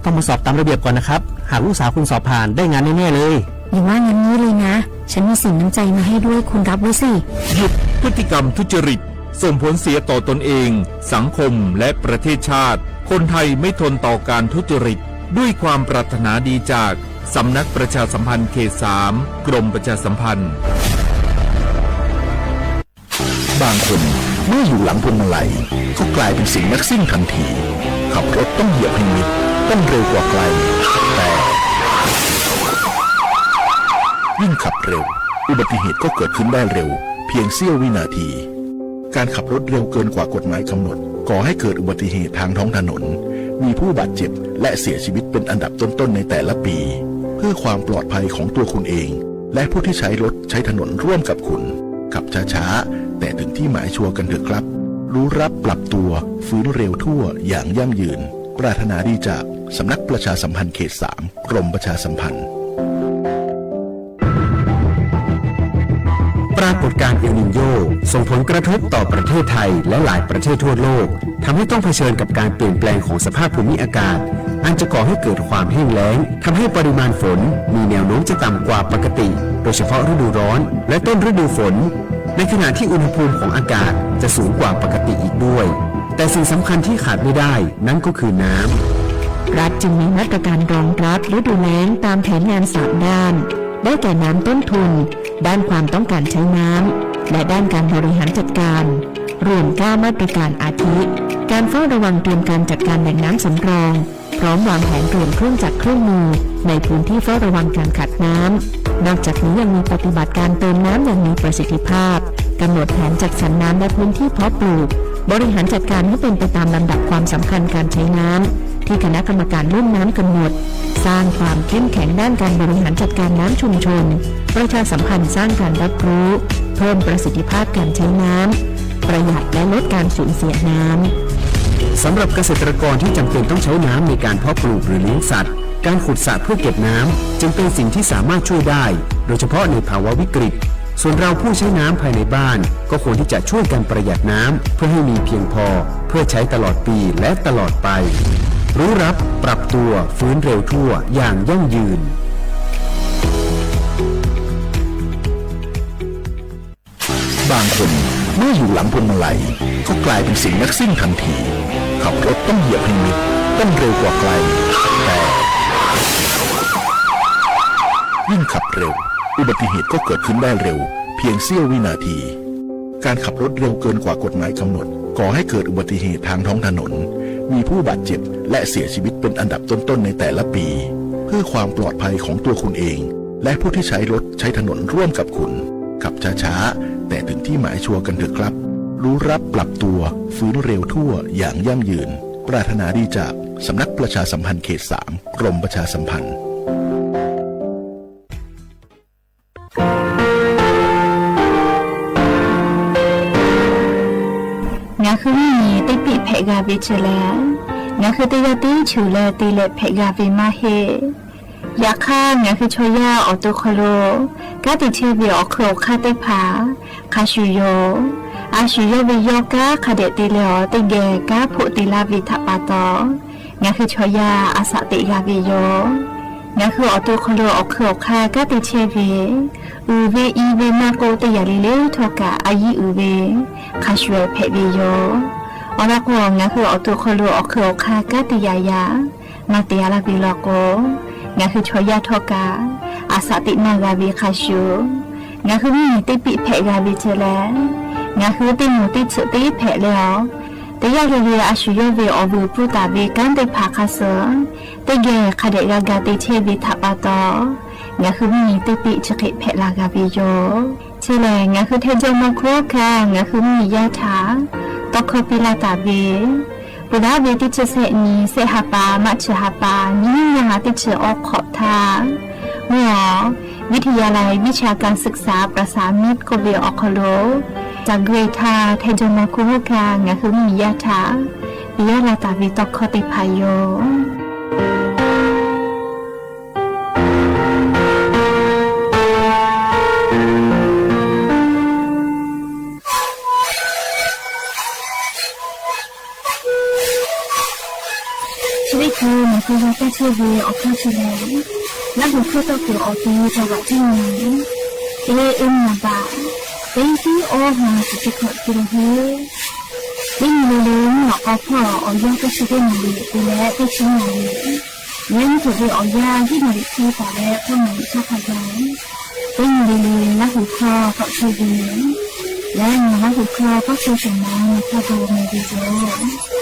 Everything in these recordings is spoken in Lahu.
ต้องมาสอบตามระเบียบก่อนนะครับ หากลูกสาวคุณสอบผ่านได้งานแน่ๆเลย อย่าว่างั้นเลยนะ ฉันมีสินน้ำใจมาให้ด้วย คุณรับไว้สิ หยุดพฤติกรรมทุจริต ส่งผลเสียต่อตนเอง สังคม และประเทศชาติ คนไทยไม่ทนต่อการทุจริต ด้วยความปรารถนาดีจาก สำนักประชาสัมพันธ์เขตสาม กรมประชาสัมพันธ์ บางคนเมื่ออยู่หลังพวงมาลัย ก็กลายเป็นสิงห์นักซิ่งทันที ขับรถต้องเหยียบให้มิด ต้องเร็วกว่าใคร แต่ ยิ่งขับเร็ว อุบัติเหตุก็เกิดขึ้นได้เร็ว เพียงเสี้ยววินาที การขับรถเร็วเกินกว่ากฎหมายกำหนด ก่อให้เกิดอุบัติเหตุทางท้องถนน มีผู้บาดเจ็บ และเสียชีวิตเป็นอันดับต้นๆในแต่ละปี เพื่อความปลอดภัยของตัวคุณเอง และผู้ที่ใช้รถใช้ถนนร่วมกับคุณ ขับช้าๆ แต่ถึงที่หมายชัวร์กันเถอะครับ รู้รับปรับตัว ฟื้นเร็วทั่วอย่างยั่งยืน ปรารถนาดีจากสำนักประชาสัมพันธ์เขตสาม กรมประชาสัมพันธ์ ปรากฏการณ์เอลนิโญส่งผลกระทบต่อประเทศไทยและหลายประเทศทั่วโลก ทำให้ต้องเผชิญกับการเปลี่ยนแปลงของสภาพภูมิอากาศ อันจะก่อให้เกิดความแห้งแล้ง ทำให้ปริมาณฝนมีแนวโน้มจะต่ำกว่าปกติ โดยเฉพาะฤดูร้อน และต้นฤดูฝน ในขณะที่อุณหภูมิของอากาศจะสูงกว่าปกติอีกด้วย แต่สิ่งสำคัญที่ขาดไม่ได้ นั่นก็คือน้ำ รัฐจึงมีมาตรการรองรับฤดูแล้งตามแผนงานสามด้าน ได้แก่น้ำต้นทุน ด้านความต้องการใช้น้ำ และด้านการบริหารจัดการ รวมเก้ามาตรการอาทิ การเฝ้าระวังเตรียมการจัดการแหล่งน้ำสำรอง พร้อมวางแผนเตรียมเครื่องจักรเครื่องมือ ในพื้นที่เฝ้าระวังการขาดน้ำ นอกจากนี้ยังมีปฏิบัติการเติมน้ำอย่างมีประสิทธิภาพ กำหนดแผนจัดสรรน้ำและพื้นที่เพาะปลูก บริหารจัดการให้เป็นไปตามลำดับความสำคัญการใช้น้ำ ที่คณะกรรมการลุ่มน้ำกำหนด สร้างความเข้มแข็งด้านการบริหารจัดการน้ำชุมชน ประชาสัมพันธ์สร้างการรับรู้ เพิ่มประสิทธิภาพการใช้น้ำ ประหยัดและลดการสูญเสียน้ำ สำหรับเกษตรกรที่จำเป็นต้องใช้น้ำในการเพาะปลูกหรือเลี้ยงสัตว์ การขุดสระเพื่อเก็บน้ำจึงเป็นสิ่งที่สามารถช่วยได้ โดยเฉพาะในภาวะวิกฤต ส่วนเราผู้ใช้น้ำภายในบ้าน ก็ควรที่จะช่วยกันประหยัดน้ำ เพื่อให้มีเพียงพอ เพื่อใช้ตลอดปีและตลอดไป รู้รับปรับตัว ฟื้นเร็วทั่วอย่างยั่งยืน บางคนเมื่ออยู่หลังพวงมาลัย ก็กลายเป็นสิงห์นักซิ่งทันที ขับรถต้องเหยียบให้มิด ต้องเร็วกว่าใคร แต่ ยิ่งขับเร็ว อุบัติเหตุก็เกิดขึ้นได้เร็ว เพียงเสี้ยววินาที การขับรถเร็วเกินกว่ากฎหมายกำหนด ก่อให้เกิดอุบัติเหตุทางท้องถนน มีผู้บาดเจ็บ และเสียชีวิตเป็นอันดับต้นๆในแต่ละปี เพื่อความปลอดภัยของตัวคุณเอง และผู้ที่ใช้รถใช้ถนนร่วมกับคุณ ขับช้าๆ แต่ถึงที่หมายชัวร์กันเถอะครับ รู้รับปรับตัว ฟื้นเร็วทั่วอย่างยั่งยืน ปรารถนาดีจากสำนักประชาสัมพันธ์เขตสาม กรมประชาสัมพันธ์ Ngaˬ hui mvuhˇ nyi teˇ piˆ hpehꞈ g'a ve chi lehˬ, ngaˬ hui teˇ g'aˇ tiˉ shuˍ leh te leh hpehꞈ g'a ve maˇ heˆ. Yaꞈ hk'aˇ, ngaˬ hui chaw yaˇ awˬ to hk'aw lo kanˉ te chehˇ ve awˬ hk'eun awˬ hk'aˇ teˇ hpaˍ hk'a shuˍ yoˬ. A shuˍ yawˇ ve yawˇ kanˉ hk'a dehꞈ te leh awˬ teˇ geh kanˉ hpoˆ te laˇ ve htaꞈ pa taw, ngaˬ hui chaw yaˇ a shaꞈ teꞈ g'a ve yoˬ. Ngaˬ hui awˬ to hk'aw lo awˬ hk'eun awˬ hk'aˇ kanˉ te chehˇ ve, uiˍ ve i ve maˇ k'oˆ, teˇ yanˇ le le htawˇ kaꞈ a yiˇ uiˍ ve hk'a shuˍ hpehꞈ ve yoˬ. Awˬ lawn k'o, ngaˬ hui awˬ to hk'aw lo awˬ hk'eun awˬ hk'aˇ kanˉ te yaꞈ yaꞈ maˇ te a laˇ ve law k'o, ngaˬ hui chaw yaˇ htawˇ kaꞈ a shaꞈ teꞈ maˇ g'a ve hk'a shuˍ, ngaˬ hui mvuhˇ nyi teˇ piˆ hpehꞈ g'a ve chi lehˬ, ngaˬ hui teˇ moˍ teˇ tsuhꞈ teˇ hpehꞈ leh awˬ, teˇ yanˇ le le a shuˍ yawˇ ve awˬ vuiˬ pfuhˇ taˍ ve kanˉ teˇ hpaˍ hk'a suh teˇ geh hk'a dehꞈ g'a ga te chehˇ ve htaꞈ pa taw, ngaˬ hui mvuhˇ nyi teˇ piˆ chi hk'e hpehꞈ la g'a ve yoˬ. Chi lehˬ, ngaˬ hui htaiˇ jawˇ mawˇ hkawˇ hkanˇ ngaˬ hui mvuhˇ nyi yaˇ htaꞈ tawˇ hkawˇ piˇ laˇ taˍ ve, peuˬ daꞈ ve teˇ chi sehˆ nyi sehˆ ha pa maˇ chi ha pa nyiˇ nyiˇ ha teˇ chi awˇ hk'awꞈ htaˇ, mvuhˇ awˬ วิทยาลัยวิชาการศึกษาประสานมิตร k'oˆ ve awˬ hk'aw lo, ca gui htaˇ htaiˇ jawˇ mawˇ hkawˇ hkanˇ ngaˬ hui mvuhˇ nyi yaˇ htaꞈ piˇ laˇ taˍ ve tawˇ hkawˇ teˇ hpaˍ yoˬ. Chi teˇ hkui Awˬ g'aˇ teˇ chehˇ ve awˬ hkawˇ chi lehˬ, Laˇ huˍ hkawˇ tawˇ kuiˬ awˬ to cawˬ g'aꞈ ceˇ nyi. Teˇ eˇ naˍ baꞈ, teˇ tiˉ awˇ ha chi teˇ hkawꞈ te leh heˆ. Teˇ nyi le le mvuhˇ naw k'aw hpawˇ awˬ yanˇ teˇ chi teˇ maˍ liꞈ te leh teˇ chi maˍ liꞈ, leh nyiˇ hk'oꞈ ve awˬ yanˇ hiˉ maˍ liꞈ hk'e paˍ leh k'awˇ maˍ liꞈ shaˉ hpaˇ gaˇ. Teˇ nyi le le Laˇ huˍ hkawˇ tawˆ chehˇ ve, leh nawˬ Laˇ huˍ hkawˇ tawˇ chehˇ shawˍ ma nawˬ htaˇ ga meh ve yoˬ.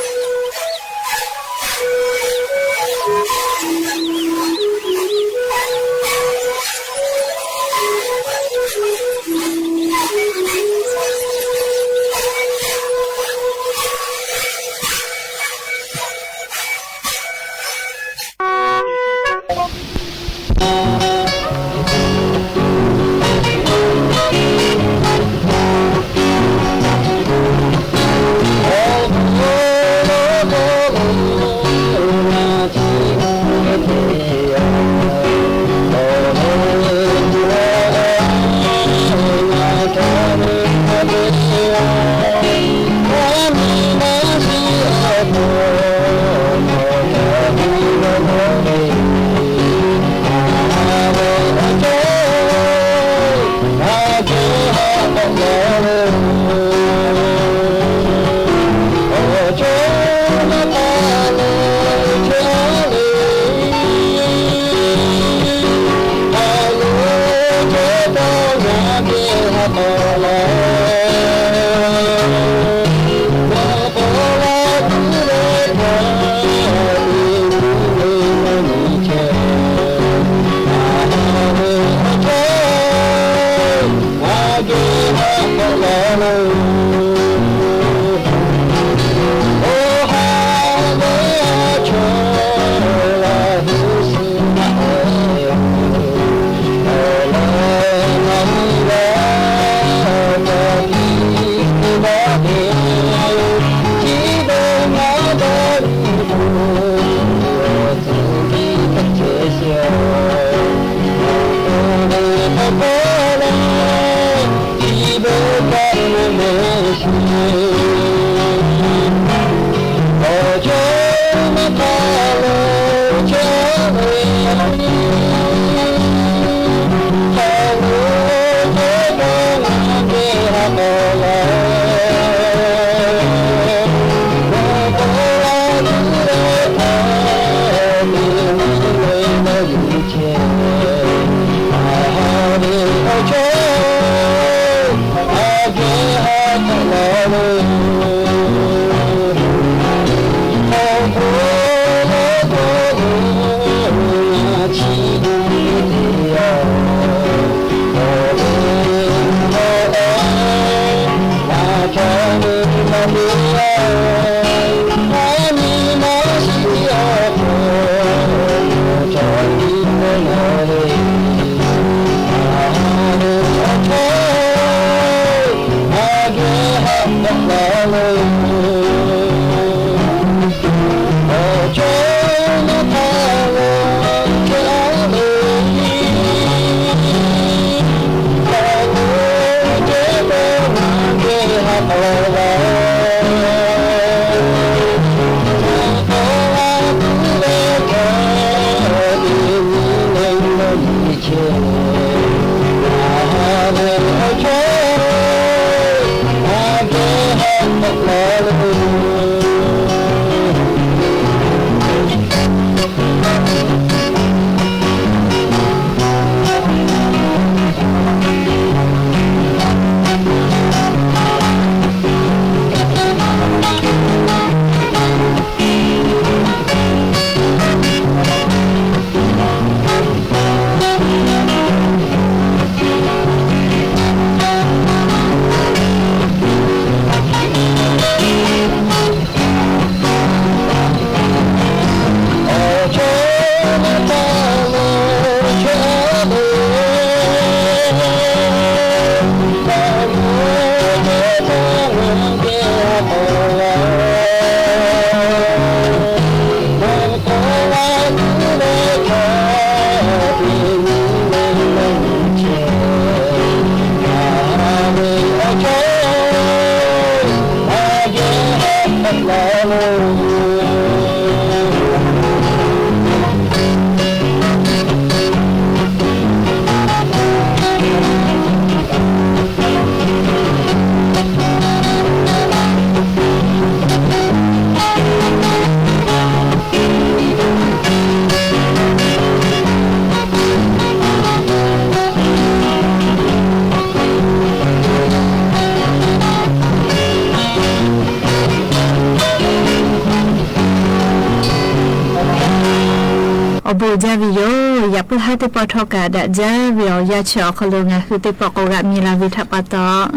awˬ bon jaˇ ve yoˬ. Yaꞈ puiˉ haˉ teˇ pawˆ htawˇ kaꞈ daꞈ jaˇ ve awˬ yanˇ chi awˬ hk'aw lo ngaˬ hui teˇ pawˆ k'awꞈ g'aꞈ mi la ve htaꞈ pa taw,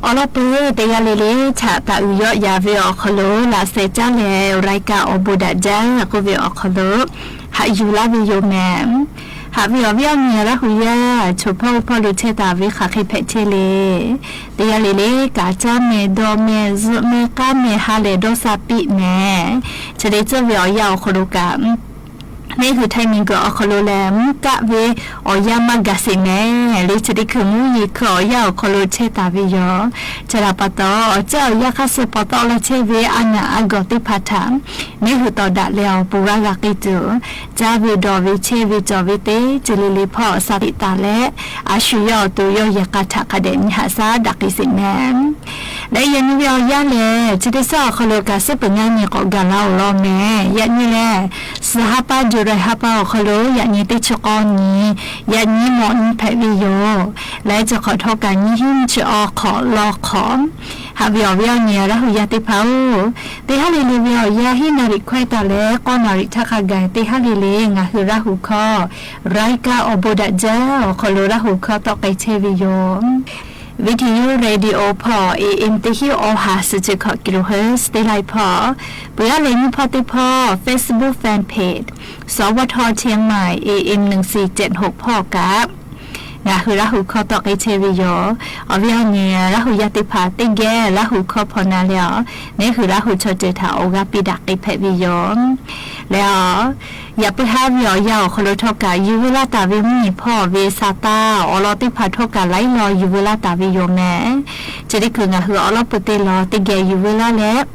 awˬ lawn peuˬ teˇ g'aˇ le le htaꞈ taˍ uiˍ yawˆ yan ve awˬ hk'aw lo laꞈ sheh caˉ leh รายการ awˬ bon daꞈ jaˇ k'oˆ ve awˬ hk'aw lo haꞈ yuˬ laˇ ve yoˬ mehˍ. Haꞈ ve awˬ viˉ awˬ nyi Laˇ hu yaˇ, choˬ hpawˇ oˇ hpawˇ lo chehˇ taˍ ve hk'aˬ hk'e hpehꞈ chehˇ le. Teˇ g'aˇ le le kaꞈ caˇ mehˍ, dawˇ mehˍ, zuhꞈ mehˍ, k'aˉ mehˍ, ha lehˬ dawˇ sha piˇ mehˍ. Chi te tcuhˇ ve awˬ yanˇ awˬ hk'aw lo kaꞈ, neˇ hui Htaiˇ miˬguiˬ awˬ hk'aw lo lehˬ mvuhˇ kaˆ ve awˬ yanˇ maˇ gaˬ sheˍ mehˍ le. Chi teˇ hkui mvuhˇ yeˬ hkui awˬ yanˇ awˬ hk'aw lo chehˇ taˍ ve yoˬ. Chi htaꞈ pa taw, awˬ ceuˬ awˬ yanˇ hk'aˇ suh pa taw leh chehˇ ve a naˬ a gawˬ teˇ hpaˍ htaꞈ neˇ hui tawˍ daꞈ leh awˬ pon g'aˇ g'a k'ai tuˬ, caˇ ve dawˬ ve chehˇ ve cawˬ ve teˇ ceuˬ le le hpawˇ sha tiꞈ taˍ leh, a shu yawˇ awˬ to yawˇ yehˬ k'a htaꞈ hk'a dehꞈ nyi haꞈ shaˉ daꞈ k'ai sheˍ mehˍ. Leh yaꞈ nyi ve awˬ yanˇ lehˬ, chi teˇ shaˉ awˬ hk'aw lo kaꞈ suhˉ peuˬ ngaˇ nyi k'awꞈ gaˬ la-oˬ law mehˍ. Yaꞈ nyi lehˬ, suhˍ ha pa July ha pa awˬ hk'aw lo yaꞈ nyi teˇ chi k'awˇ nyi, yaꞈ nyi mawꞈ nyi hpehꞈ ve yoˬ. Leh chi hk'awꞈ htawˇ kaꞈ nyiˇ hinˉ nyiˇ chi awˇ hk'awꞈ law hk'awꞈ. Haꞈ ve awˬ viˉ awˬ nyi Laˇ hu yaˇ teˇ hpaˍ-oˬ, teˇ haˉ le le ve awˬ yanˇ hiˉ naˍ riˍ hkawehˇ taˍ leh k'awˇ naˍ riˍ htaˇ hk'a gaˬ teˇ haˉ le le ngaˬ hui Laˇ hu hkawˇ รายการ awˬ bon daꞈ jaˇ awˬ hk'aw lo Laˇ hu hkawˇ tawˆ k'ai chehˇ ve yoˬ. Viˇ hteˇ yuˇ radio hpawˇ A M teˇ hinˉ awˬ ha suhˍ chi hkawꞈ kilohertz teˇ laiˉ hpawˇ, peuˬ yaˇ leh nyiˇ hpawˇ teˇ hpawˇ Facebook fan page สวท เชียงใหม่ A M หนึ่งสี่เจ็ดหก hpawˇ kaꞈ ngaˬ hui Laˇ hu hkawˇ tawˆ k'ai chehˇ ve yoˬ. Awˬ viˉ awˬ nyi Laˇ hu yaˇ teˇ hpaˍ teˇ geh Laˇ hu hkawˇ hpaw na leh awˬ neˇ hui Laˇ hu chaw ceuˬ htaꞈ awˬ g'aˇ piˇ daꞈ k'ai hpehꞈ ve yoˬ. Leh awˬ, yaꞈ puiˉ haˉ ve awˬ yanˇ awˬ hk'aw lo htawˇ kaꞈ yuˬ veu laˇ taˍ ve mvuhˇ nyi hpawˇ ve sa taˇ awˬ lawn teˇ hpaˍ htawˇ kaꞈ laiˉ law yuˬ veu laˇ taˍ ve yoˬ mehˍ. Chi teˇ hkui ngaˬ hui awˬ lawn peuˬ teˇ lawn teˇ geh yuˬ veu laˇ leh,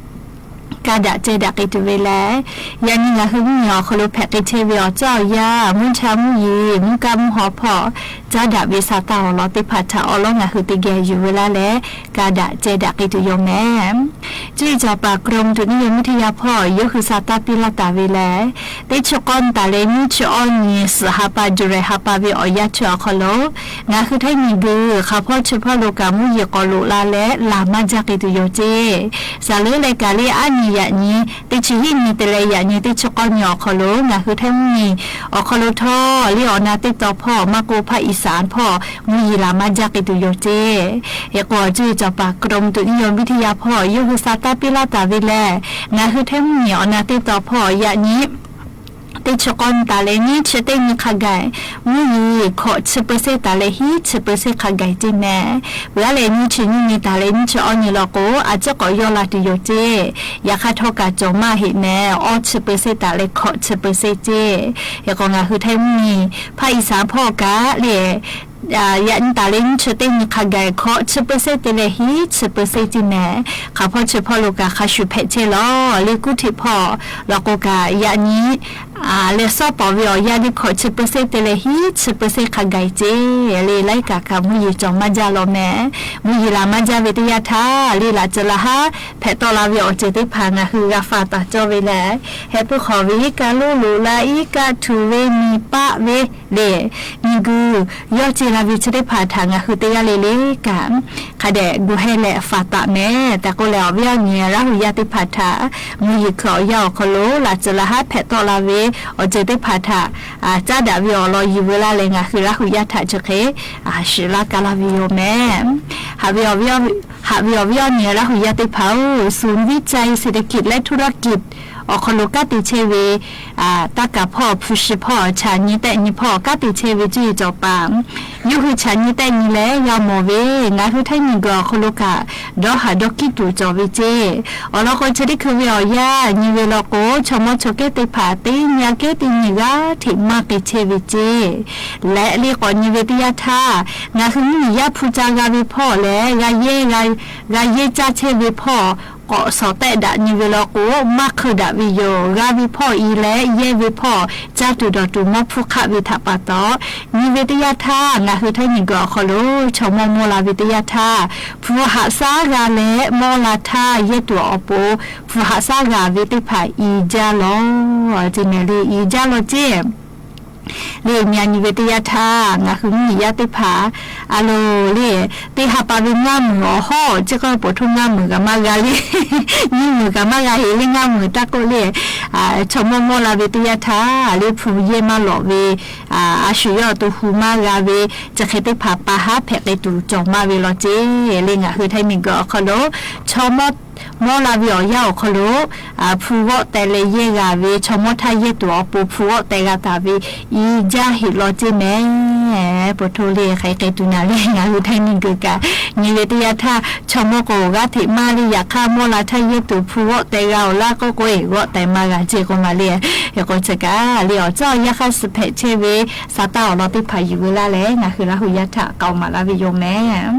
ka daꞈ ceh daꞈ k'ai tuˬ ve lehˬ, yaꞈ nyi ngaˬ hui mvuhˇ nyi awˬ hk'aw lo hpehꞈ k'ai chehˇ ve awˬ ceuˬ awˬ yanˇ mvuhˇ cha mvuhˇ yeˬ mvuhˇ kaˆ mvuhˇ haw hpawˇ caˉ daꞈ ve sa taˇ awˬ lawn teˇ hpaˍ htaꞈ awˬ lawn ngaˬ hui teˇ geh yuˬ veu laˇ leh, ka daꞈ ceh daꞈ k'ai tuˬ yoˬ mehˍ. Cuˇ yiˍ cawˬ paˍ กรมอุตุนิยมวิทยา hpawˇ yawˇ hui sa taˇ piˇ laˇ taˍ ve lehˬ, teˇ chi k'awˇ taˍ leh nyiˇ chi awˇ nyi suhˍ ha pa July ha pa ve awˬ yanˇ chi awˬ hk'aw lo ngaˬ hui Htaiˇ miˬguiˬ hk'aˬ hpawˇ chi hpawˇ lo kaꞈ mvuhˇ yeˬ k'awꞈ loꞈ la leh laˬ maˇ jaˇ k'ai tuˬ yoˬ ceˇ. Saˍ leuˉ leh kaꞈ le aˉ nyi yaꞈ nyi teˇ chi hiˉ nyi te leh yaꞈ nyi teˇ chi k'awˇ nyi awˬ hk'aw lo ngaˬ hui Htaiˇ mvuhˇ miˬ awˬ hk'aw lo htawˇ le awˬ na teˇ taw hpawˇ maˇ k'oˆ ภาคอีสาน hpawˇ mvuhˇ yeˬ laˬ maˇ jaˇ k'ai tuˬ yoˬ ceˇ. Hk'e k'o, cuˇ yiˍ cawˬ paˍ กรมอุตุนิยมวิทยา hpawˇ yawˇ hui sa taˇ piˇ laˇ taˍ ve lehˬ, ngaˬ hui Htaiˇ mvuhˇ miˬ awˬ na teˇ taw hpawˇ yaꞈ nyi teˇ chi k'awˇ nyi taˍ leh nyiˇ chi teˇ nyi hk'a gaˬ mvuhˇ yeˬ hkawꞈ chi เปอร์เซ็นต์ taˍ leh hiˉ chi เปอร์เซ็นต์ hk'a gaˬ ceˇ mehˍ. Peuˬ aˉ leh nyiˇ chi nyiˇ nyi taˍ leh nyiˇ chi awˇ nyi law k'o, a ciˉ k'awꞈ yawˇ la tuˬ yoˬ ceˇ. Yaꞈ hk'aˇ htawˇ kaꞈ cawˬ maˇ heꞈ mehˍ. Awˇ chi เปอร์เซ็นต์ taˍ leh hkawꞈ chi เปอร์เซ็นต์ ceˇ. Hk'e k'o, ngaˬ hui Htaiˇ mvuhˇ miˬ ภาคอีสาน hpawˇ kaꞈ le yaꞈ nyi taˍ leh nyiˇ chi teˇ nyi hk'a gaˬ hkawꞈ chi เปอร์เซ็นต์ te leh hiˉ chi เปอร์เซ็นต์ ceˇ mehˍ. Hk'aˬ hpawˇ chi hpawˇ lo kaꞈ hk'a shuˍ hpehꞈ chehˇ lawˬ le. Kuˇ hteꞈ hpawˇ law k'o kaꞈ yaꞈ nyi leh sawˉ pawˍ ve awˬ yanˇ le hkawꞈ chi เปอร์เซ็นต์ te leh hiˉ chi เปอร์เซ็นต์ hk'a gaˬ ceˇ. Le laiˉ kaꞈ kaꞈ mvuhˇ yeˬ cawˬ maˇ jaˇ law mehˍ. Mvuhˇ yeˬ laˬ maˇ jaˇ ve teˇ yanˇ htaˇ, le laꞈ ceuˬ laˬ haˉ hpehꞈ tawˆ la ve awˬ ceuˬ teˇ hpaˍ ngaˬ hui g'a fa taˍ cawˇ ve lehˬ, heh puiˉ hk'aw ve iˉ kaˆ loˉ loꞈ la, iˉ kaˆ htuꞈ ve, miˬ paˆ ve le, miˬguiˬ yawˇ ce la ve chi teˇ hpaˍ htaꞈ ngaˬ hui teˇ g'aˇ le le kaꞈ hk'a dehꞈ gu heh leh fa taˍ mehˍ tehꞈ k'oˆ leh, awˬ viˉ awˬ nyi Laˇ hu yaˇ teˇ hpaˍ htaꞈ mvuhˇ yeˬ hkui awˬ yanˇ awˬ hk'aw lo laꞈ ceuˬ laˬ haˉ hpehꞈ tawˆ la ve awˬ ceuˬ teˇ hpaˍ htaꞈ caˉ daꞈ ve awˬ lawn yuˬ veu laˇ leh ngaˬ hui Laˇ hu yaˇ htaꞈ chi hk'e shiˍ laˇ ka laˇ ve yoˬ mehˍ. Haꞈ ve awˬ viˉ awˬ nyi Laˇ hu yaˇ teˇ hpaˍ-oˬ, ศูนย์วิจัยเศรษฐกิจและธุรกิจ awˬ hk'aw lo kanˉ te chehˇ ve taˇ kaˍ hpawˇ hpu shi hpawˇ chaꞈ nyi tehˆ nyi hpawˇ kanˉ te chehˇ ve cuˇ yiˍ cawˬ paˍ yawˇ hui chaꞈ nyi tehˆ nyi leh g'a mawˬ ve, ngaˬ hui Htaiˇ miˬguiˬ awˬ hk'aw lo kaꞈ dawˇ haˍ dawˇ kiˉ tuˬ cawˬ ve ceˇ. Awˬ lawn k'o, chi teˇ hkui ve awˬ yanˇ nyi ve law k'o, chaw mawˇ chaw kehˉ teˇ hpaˍ teˇ nyi aꞈ kehˉ teˇ nyi g'aˇ hteꞈ maˇ te chehˇ ve ceˇ. Leh le k'awꞈ nyi ve teˇ yanˇ htaˇ, ngaˬ hui mvuhˇ miˬ yaˇ hpu ca g'a ve hpawˇ leh g'a yehˇ, g'a yehˇ caˇ chehˇ ve hpawˇ k'awꞈ shawˍ tehˆ daꞈ nyi ve law k'o, maˇ hk'eun daꞈ ve yoˬ. G'a ve hpawˇ i leh yehˇ ve hpawˇ caˇ tuˬ dawˬ tuˬ mawˇ hpfuhˇ hk'aˆ ve htaꞈ pa taw, nyi ve teˇ yanˇ htaˇ ngaˬ hui Htaiˇ miˬguiˬ awˬ hk'aw lo chaw mawˇ mawˇ la ve teˇ yanˇ htaˇ, hpu haꞈ shaˉ g'a leh mawˇ la htaˇ yehˇ tuˬ awˬ pon hpu haꞈ shaˉ g'a ve teˇ hpaˍ i jaˇ lawˬ ceˇ mehˍ le, i jaˇ lawˬ ceˇ. Le nyi a nyi ve teˇ yanˇ htaˇ ngaˬ hui mvuhˇmiˬ yaˇ teˇ hpaˍ a loˍ le, teˇ ha pa ve ngaˇ meunˍ awˬ hawˉ chi k'oˆ ve, paw htoˇ ngaˇ meunˍ kaꞈ maˇ g'a le, nyiˇ meunˍ kaꞈ maˇ g'a heˆ le, ngaˇ meunˍ taˇ k'oˆ le. Chaw mawˇ mawˇ la ve teˇ yanˇ htaˇ le, hpu yehˇ maˇ lawꞈ ve, a shu yawˇ awˬ to hu maˇ g'a ve, chi hk'e teˇ hpaˍ pa haˉ hpehꞈ k'ai tuˬ cawˬ maˇ ve law ceˇ le. Ngaˬ hui Htaiˇ miˬguiˬ awˬ hk'aw lo chaw mawˇ mawˇ la ve awˬ yanˇ awˬ hk'aw lo hpu g'awˆ teh leh yehˇ g'a ve, chaw mawˇ htaˇ yehˇ tuˬ awˬ pon hpu g'awˆ teh g'a taˍ ve, i jaˇ heˆ law ceˇ mehˍ. Paw htoˇ le hk'aˬ hk'e k'ai tuˬ naˍ le, ngaˬ hui Htaiˇ miˬguiˬ kaꞈ nyi ve teˇ yanˇ htaˇ chaw mawˇ k'o g'aˇ hteꞈ maˇ le, yaꞈ hk'aˇ mawˇ la htaˇ yehˇ tuˬ hpu g'awˆ teh g'a awˬ laˇ k'oˆ k'o, g'awˆ teh maˇ g'a ceˇ k'oˆ ma le. Hk'e k'o chi kaꞈ le awˬ cawˇ awˬ yanˇ hk'aˇ suh hpehꞈ chehˇ ve sa taˇ awˬ lawn teˇ hpaˍ yuˬ veu laˇ leh, ngaˬ hui Laˇ huˍ yaˇ htaꞈ k'aoˍ maˍ laˇ ve yoˬ mehˍ.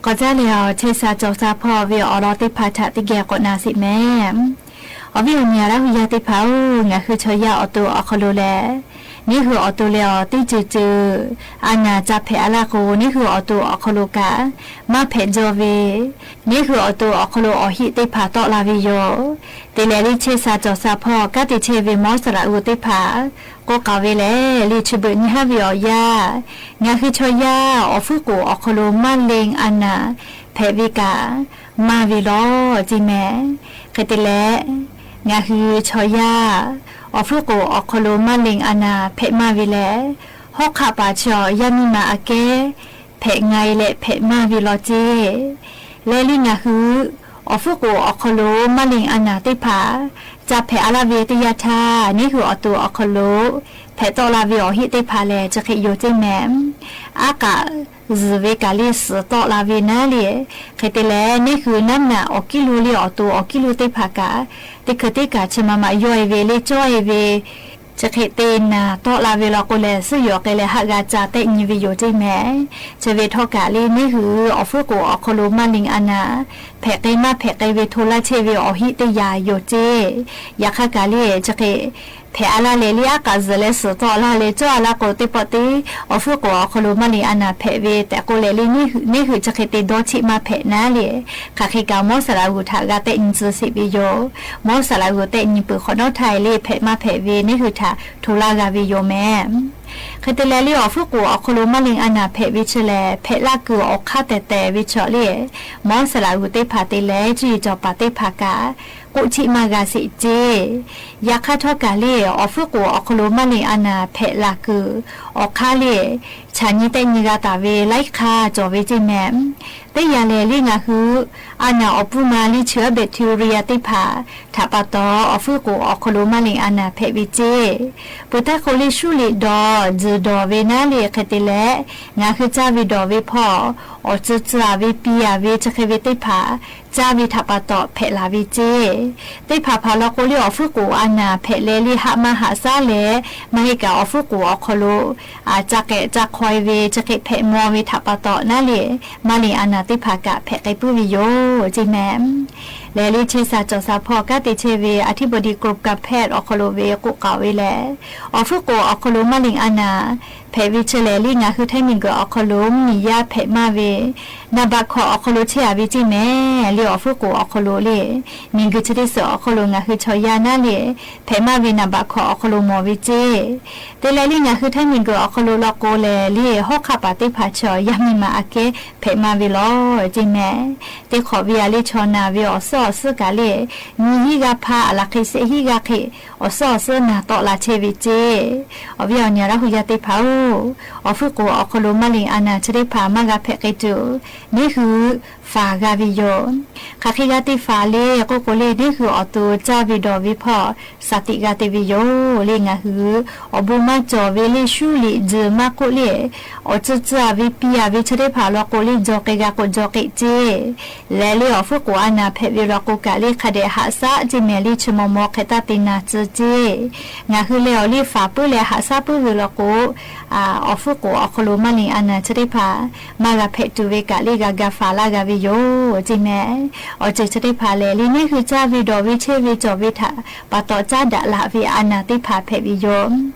K'awꞈ caˇ leh awˬ chehˇ sha cawˬ sha hpawˇ ve awˬ lawn teˇ hpaˍ htaꞈ teˇ geh k'awꞈ na sheˍ mehˍ. Awˬ viˉ awˬ nyi Laˇ huˍ yaˇ teˇ hpaˍ-oˬ, ngaˬ hui chaw yaˇ awˬ to awˬ hk'aw lo lehˬ, neˇ hui awˬ to leh awˬ teˇ ceuˬ ceuˬ a naˍ ca hpehꞈ a laˇ k'o, neˇ hui awˬ to awˬ hk'aw lo kaꞈ maˇ hpehꞈ jaw ve, neˇ hui awˬ to awˬ hk'aw lo awˬ heˆ teˇ hpaˍ tawˆ la ve yoˬ. Te leh le chehˇ sha cawˬ sha hpawˇ kanˉ te chehˇ ve Mawˇ saˍ laꞈ g'uˬ teˇ hpaˍ k'oˆ k'aˍ ve lehˬ, le chi beuꞈ nyi haˉ ve awˬ yanˇ, ngaˬ hui chaw yaˇ awˬ fuˉ k'oˍ awˬ hk'aw lo maˇ le a naˍ hpehꞈ ve kaꞈ maˇ ve law ceˇ mehˍ. Hk'e te leh, ngaˬ hui chaw yaˇ awˬ fuˉ k'oˍ awˬ hk'aw lo maˇ le a naˍ hpehꞈ maˇ ve lehˬ, hawˉ hk'aˆ paˍ chi awˬ yaˇ miˇ ma aꞈ kehˉ hpehꞈ nga e leh hpehꞈ maˇ ve law ceˇ. Leh le ngaˬ hui awˬ fuˉ k'oˍ awˬ hk'aw lo maˇ le a naˍ teˇ hpaˍ ca hpehꞈ a laˇ ve teˇ yanˇ htaˇ, neˇ hui awˬ to awˬ hk'aw lo hpehꞈ tawˆ la ve awˬ heˆ teˇ hpaˍ lehˬ chi hk'e yoˬ ceˇ mehˍ. Aˉ k'aꞈ zuhˬ ve kaꞈ le suhˍ tawˆ la ve naˉ le. Hk'e te leh neˇ hui naˉ naꞈ awˬ kiˉ lo le awˬ to awˬ kiˉ lo teˇ hpaˍ kaꞈ, teˇ hkui teˇ kaꞈ chi ma ma yawˇ e ve le cawˇ e ve, chi hk'e te naˍ tawˆ la ve law k'o lehˬ, suhˉ yawˬ k'ai leh haˆ g'a ca tehˆ nyi ve yoˬ ceˇ mehˍ. Chi ve htawˇ kaꞈ le neˇ hui awˬ fuˉ k'oˍ awˬ hk'aw lo maˇ le a naˍ hpehꞈ k'ai maˇ hpehꞈ k'ai ve hto laˇ chehˇ ve awˬ heˆ teˇ yanˇ yoˬ ceˇ. Yaꞈ hk'aˇ kaꞈ le chi hk'e hpehꞈ a laˇ leh le aˉ k'aꞈ zuhˬ leh suhˍ tawˆ laˇ leh cawˇ a laˇ k'o, teˇ pawˆ te awˬ fuˉ k'oˍ awˬ hk'aw lo maˇ le a naˍ hpehꞈ ve tehꞈ k'oˆ leh le, neˇ hui chi hk'e te dawˇ cheˆ maˇ hpehꞈ naˉ le. Hk'aˬ hk'e kaꞈ Mawˇ saˍ laꞈ g'uˬ htaꞈ g'a tehˆ nyi tcuh sheˍ ve yoˬ. Mawˇ saˍ laꞈ g'uˬ tehˆ nyi peuˬ hk'awꞈ nawˉ htaˇ le hpehꞈ maˇ hpehꞈ ve neˇ hui htaꞈ hto laˇ g'a ve yoˬ mehˍ. Hk'e te leh le awˬ fuˉ k'oˍ awˬ hk'aw lo maˇ le a naˍ hpehꞈ ve chi lehˬ, hpehꞈ laˇ kuiˬ awˬ hk'aˇ tehˬ tehˬ ve chaw le, Mawˇ saˍ laꞈ g'uˬ teˇ hpaˍ te leh cuˇ yiˍ cawˬ paˍ teˇ hpaˍ kaꞈ k'oˆ cheˆ maˇ g'a sheˍ ceˇ. Yaꞈ hk'aˇ htawˇ kaꞈ le awˬ fuˉ k'oˍ awˬ hk'aw lo maˇ le a naˍ hpehꞈ laˬ kuiˬ awˬ hk'aˇ le chaꞈ nyi tehˆ nyi g'a taˍ ve laiˉ hk'aˇ cawˬ ve ceˇ mehˍ. Teˇ yanˇ lehˬ, liˇ ngaˬ hui a naˬ awˬ pfuhˇ ma liˇ chi aˉ bacteria teˇ hpaˍ htaꞈ pa taw, awˬ fuiˉ k'oˍ awˬ hk'aw lo maˇ liꞈ a naˬ hpehꞈ ve ceˇ. Peuˬ taˇ k'o, liˇ shuˉ liꞈ dawˬ tzuhˬ dawˬ ve naˉ liꞈ hk'e te leh, ngaˬ hui caˇ ve dawˬ ve hpawˇ awˬ tcuh tcuh a ve piˇ a ve chi hk'e ve teˇ hpaˍ caˇ ve htaꞈ pa taw hpehꞈ la ve ceˇ. Teˇ hpaˍ hpaˍ law k'o, liˇ awˬ fuiˉ k'oˍ a naˬ hpehꞈ leh, liˇ haˆ maˇ haꞈ shaˉ leh, maˇ heˆ kaꞈ awˬ fuiˉ k'oˍ awˬ hk'aw lo ca k'ehꞈ ca hk'aw e ve chi hk'e hpehꞈ maw ve htaꞈ pa taw naˉ liꞈ maˇ liꞈ a naˬ teˇ hpaˍ kaꞈ hpehꞈ k'ai puiˉ ve yoˬ ceˇ mehˍ. Lehˬ, liˇ chehˇ sha cawˬ sha hpawˇ kanˉ te chehˇ ve a htiˇ bawˬ diꞈ k'oˍ kaꞈ hpehꞈ awˬ hk'aw lo ve k'oˆ k'aoˍ ve lehˬ, awˬ fuiˉ k'oˍ awˬ hk'aw lo maˇ liꞈ a naˬ hpehꞈ ve chi lehˬ, liˇ ngaˬ hui htaiˇ miˬ guiˬ awˬ hk'aw lo mvuhˇ miˬ yaˇ hpehꞈ maˇ ve naˍ baꞈ hkawꞈ awˬ hk'aw lo chehˇ a ve ceˇ mehˍ. Liˇ awˬ fuiˉ k'oˍ awˬ hk'aw lo liˇ miˬ guiˬ chi teˇ suhˍ awˬ hk'aw lo ngaˬ hui chaw yaˇ naˉ liꞈ hpehꞈ maˇ ve naˍ baꞈ hkawꞈ awˬ hk'aw lo mawˬ ve ceˇ. Te leh, liˇ ngaˬ hui htaiˇ miˬ guiˬ awˬ hk'aw lo law k'o lehˬ, liˇ hawˉ hk'aˆ paˍ teˇ hpaˍ chaw yaˇ miˇ ma aꞈ kehˉ hpehꞈ maˇ ve law ceˇ mehˍ. Teˇ hk'awꞈ ve a liˇ chaw naˬ ve awˬ suhˉ awˬ suhˉ kaꞈ liˇ nyiˇ hinˉ g'aˇ hpaˇ a laˬ hk'e shehˆ hinˉ g'aˇ hk'e awˬ suhˉ awˬ suhˉ naˬ tawˆ la chehˇ ve ceˇ. Awˬ viˉ awˬ nyi a Laˇ hu yaˇ teˇ hpaˍ-oˬ, awˬ fuiˉ k'oˍ awˬ hk'aw lo maˇ liꞈ a naˬ chi teˇ hpaˍ maˇ g'a hpehꞈ k'ai tuˬ, neˇ hui faˍ g'a ve yoˬ. Hk'aˬ hk'e g'a te faˍ le k'oˆ k'o, liˇ neˇ hui awˬ to caˇ ve dawˬ ve hpawˇ shaˍ tiꞈ g'a te ve yoˬ. Liˇ ngaˬ hui awˬ bon maˇ cawˬ ve liˇ shuˉ liꞈ tzuhˬ maˇ k'oˆ liˇ, awˬ tcuh tcuh a ve piˇ a ve chi teˇ hpaˍ law k'o, liˇ jaw k'ai g'a k'o jaw k'ai ceˇ. Lehˬ, liˇ awˬ fuiˉ k'oˍ a naˬ hpehꞈ ve law k'o kaꞈ, liˇ hk'a dehꞈ haꞈ shaˉ ceˇ mehˍ. Liˇ chi maw maw hk'e taˇ te naˬ tcuh ceˇ. Ngaˬ hui lehˬ awˬ liˇ faˍ puiˉ leh haꞈ shaˉ puiˉ ve law k'o, awˬ fuiˉ k'oˍ awˬ hk'aw lo maˇ liꞈ a naˬ chi teˇ hpaˍ maˇ g'a hpehꞈ tuˬ ve kaꞈ, liˇ g'a ga faˍ laˇ g'a ve yoˬ ceˇ mehˍ. Awˬ ceuˬ chi teˇ hpaˍ lehˬ, liˇ neˇ hui caˇ ve dawˬ ve chehˇ ve cawˬ ve htaꞈ pa taw caˉ daꞈ laˬ ve a naˬ teˇ hpaˍ hpehꞈ ve yoˬ.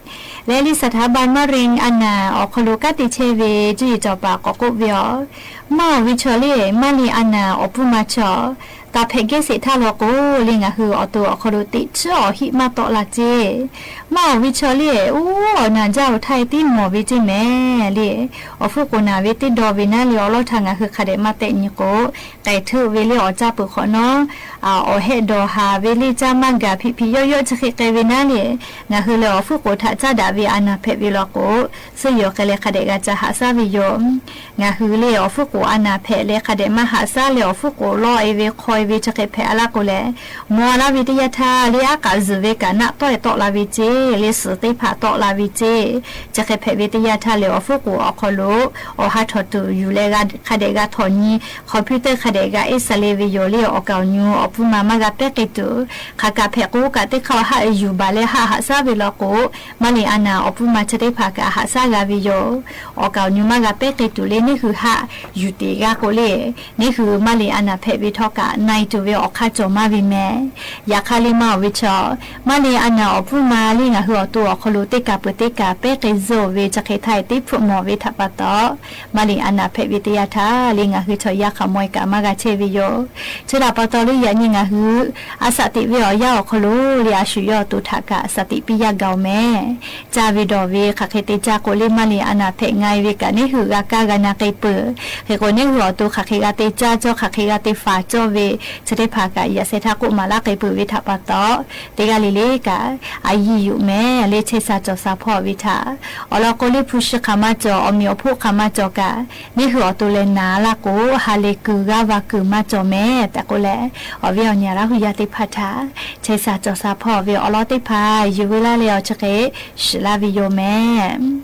Lehˬ, liˇ สถาบันมะเร็ง a naˬ awˬ hk'aw lo kanˉ te chehˇ ve cuˇ yiˍ cawˬ paˍ k'awꞈ k'oˆ ve yoˬ. Maˇ awˬ ve chaw liˇ maˇ liꞈ a naˬ awˬ pfuhˇ ma chaw taˍ hpehꞈ gehˇ sheˍ htaˇ law k'o, liˇ ngaˬ hui awˬ to awˬ hk'aw lo teꞈ chiˉ awˬ hiˆ maˇ tawˆ la ceˇ. Maˇ awˬ ve chaw liˇ uˉ awˬ naˬ jaˇ awˬ htaˇ e tiˉ mawˬ ve ceˇ mehˍ. Liˇ awˬ fuiˉ k'oˍ naˬ ve teˇ dawˇ ve naˉ liˇ awˬ lawˉ htaˇ ngaˬ hui hk'a dehꞈ maˇ tehꞈ nyi k'o, k'ai htuˆ ve liˇ awˬ caˇ peuˬ hk'awꞈ nawˉ, awˬ hehˆ dawˬ haˍ ve liˇ caˇ maˇ gaˬ hpiꞈ hpiꞈ yawˆ yawˆ chi hk'e k'ai ve naˉ liˇ, ngaˬ hui lehˬ awˬ fuiˉ k'oˍ htaꞈ caˉ daꞈ ve a naˬ hpehꞈ ve law k'o, suhˉ yoˬ k'ai leh hk'a dehꞈ g'a ca haꞈ shaˉ ve yoˬ. Ngaˬ hui lehˬ awˬ fuiˉ k'oˍ a naˬ hpehꞈ leh hk'a dehꞈ maˇ haꞈ shaˉ leh awˬ fuiˉ k'oˍ lawˇ e ve hk'aw e ve chi hk'e hpehꞈ a laˇ k'o lehˬ, mawˬ a laˇ ve teˇ yanˇ htaˇ liˇ aˉ k'aꞈ zuhˬ ve kaꞈ naˆ tawˆ e tawˆ la ve ceˇ, liˇ suhˍ teˇ hpaˍ tawˆ la ve ceˇ, chi hk'e hpehꞈ ve teˇ yanˇ htaˇ lehˬ awˬ fuiˉ k'oˍ awˬ hk'aw lo awˬ ha htawnˍ tuˬ yuˬ leh g'a hk'a dehꞈ g'a htawnˍ nyi, computer hk'a dehꞈ g'a eˉ saˍ le ve yoˬ. Liˇ awˬ kaˍ awˬ nyu awˬ pfuhˇ ma maˇ g'a pehˉ k'ai tuˬ, hk'aˬ kaꞈ hpehꞈ k'o kaꞈ teˇ hk'aˇ haˆ yuˬ baˬ leh haˆ haꞈ shaˉ ve law k'o, maˇ liꞈ a naˬ awˬ pfuhˇ ma chi teˇ hpaˍ kaꞈ haꞈ shaˉ g'a ve yoˬ. Awˬ kaˍ awˬ nyu maˇ g'a pehˉ k'ai tuˬ leh neˇ hui haˆ yuˬ teꞈ g'a k'o lehˬ, neˇ hui maˇ liꞈ a naˬ hpehꞈ ve htawˇ kaꞈ na e tuˬ ve awˬ hk'aˇ cawˬ maˇ ve mehˍ. Yaꞈ hk'aˇ liˇ maˇ awˬ ve chaw, maˇ liꞈ a naˬ awˬ pfuhˇ ma liˇ ngaˬ hui awˬ to awˬ hk'aw lo teˇ kaˬ peuˬ teˇ kaˬ pehˉ k'ai zuhˆ ve chi hk'e htaˇ e teˇ hpfuhˆ mawˬ ve htaꞈ pa taw, maˇ liꞈ a naˬ hpehꞈ ve teˇ yanˇ htaˇ liˇ ngaˬ hui chaw yaˇ hk'aˬ maw e kaꞈ maˇ g'a chehˇ ve yoˬ. Chi htaꞈ pa taw liˇ yaꞈ nyi ngaˬ hui a shaꞈ teꞈ ve awˬ yanˇ awˬ hk'aw lo liˇ a shu yawˇ awˬ to htaꞈ kaꞈ shaꞈ teꞈ piˇ yaˇ gaˬ oˬ mehˍ. Caˇ ve dawˬ ve hk'aˬ hk'e te caˇ k'o lehˬ maˇ liꞈ a naˬ hpehꞈ nga e ve kaꞈ neˇ hui g'a kaˇ g'a na k'ai peuˬ. Hk'e k'o neˇ hui awˬ to hk'aˬ hk'e g'a te caˇ cawˇ hk'aˬ hk'e g'a te faˍ cawˇ ve chi teˇ hpaˍ kaꞈ yaꞈ sheh htaˇ k'oˆ maˍ laˇ k'ai peuˬ ve htaꞈ pa taw, teˇ g'aˇ le le kaꞈ a yiˇ yuˬ mehˍ. Lehˬ chehˇ sha cawˬ sha hpawˇ ve htaꞈ awˬ lawn k'o lehˬ hpu shi hk'aˬ maˇ cawˬ, awˬ meꞈ awˬ hpoˆ hk'aˬ maˇ cawˬ kaꞈ, neˇ hui awˬ to leh naˍ laˇ k'o ha lehˬ kuiˬ g'aˇ va kuiˬ maˇ cawˬ mehˍ tehꞈ k'oˆ leh, awˬ viˉ awˬ nyi a Laˇ hu yaˇ teˇ hpaˍ htaꞈ chehˇ sha cawˬ sha hpawˇ ve awˬ lawn teˇ hpaˍ yuˬ ve laˇ leh awˬ chi hk'e shiˍ laˇ ve yoˬ mehˍ.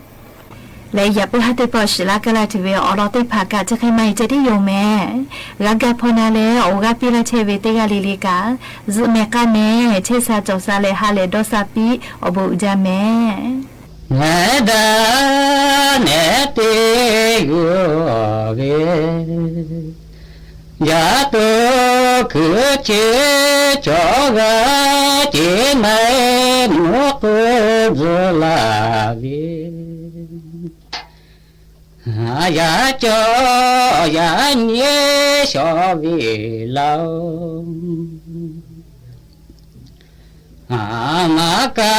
Lehˬ yaꞈ puiˉ haˉ teˇ pawˆ shiˍ laˇ kaˇ laˇ tuˬ ve awˬ lawn teˇ hpaˍ kaꞈ chi hk'e maˇ heˆ ceh tiˉ yoˬ mehˍ. G'a gaˇ hpaw na leh awˬ g'aˇ piˇ laˇ chehˇ ve teˇ g'aˇ le le kaꞈ, zuhꞈ mehˍ k'aˇ mehˍ. Chehˇ sha cawˬ sha leh ha lehˬ dawˇ sha piˇ awˬ bon uiˍ jaˇ mehˍ. Ngaˬ daꞈ nehˉ te g'uˇ ve, yaꞈ to kuiˬ ce cawˬ g'a ce maˇ heˆ mvuhˇ k'oˆ tzuhˬ laˇ ve. Yaꞈ cawˬ yaꞈ nyi shawˍ ve laˇ-oˬ. Maˇ kaˇ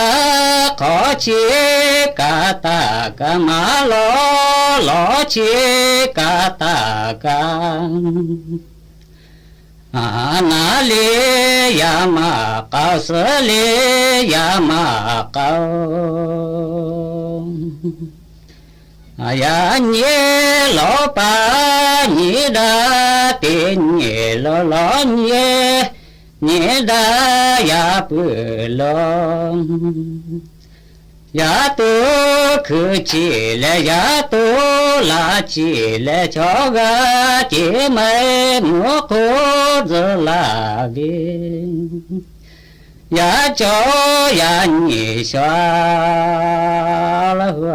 hk'awꞈ chi kaꞈ taˇ kaˇ, maˇ lawˬ lawˬ chi kaꞈ taˇ kaˇ. Naˉ le yaꞈ maˇ k'aoˍ, suhˉ le yaꞈ maˇ k'aoˍ. Yaꞈ nyi lawˬ paˍ nyi daꞈ teˇ nyi lawˬ lawˬ nyi, nyi daꞈ yaꞈ puiˉ lo. Yaꞈ to hkui chi leh, yaꞈ to laꞈ chi leh, chaw g'a ceˇ mehˍ mvuhˇ k'oˆ tcuh laˇ ve, yaꞈ cawˬ yaꞈ nyi shaw laˇ hu a.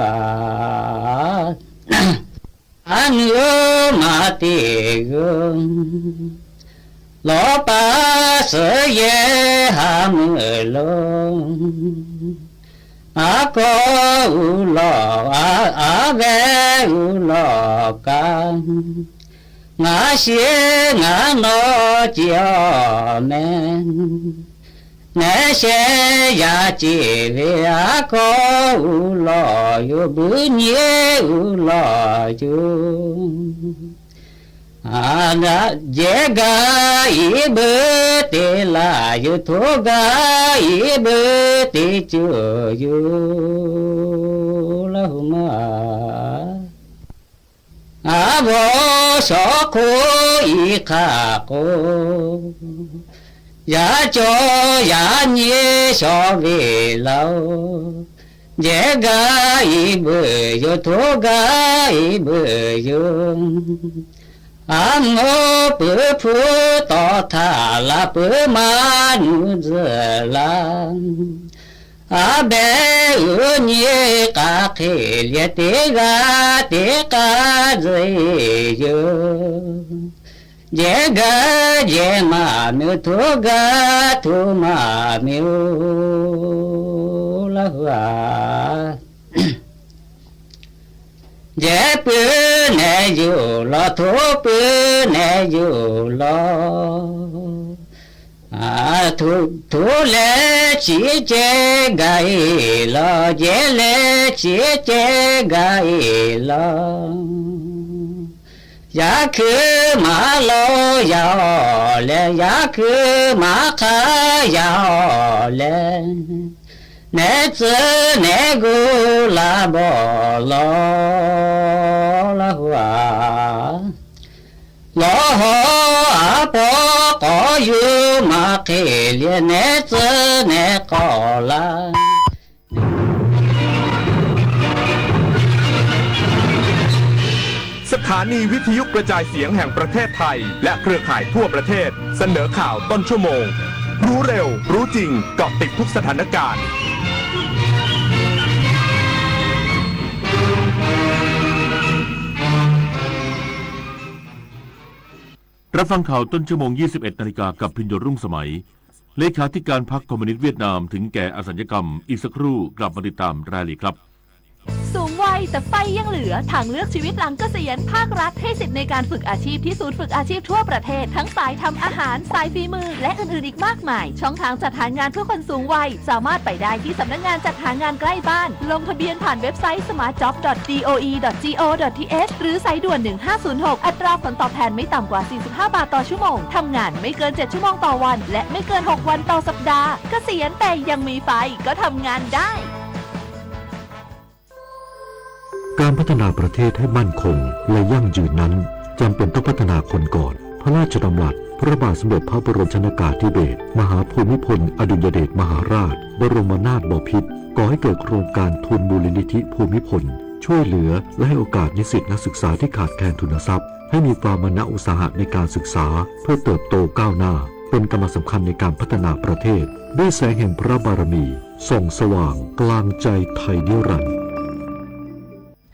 A nuˇ ma teˇ g'uˇ, lawˬ paˍ suhˍ yehˬ ha meuˇ lo. A kawˇ uˬ lawˬ, a, a vehˬ uˬ lawˬ kaꞈ, ngaˬ shiˍ ngaˬ nawˬ ce awˬ meh. Nehˬ shehˍ yaꞈ ceˇ ve a kawˇ uˬ lawˬ yoˬ, buiˇ nyi uˬ lawˬ yoˬ. Jehˬ gaˇ iˉ beuꞈ te laˇ yoˬ, htoꞈ gaˇ iˉ beuꞈ te cuˬ yoˬ laˇ hu ma. A vawˇ shawˍ hk'oˆ iˉ hk'aˆ k'o, yaꞈ cawˬ yaꞈ nyi shaw ve laˇ oˬ. Jehˬ gaˇ iˉ beuꞈ yoˬ, htoꞈ gaˇ iˉ beuꞈ yoˬ. A mvuhˇ peuˬ hpu tawˍ htaꞈ laˬ peuˬ maˇ nuˇ tzuhꞈ laˇ. A behˬ uiˍ nyi k'a hk'e leh teˇ g'aˇ teˇ k'a zuhꞈ e yoˬ. Jehˬ gaˇ jehˬ maˇ miˬ oˬ, htoꞈ gaˇ htoꞈ maˇ miˬ oˬ laˇ hu a. Jehˬ puiˉ nehˬ yoˬ lawˬ, htoꞈ puiˉ nehˬ yoˬ lawˬ. Htoꞈ leh chi ceh gaˬ e lawˬ, jehˬ leh chi ceh gaˬ e lawˬ. Yaꞈ hkui maˍ lawˬ yaꞈ awˬ leh, yaꞈ hkui maˍ hk'aˇ yaꞈ awˬ leh, nehˬ tcuhˉ nehˬ gu la bawˬ lawˬ laˇ hu a. Lawˬ hawˉ a paw k'awꞈ yuˬ maˇ hk'e leh, nehˬ tcuhˉ nehˬ k'awꞈ laˇ. สถานีวิทยุกระจายเสียงแห่งประเทศไทย และเครือข่ายทั่วประเทศ เสนอข่าวต้นชั่วโมง รู้เร็ว รู้จริง เกาะติดทุกสถานการณ์ รับฟังข่าวต้นชั่วโมง ยี่สิบเอ็ดนาฬิกา กับพิญโยรุ่งสมัย เลขาธิการพรรคคอมมิวนิสต์เวียดนามถึงแก่อสัญญกรรม อีกสักครู่กลับมาติดตามรายละเอียดครับ สูงวัยแต่ไฟยังเหลือ ทางเลือกชีวิตหลังเกษียณ ภาครัฐให้สิทธิ์ในการฝึกอาชีพที่ศูนย์ฝึกอาชีพทั่วประเทศ ทั้งสายทำอาหาร สายฝีมือ และอื่นๆอีกมากมาย ช่องทางจัดหางานเพื่อคนสูงวัย สามารถไปได้ที่สำนักงานจัดหางานใกล้บ้าน ลงทะเบียนผ่านเว็บไซต์ สมาร์ทจ็อบ ดอท ดี โอ อี ดอท จี โอ ดอท ที เอช หรือสายด่วน หนึ่งห้าศูนย์หก อัตราผลตอบแทนไม่ต่ำกว่า สี่สิบห้าบาทต่อชั่วโมง ทำงานไม่เกิน เจ็ดชั่วโมงต่อวัน และไม่เกิน หกวันต่อสัปดาห์ เกษียณแต่ยังมีไฟ ก็ทำงานได้ การพัฒนาประเทศให้มั่นคงและยั่งยืนนั้น จำเป็นต้องพัฒนาคนก่อน พระราชดำรัส พระบาทสมเด็จพระบรมชนกาธิเบศร มหาภูมิพลอดุลยเดชมหาราช บรมนาถบพิตร ก่อให้เกิดโครงการทุนมูลนิธิภูมิพล ช่วยเหลือและให้โอกาสนิสิตนักศึกษาที่ขาดแคลนทุนทรัพย์ ให้มีความมานะอุตสาหะในการศึกษา เพื่อเติบโตก้าวหน้า เป็นกำลังสำคัญในการพัฒนาประเทศ ด้วยแสงแห่งพระบารมี ส่องสว่างกลางใจไทยนิรันดร์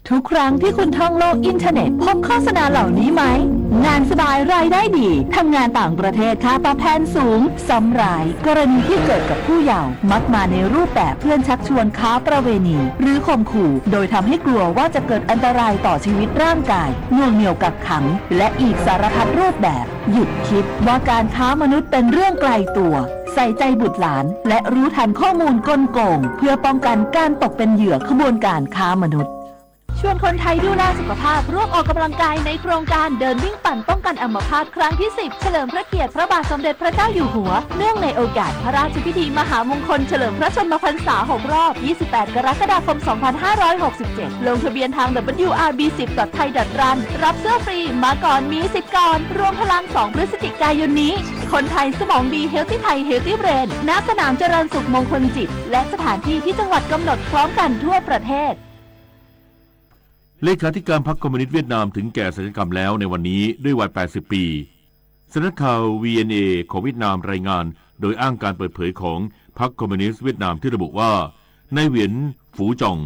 ทุกครั้งที่คุณท่องโลกอินเทอร์เน็ต พบโฆษณาเหล่านี้ไหม งานสบายรายได้ดี ทำงานต่างประเทศค่าตอบแทนสูง ซ้ำร้าย กรณีที่เกิดกับผู้เยาว์ มักมาในรูปแบบเพื่อนชักชวนค้าประเวณี หรือข่มขู่ โดยทำให้กลัวว่าจะเกิดอันตรายต่อชีวิตร่างกาย หน่วงเหนี่ยวกักขัง และอีกสารพัดรูปแบบ หยุดคิดว่าการค้ามนุษย์เป็นเรื่องไกลตัว ใส่ใจบุตรหลาน และรู้ทันข้อมูลกลโกง เพื่อป้องกันการตกเป็นเหยื่อขบวนการค้ามนุษย์ เ ชวนคนไทยดูแลสุขภาพ ร่วมออกกำลังกายในโครงการเดินวิ่งปั่นป้องกันอัมพาตครั้งที่สิบ เฉลิมพระเกียรติพระบาทสมเด็จพระเจ้าอยู่หัว เนื่องในโอกาสพระราชพิธีมหามงคลเฉลิมพระชนมพรรษา หก รอบ ยี่สิบแปด กรกฎาคม สองพันห้าร้อยหกสิบเจ็ด ลงทะเบียนทาง ดับเบิลยูอาร์บี สิบ ดอท ไทย ดอท รัน รับเสื้อฟรี มาก่อนมีสิทธิ์ก่อน รวมพลัง สอง พฤศจิกายนนี้ คนไทยสมองดี Healthy Thai Healthy Brain ณ สนามเจริญสุขมงคลจิต และสถานที่ที่จังหวัดกำหนดพร้อมกันทั่วประเทศ เลขาธิการพรรคคอมมิวนิสต์เวียดนามถึงแก่สัญญกรรมแล้วในวันนี้ด้วยวัย แปดสิบ ปี สำนักข่าว วีเอ็นเอ ของเวียดนามรายงานโดยอ้างการเปิดเผยของพรรคคอมมิวนิสต์เวียดนามที่ระบุว่า นายเหวียน ฝูจ่อง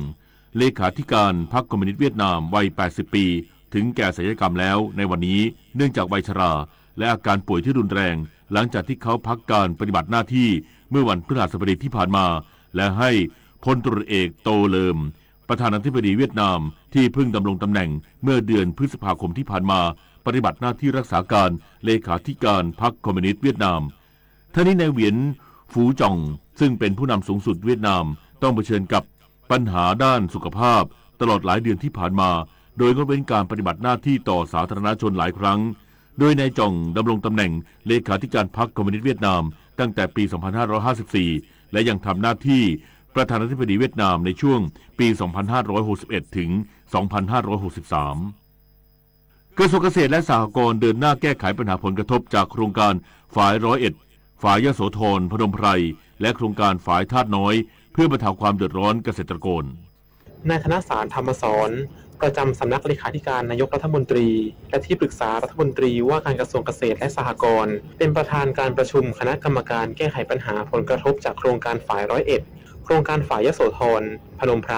เลขาธิการพรรคคอมมิวนิสต์เวียดนามวัย แปดสิบ ปี ถึงแก่สัญญกรรมแล้วในวันนี้เนื่องจากวัยชรา และอาการป่วยที่รุนแรง หลังจากที่เขาพักการปฏิบัติหน้าที่เมื่อวันพฤหัสบดีที่ผ่านมา และให้พลตำรวจเอกโตเลิม ประธานาธิบดีเวียดนามที่เพิ่งดำรงตำแหน่งเมื่อเดือนพฤษภาคมที่ผ่านมา ปฏิบัติหน้าที่รักษาการเลขาธิการพรรคคอมมิวนิสต์เวียดนาม ทั้งนี้นายเหวียน ฝูจ่อง ซึ่งเป็นผู้นำสูงสุดเวียดนาม ต้องเผชิญกับปัญหาด้านสุขภาพตลอดหลายเดือนที่ผ่านมา โดยงดเว้นการปฏิบัติหน้าที่ต่อสาธารณชนหลายครั้ง โดยนายจ่องดำรงตำแหน่งเลขาธิการพรรคคอมมิวนิสต์เวียดนามตั้งแต่ปี สองพันห้าร้อยห้าสิบสี่ และยังทำหน้าที่ประธานาธิบดีเวียดนามในช่วงปี สองพันห้าร้อยหกสิบเอ็ด ถึง สองพันห้าร้อยหกสิบสาม กระทรวงเกษตรและสหกรณ์เดินหน้าแก้ไขปัญหาผลกระทบจากโครงการฝายร้อยเอ็ด ฝายยโสธร พนมไพร และโครงการฝายธาตุน้อย เพื่อบรรเทาความเดือดร้อนเกษตรกร นายธนสาร ธรรมสร ประจำสำนักเลขาธิการนายกรัฐมนตรี และที่ปรึกษารัฐมนตรีว่าการกระทรวงเกษตรและสหกรณ์ เป็นประธานการประชุมคณะกรรมการแก้ไขปัญหาผลกระทบจากโครงการฝายร้อยเอ็ด โครงการฝายยโสธร พนมไพร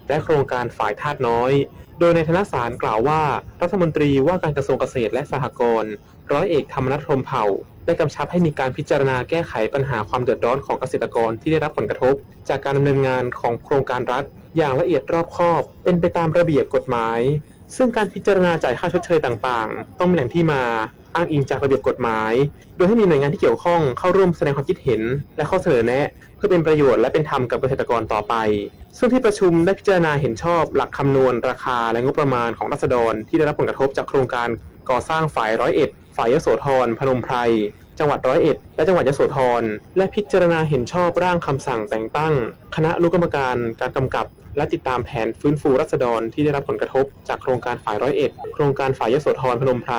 และโครงการฝายธาตุน้อย โดยนายธนสารกล่าวว่า รัฐมนตรีว่าการกระทรวงเกษตรและสหกรณ์ ร้อยเอกธรรมนัส พรหมเผ่า ได้กำชับให้มีการพิจารณาแก้ไขปัญหาความเดือดร้อนของเกษตรกรที่ได้รับผลกระทบ จากการดำเนินงานของโครงการรัฐอย่างละเอียดรอบคอบ เป็นไปตามระเบียบกฎหมาย ซึ่งการพิจารณาจ่ายค่าชดเชยต่างๆ ต้องมีแหล่งที่มา อ้างอิงจากระเบียบกฎหมาย โดยให้มีหน่วยงานที่เกี่ยวข้องเข้าร่วมแสดงความคิดเห็น และข้อเสนอแนะ เพื่อเป็นประโยชน์และเป็นธรรมกับเกษตรกรต่อไป ซึ่งที่ประชุมได้พิจารณาเห็นชอบหลักคำนวณราคาและงบประมาณของราษฎรที่ได้รับผลกระทบจากโครงการก่อสร้างฝายร้อยเอ็ด ฝายยโสธร พนมไพร จังหวัดร้อยเอ็ด และจังหวัดยโสธร และพิจารณาเห็นชอบร่างคำสั่งแต่งตั้งคณะอนุกรรมการการกำกับ และติดตามแผนฟื้นฟูราษฎรที่ได้รับผลกระทบจากโครงการฝายร้อยเอ็ด โครงการฝายยโสธร พนมไพร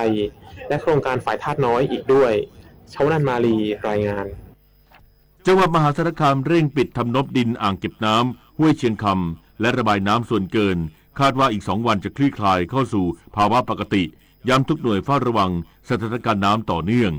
และโครงการฝายธาตุน้อยอีกด้วย ชวนันท์ มาลี รายงาน จังหวัดมหาสารคามเร่งปิดทำนบดินอ่างเก็บน้ำห้วยเชียงคำ และระบายน้ำส่วนเกิน คาดว่าอีกสองวันจะคลี่คลายเข้าสู่ภาวะปกติ ย้ำทุกหน่วยเฝ้าระวังสถานการณ์น้ำต่อเนื่อง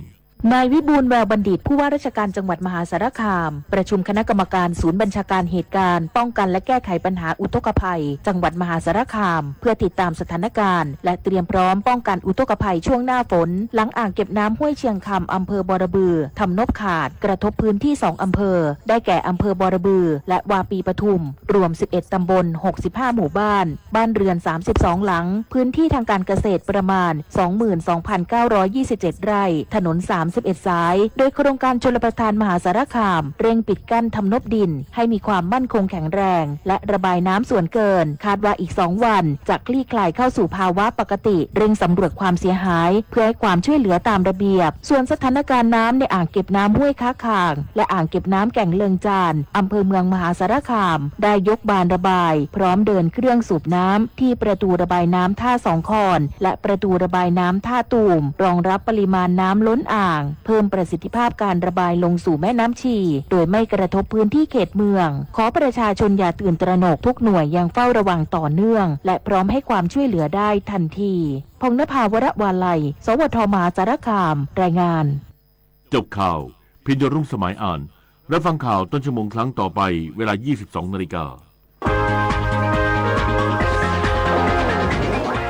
นายวิบูลย์ แววบัณฑิต ผู้ว่าราชการจังหวัดมหาสารคาม ประชุมคณะกรรมการศูนย์บัญชาการเหตุการณ์ป้องกันและแก้ไขปัญหาอุทกภัย จังหวัดมหาสารคาม เพื่อติดตามสถานการณ์ และเตรียมพร้อมป้องกันอุทกภัยช่วงหน้าฝน หลังอ่างเก็บน้ำห้วยเชียงคำ อำเภอบอระบือ ทำนบขาด กระทบพื้นที่สองอำเภอ ได้แก่อำเภอบอระบือ และวาปีปทุม รวมสิบเอ็ดตำบล หกสิบห้าหมู่บ้าน บ้านเรือนสามสิบสองหลัง พื้นที่ทางการเกษตรประมาณ สองหมื่นสองพันเก้าร้อยยี่สิบเจ็ดไร่ ถนนสามสิบเอ็ดสาย โดยโครงการชลประทานมหาสารคาม เร่งปิดกั้นทำนบดิน ให้มีความมั่นคงแข็งแรง และระบายน้ำส่วนเกิน คาดว่าอีกสองวัน จะคลี่คลายเข้าสู่ภาวะปกติ เร่งสำรวจความเสียหาย เพื่อให้ความช่วยเหลือตามระเบียบ ส่วนสถานการณ์น้ำในอ่างเก็บน้ำห้วยค้าคาง และอ่างเก็บน้ำแก่งเลิงจาน อำเภอเมืองมหาสารคาม ได้ยกบานระบาย พร้อมเดินเครื่องสูบน้ำที่ประตูระบายน้ำท่าสองคอน และประตูระบายน้ำท่าตูม รองรับปริมาณน้ำล้นอ่าง เพิ่มประสิทธิภาพการระบายลงสู่แม่น้ำชี โดยไม่กระทบพื้นที่เขตเมือง ขอประชาชนอย่าตื่นตระหนก ทุกหน่วยยังเฝ้าระวังต่อเนื่อง และพร้อมให้ความช่วยเหลือได้ทันที พงษ์นภา วรวาลัย สวท มหาสารคาม รายงาน จบข่าว พิญโยรุ่งสมัยอ่าน รับฟังข่าวต้นชั่วโมงครั้งต่อไป เวลา ยี่สิบสองนาฬิกา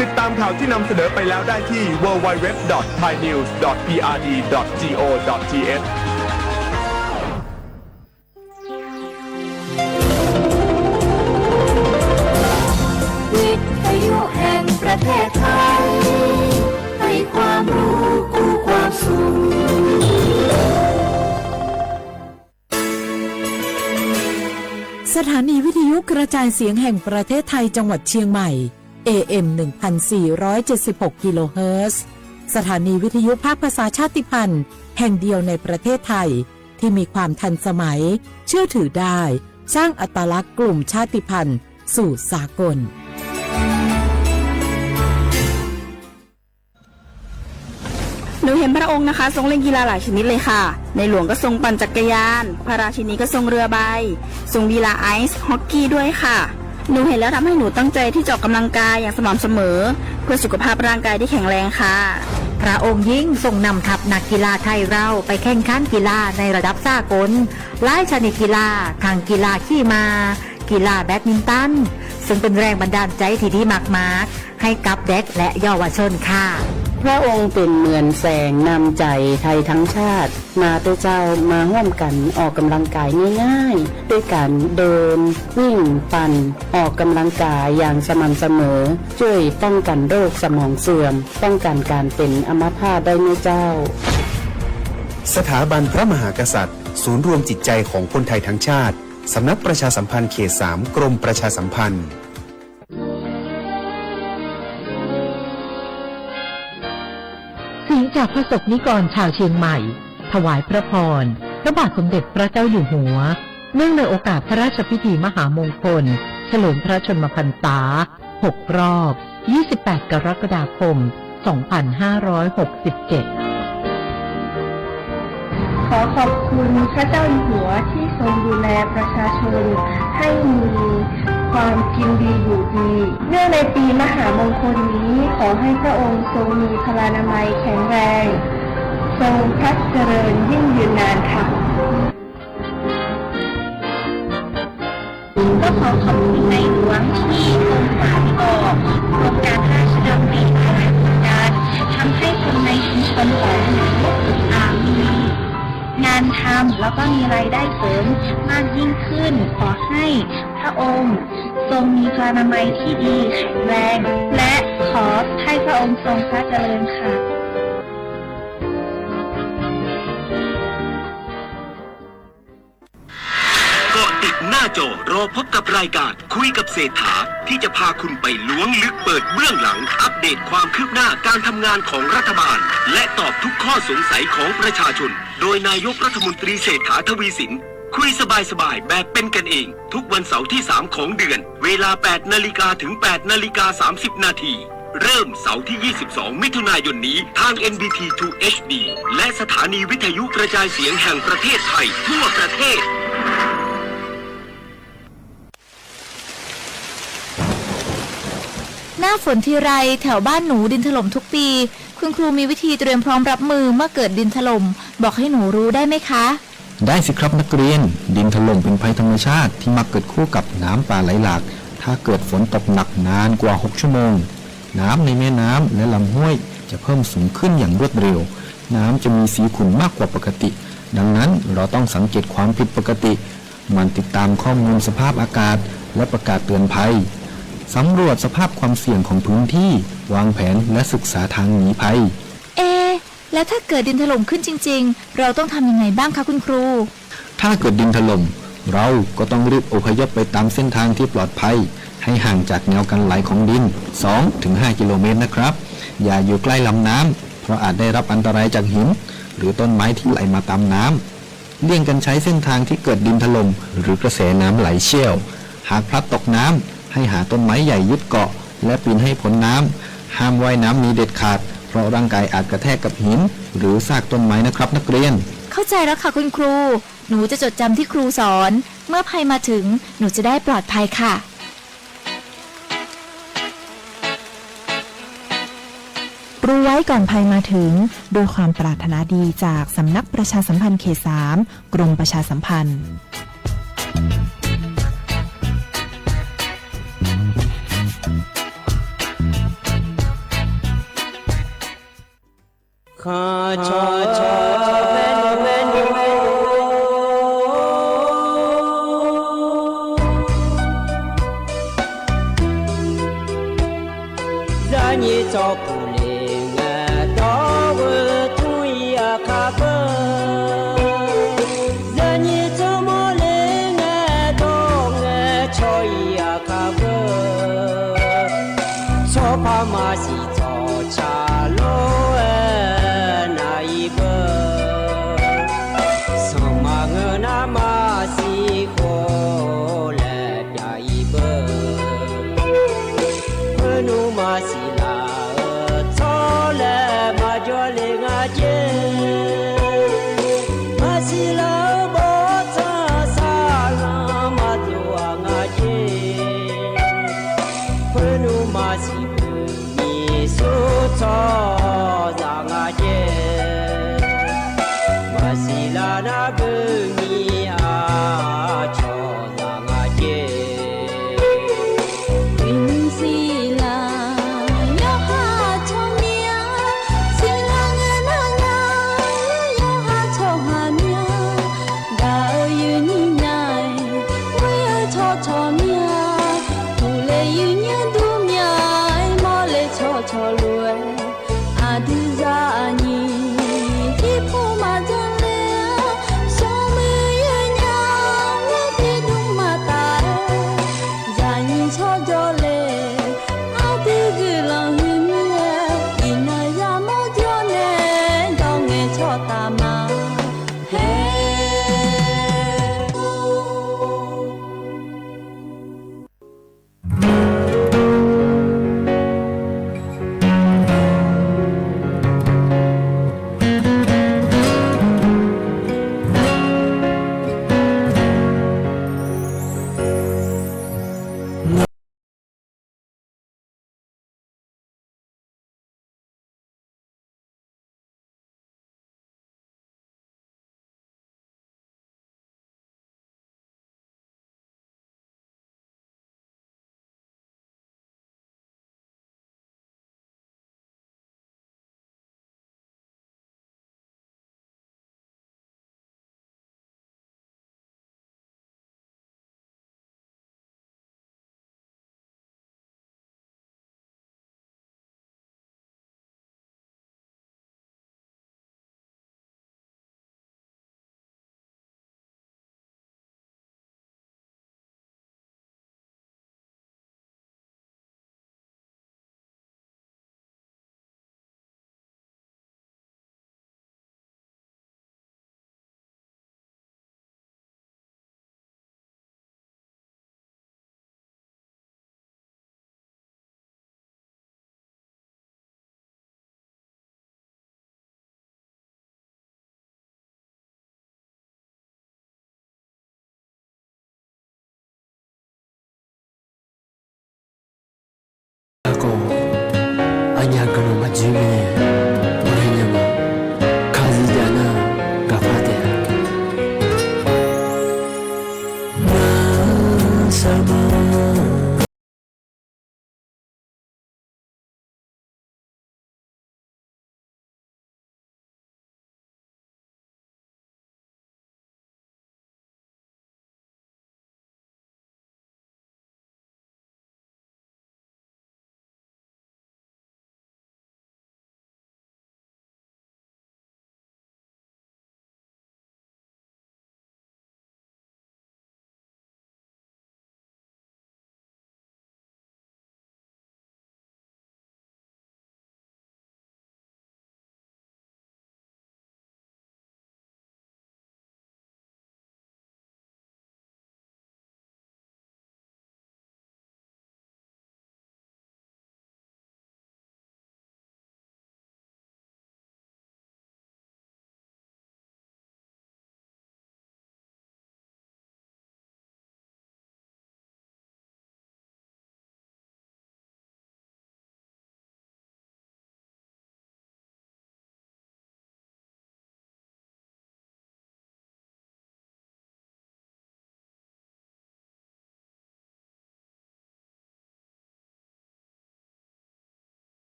ติดตามข่าวที่นำเสนอไปแล้วได้ที่ ดับเบิลยู ดับเบิลยู ดับเบิลยู ดอท ไทยนิวส์ ดอท พีอาร์ดี ดอท จี โอ ดอท ที เอช วิทยุแห่งประเทศไทย ให้ความรู้คู่ความสุข สถานีวิทยุกระจายเสียงแห่งประเทศไทยจังหวัดเชียงใหม่ เอ เอ็ม หนึ่งพันสี่ร้อยเจ็ดสิบหก กิโลเฮิรตซ์ สถานีวิทยุภาคภาษาชาติพันธุ์แห่งเดียวในประเทศไทยที่มีความทันสมัย เชื่อถือได้ สร้างอัตลักษณ์กลุ่มชาติพันธุ์สู่สากล หนูเห็นพระองค์นะคะทรงเล่นกีฬาหลายชนิดเลยค่ะ ในหลวงก็ทรงปั่นจักรยาน พระราชินีก็ทรงเรือใบ ทรงกีฬาไอซ์ฮอกกี้ด้วยค่ะ หนูเห็นแล้วทำให้หนูตั้งใจที่จะออกกำลังกายอย่างสม่ำเสมอ เพื่อสุขภาพร่างกายที่แข็งแรงค่ะ พระองค์ยิ่งทรงนำทัพนักกีฬาไทยเราไปแข่งขันกีฬาในระดับสากล หลายชนิดกีฬา ทั้งกีฬาขี่ม้า กีฬาแบดมินตัน ซึ่งเป็นแรงบันดาลใจที่ดีมากๆ ให้กับเด็กและเยาวชนค่ะ พระองค์เป็นเหมือนแสงนำใจไทยทั้งชาติ มาเต๊อะเจ้า มาร่วมกันออกกำลังกายง่ายๆ ด้วยการเดิน วิ่ง ปั่น ออกกำลังกายอย่างสม่ำเสมอ ช่วยป้องกันโรคสมองเสื่อม ป้องกันการเป็นอัมพาตได้นะเจ้า สถาบันพระมหากษัตริย์ ศูนย์รวมจิตใจของคนไทยทั้งชาติ สำนักประชาสัมพันธ์เขตสาม กรมประชาสัมพันธ์ เสียงจากพระสกนิกรชาวเชียงใหม่ ถวายพระพร พระบาทสมเด็จพระเจ้าอยู่หัว เนื่องในโอกาสพระราชพิธีมหามงคล เฉลิมพระชนมพรรษา หก รอบ ยี่สิบแปด กรกฎาคม สองพันห้าร้อยหกสิบเจ็ด ขอขอบคุณพระเจ้าอยู่หัวที่ทรงดูแลประชาชนให้มีความกินดีอยู่ดี เนื่องในปีมหามงคลนี้ ขอให้พระองค์ทรงมีพลานามัยแข็งแรง ทรงพระเจริญยิ่งยืนนานค่ะ ก็ขอขอบคุณในหลวงที่ทรงสานต่อโครงการพระราชดำริหลายๆโครงการ ทำให้คนในชุมชนของหนู อ่า มีงานทำแล้วก็มีรายได้เสริมมากยิ่งขึ้น ขอให้พระองค์ทรงมีพลานามัยที่ดีแข็งแรง และขอให้พระองค์ทรงพระเจริญค่ะ เกาะติดหน้าจอรอพบกับรายการคุยกับเศรษฐา ที่จะพาคุณไปล้วงลึกเปิดเบื้องหลัง อัปเดตความคืบหน้าการทำงานของรัฐบาล และตอบทุกข้อสงสัยของประชาชน โดยนายกรัฐมนตรีเศรษฐาทวีสิน คุยสบายๆแบบเป็นกันเอง ทุกวันเสาร์ที่สามของเดือน เวลาแปดนาฬิกาถึงแปดนาฬิกาสามสิบนาที เริ่มเสาร์ที่ยี่สิบสองมิถุนายนนี้ ทาง เอ็น บี ที ทู เอช ดี และสถานีวิทยุกระจายเสียงแห่งประเทศไทยทั่วประเทศ หน้าฝนทีไร แถวบ้านหนูดินถล่มทุกปี คุณครูมีวิธีเตรียมพร้อมรับมือเมื่อเกิดดินถล่ม บอกให้หนูรู้ได้ไหมคะ ได้สิครับนักเรียน ดินถล่มเป็นภัยธรรมชาติที่มักเกิดคู่กับน้ำป่าไหลหลาก ถ้าเกิดฝนตกหนักนานกว่าหกชั่วโมง น้ำในแม่น้ำและลำห้วยจะเพิ่มสูงขึ้นอย่างรวดเร็ว น้ำจะมีสีขุ่นมากกว่าปกติ ดังนั้นเราต้องสังเกตความผิดปกติ หมั่นติดตามข้อมูลสภาพอากาศและประกาศเตือนภัย สำรวจสภาพความเสี่ยงของพื้นที่ วางแผนและศึกษาทางหนีภัย เอะ แล้วถ้าเกิดดินถล่มขึ้นจริงๆ เราต้องทำยังไงบ้างคะคุณครู ถ้าเกิดดินถล่ม เราก็ต้องรีบอพยพไปตามเส้นทางที่ปลอดภัย ให้ห่างจากแนวกันไหลของดิน สองถึงห้ากิโลเมตรนะครับ อย่าอยู่ใกล้ลำน้ำ เพราะอาจได้รับอันตรายจากหิน หรือต้นไม้ที่ไหลมาตามน้ำ เลี่ยงกันใช้เส้นทางที่เกิดดินถล่ม หรือกระแสน้ำไหลเชี่ยว หากพลัดตกน้ำ ให้หาต้นไม้ใหญ่ยึดเกาะ และปีนให้พ้นน้ำ ห้ามว่ายน้ำหนีเด็ดขาด เพราะร่างกายอาจกระแทกกับหิน หรือซากต้นไม้นะครับนักเรียน เข้าใจแล้วค่ะคุณครู หนูจะจดจำที่ครูสอน เมื่อภัยมาถึง หนูจะได้ปลอดภัยค่ะ รู้ไว้ก่อนภัยมาถึง ด้วยความปรารถนาดีจากสำนักประชาสัมพันธ์เขตสาม กรมประชาสัมพันธ์ Shaˍ lonˉ-e naˍ i beuꞈ, sanˍ maˍ ngeuˬ naˉ maˇ shiˍ k'o leh, pyaꞈ i beuꞈ, heuˆ nuˇ maˇ shiˍ laˬ-euˬ htawˇ leh maˇ jawˇ le ngaˬ ceˇ. Maˇ shiˍ laˬ-euˬ bawˇ htaˇ shaˍ laꞈ maˇ tuˬ a ngaˬ ceˇ. Heuˆ nuˇ maˇ shiˍ peuˬ, Yeˍsuˆ htawˇ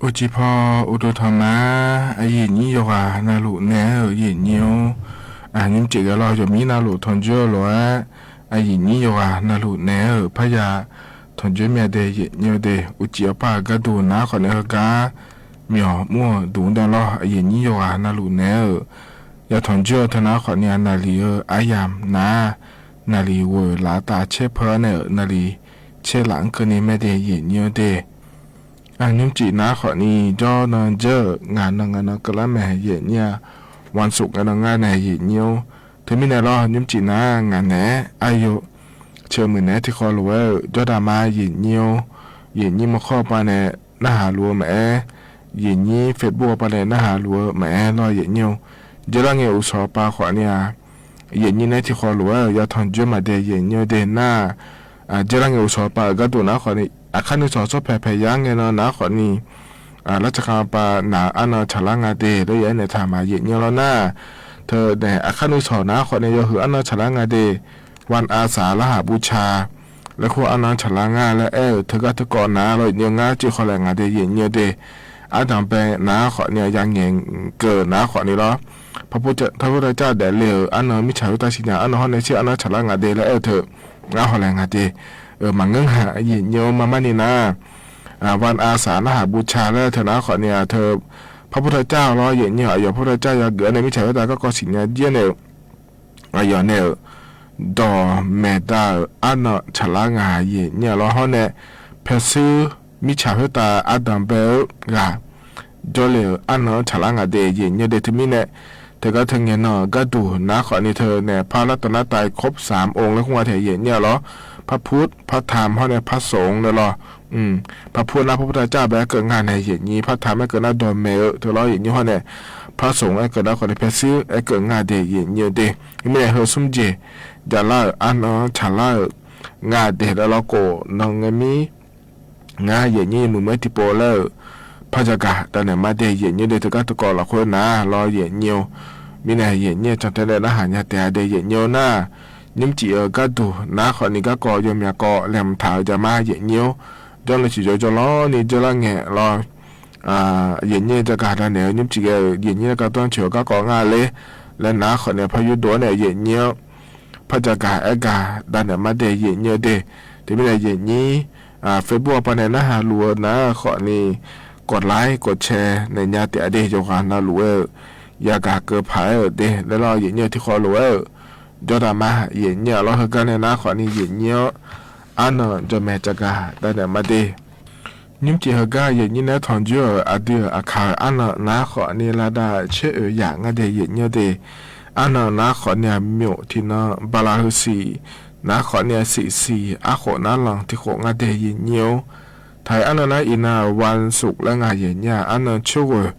Oˇ chi hpawˇ oˇ to htaꞈ ma, a yehˬ nyiˉ yawˇ g'aˇ na loꞈ nehˬ-oˬ, yehˬ nyiˉ-oˬ. Nyiˇ ceuˬ g'a law, yawˬ miˉ na loꞈ htawnˍ juˇ lo-a, a yehˬ nyiˉ yawˇ g'aˇ na loꞈ nehˬ-oˬ, hpaˇ yaˇ htawnˍ juˇ miˇ a deh yehˬ nyiˉ-oˬ deh. Oˇ chi awˬ paˇ g'aˇ duˬ naˉ hk'awꞈ nehˬ, heuˆ gaˇ miˬ awˬ mvuhˇ awˬ duˬ daˇ lawˇ, a yehˬ nyiˉ yawˇ g'aˇ na loꞈ nehˬ-oˬ. Yaˇ htawnˍ juˇ-oˬ, hteˇ naˉ hk'awꞈ nehˬ, a naˍ liˍ-oˬ, a yaꞈ naˉ, naˍ liˍ g'uiˬ laꞈ taˍ chehˇ hpeuˇ-a nehˬ, naˍ liˍ chehˇ laꞈ k'oˆ nehˬ maˇ deh yehˬ nyiˉ-oˬ deh. Nyiˇ ceuˬ naˉ hk'awꞈ nehˬ, jawˇ naw jeuˇ ngaˬ naw ngaˬ naw keu laˇ mehˍ yehˬ nyiˉ-a, วันศุกร์ ngaˬ naw ngaˇ nehˬ yehˬ nyiˉ-oˬ. Hteˇ miˇ nehˬ law, nyiˇ ceuˬ naˉ ngaˬ nehˬ a yoˬ, chi meuꞈ nehˬ hteˇ hk'aw loꞈ-a, Jawˇdaˍ ma yehˬ nyiˉ-oˬ. Yehˬ nyiˉ mvuhˇ hk'awˇ pa nehˬ naˉ haˍ loꞈ-eu maˍ-ehˉ, yehˬ nyiˉ Facebook pa nehˬ naˉ haˍ loꞈ-eu maˍ-ehˉ law yehˬ nyiˉ-oˬ. Jehˇ laˇ ngeh uˍ shawˍ pa hk'awꞈ nehˬ-a, yehˬ nyiˉ nehˬ hteˇ hk'aw loꞈ-a, yaˇ htawnˍ juˇ maˇ deh yehˬ nyiˉ-oˬ deh naˉ. Jehˇ laˇ ngeh uˍ shawˍ pa g'aˇ duˬ naˉ hk'awꞈ nehˬ, aˬ hk'aˇ nuˇ shawˍ shawˉ hpehꞈ hpehꞈ yaˇ ngeh naw naˉ hk'awꞈ nehˬ, laˇ chi hk'aˇ pa naˍ aˉ naw chaˍ laˇ ngaˇ deh leh yaˇ nehˬ htaꞈ maˍ yehˬ nyiˉ law naˉ. Hteˇ nehˬ aˬ hk'aˇ nuˇ shawˍ naˉ hk'awꞈ nehˬ, yawˇ hui aˉ naw chaˍ laˇ ngaˇ deh, วันอาสา laˇ haˍ บูชา leh hk'oˆ aˉ naw chaˍ laˇ ngaˇ leh ehˉ-euˬ hteˇ gaˇ hteˇ k'awꞈ naˉ law yehˬ nyiˉ-oˬ. Ngaˇ ceuˬ hk'aw lehˬ ngaˬ deh yehˬ nyiˉ-oˬ deh. Aˉ daꞈ pehˍ naˉ hk'awꞈ nehˬ, yaˇ ngeh keu naˉ hk'awꞈ nehˬ law, พระพุทธเจ้า dehꞈ le-euˬ aˉ naw miˇ chaˍ ve taˇ shiˍ nyaˇ, aˉ naw hawˉ nehˬ chi aˉ naw chaˍ laˇ ngaˇ deh leh ehˉ-euˬ hteˇ, ngaˇ haw leh ngaˬ deh maˍ ngeuˉ haꞈ yehˬ nyiˉ-oˬ maˇ maˇ nehˬ naˉ. วันอาสา laˇ haˍ บูชา leh hteˇ naˉ hk'awꞈ nehˬ, hteˇ พระพุทธเจ้า law yehˬ nyiˉ-oˬ, a yawˬ พระพุทธเจ้า yaˇ g'uiˬ aˉ nehˬ miˇ chaˍ ve taˇ kaˇ k'awꞈ shiˍ nyaˇ jiˇ nehˬ, a yawˬ nehˬ-euˬ dawˬ mehˍ daꞈ-euˬ aˉ naw chaˍ laˇ ngaˇ yehˬ nyiˉ law hawˉ nehˬ, hpehꞈ suhˉ miˇ chaˍ ve taˇ aˉ daꞈ pehˍ-euˬ g'aˇ jawˇ le-euˬ aˉ naw chaˍ laˇ ngaˇ deh yehˬ nyiˉ deh. Hteˇ miˇ nehˬ hteˇ gaˇ hteˇ ngeh naw g'aˇ duˬ naˉ hk'awꞈ nehˬ, hteˇ nehˬ พระรัตนตรัย ครบสามองค์ leh hk'oˆ ngaˇ hteˇ yehˬ nyiˉ law, พระพุทธ พระธรรม hawˉ nehˬ พระสงฆ์ le law. พระพุทธ naˉ พระพุทธเจ้า pehˉ keu ngaˇ nehˬ yehˬ nyiˉ, พระธรรม ehˉ keu naˉ dawˬ mehˍ-euˬ hteˇ law yehˬ nyiˉ hawˉ nehˬ, พระสงฆ์ ehˉ keu naˉ hk'awꞈ nehˬ hpehꞈ suhˉ ehˉ keu ngaˇ deh yehˬ nyiˉ deh. Miˇ nehˬ hui suhˉ jeˬ jaꞈ laˇ-euˬ aˉ naw chaˍ laˇ-euˬ ngaˇ deh leh law k'o, nawˬ ngaˬ miˇ ngaˇ yehˬ nyiˉ mvuhˇ meuˉ tiˉ po leh-euˬ hpaˇ jaˇ gaˬ daꞈ nehˬ maˇ deh yehˬ nyiˉ deh. Hteˇ gaˇ hteˇ k'awꞈ laꞈ hk'oˆ naˉ law yehˬ nyiˉ-oˬ. Miˇ nehˬ yehˬ nyiˉ caˬ te leh naˉ haˍ nyaˇ te-a deh yehˬ nyiˉ-oˬ naˉ. Nyiˇ ceuˬ-euˬ g'aˇ duˬ naˉ hk'awꞈ nehˬ, g'aˇ k'awꞈ yawˇ miˬ-a k'awꞈ lehˬ mvuhˇ htaꞈ-euˬ jaˇ maˇ yehˬ nyiˉ-oˬ. Jawˇ naw chi jawˇ jawˇ law nehˬ jehˇ laˇ ngeh law yehˬ nyiˉ jaˇ gaˬ daꞈ nehˬ-euˬ. Nyiˇ ceuˬ geh yehˬ nyiˉ leh ka tawˇ chi-euˬ g'aˇ k'awꞈ ngaˇ le leh naˉ hk'awꞈ nehˬ hpaˇ yuˇ dawˬ nehˬ yehˬ nyiˉ-oˬ, hpaˇ jaˇ gaˬ ehˉ gaˬ daꞈ nehˬ maˇ deh yehˬ nyiˉ deh. Hteˇ miˇ nehˬ yehˬ nyiˉ Facebook pa nehˬ naˉ haˍ loꞈ-eu naˉ hk'awꞈ nehˬ, กดไลค์ กดแชร์ nehˬ nyaˇ te-a deh, yawˬ g'aˇ na loꞈ-eu yaˇ gaˬ keu hpaˍ-ehˉ-euˬ deh leh law yehˬ nyiˉ hteˇ hk'aw loꞈ-euˬ. Jawˇdaˍ ma yehˬ nyiˉ-a law, hui gaˇ nehˬ naˉ hk'awꞈ nehˬ yehˬ nyiˉ-oˬ, aˉ naw jawˬ mehˍ caˬ gaˬ daꞈ nehˬ maˇ deh. Nyiˇ ceuˬ hui gaˇ yehˬ nyiˉ nehˬ htawnˍ juˇ-euˬ a dui-euˬ aˬ hkanˍ-euˬ aˉ naw naˉ hk'awꞈ nehˬ laˇ daꞈ chehˇ-euˬ yaꞈ ngaˇ deh yehˬ nyiˉ deh. Aˉ naw naˉ hk'awꞈ nehˬ-a, မြို့ hteˇ naˉ บาราณสี naˉ hk'awꞈ nehˬ-a, siꞈ siˍ aˉ k'oꞈ naˉ laˬ hteˇ k'oꞈ ngaˇ deh yehˬ nyiˉ-oˬ. Htaiˍ aˉ naw naˉ i naˉ วันศุกร์ leh ngaˬ yehˬ nyiˉ-a, aˉ naw chawˇ g'uiˬ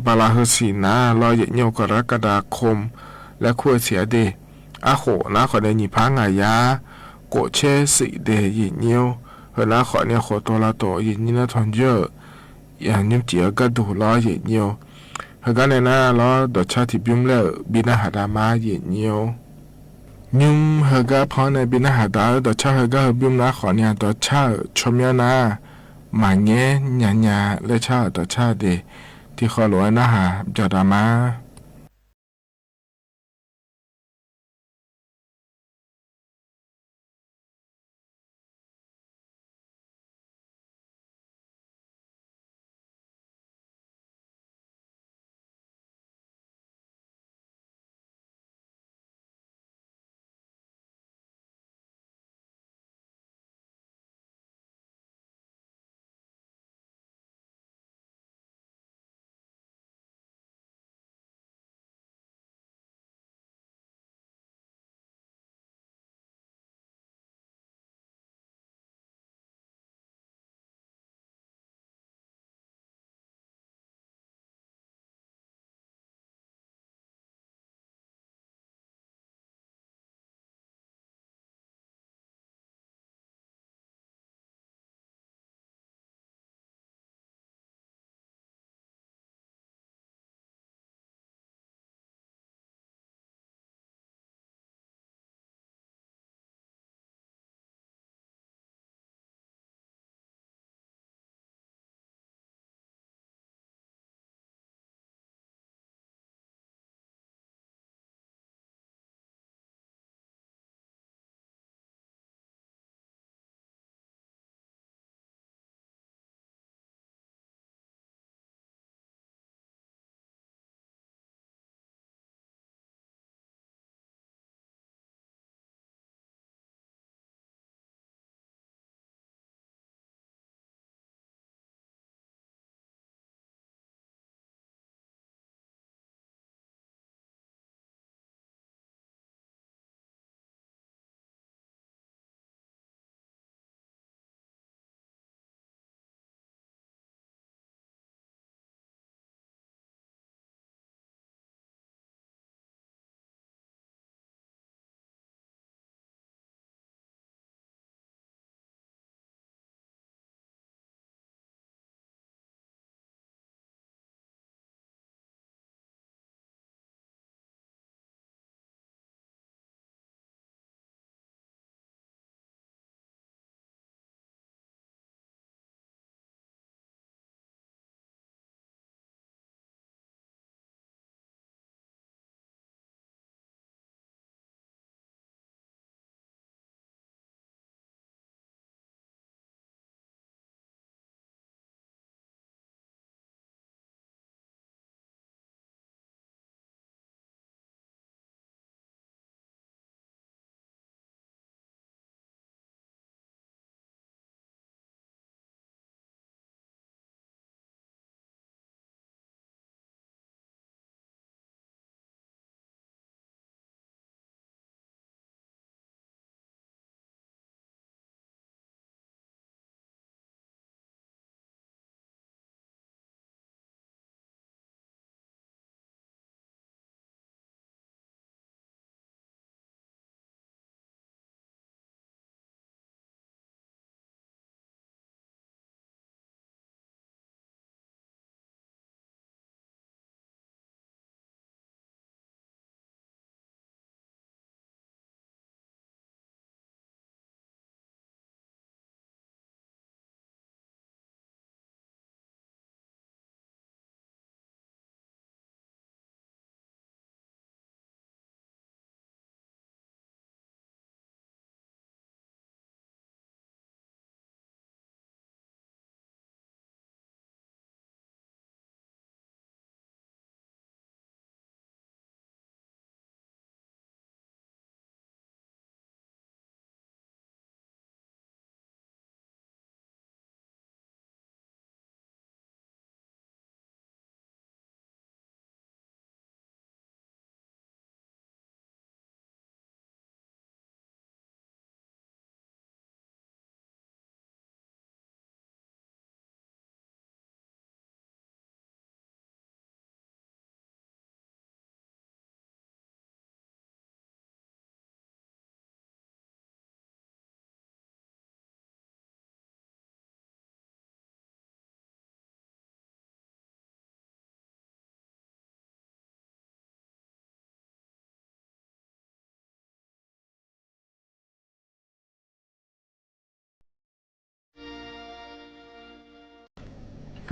บาราณสี naˉ law yehˬ nyiˉ-oˬ, กรกฎาคม leh hk'oˆ-e siˍ-a deh. Aˉ k'oꞈ naˉ hk'awꞈ nehˬ nyi hpaˇ ngaˬ yaˇ k'oꞈ chehˇ siꞈ deh yehˬ nyiˉ-oˬ. Hui naˉ hk'awꞈ nehˬ k'oꞈ taw la taw yehˬ nyiˉ naˉ htawnˍ juˇ-euˬ nyiˇ ceuˬ-euˬ g'aˇ duˬ law yehˬ nyiˉ-oˬ. Hui gaˇ nehˬ naˉ law dawˬ chaˇ hteꞈ biˇ mvuhˇ leh-euˬ biˇ naˉ haˍ daꞈ maˇ yehˬ nyiˉ-oˬ. Nyiˇ hui gaˇ hpawˇ nehˬ biˇ naˉ haˍ daꞈ-eu dawˬ chaˇ hui gaˇ hui biˇ mvuhˇ naˉ hk'awꞈ nehˬ dawˬ chaˇ-euˬ chaw myanˇ naˉ maˍ ngehˉ nyaˇ nyaˇ leh chaˇ-euˬ dawˬ chaˇ deh hteˇ hk'aw loꞈ-e naˉ haˍ jaw daꞈ maˇ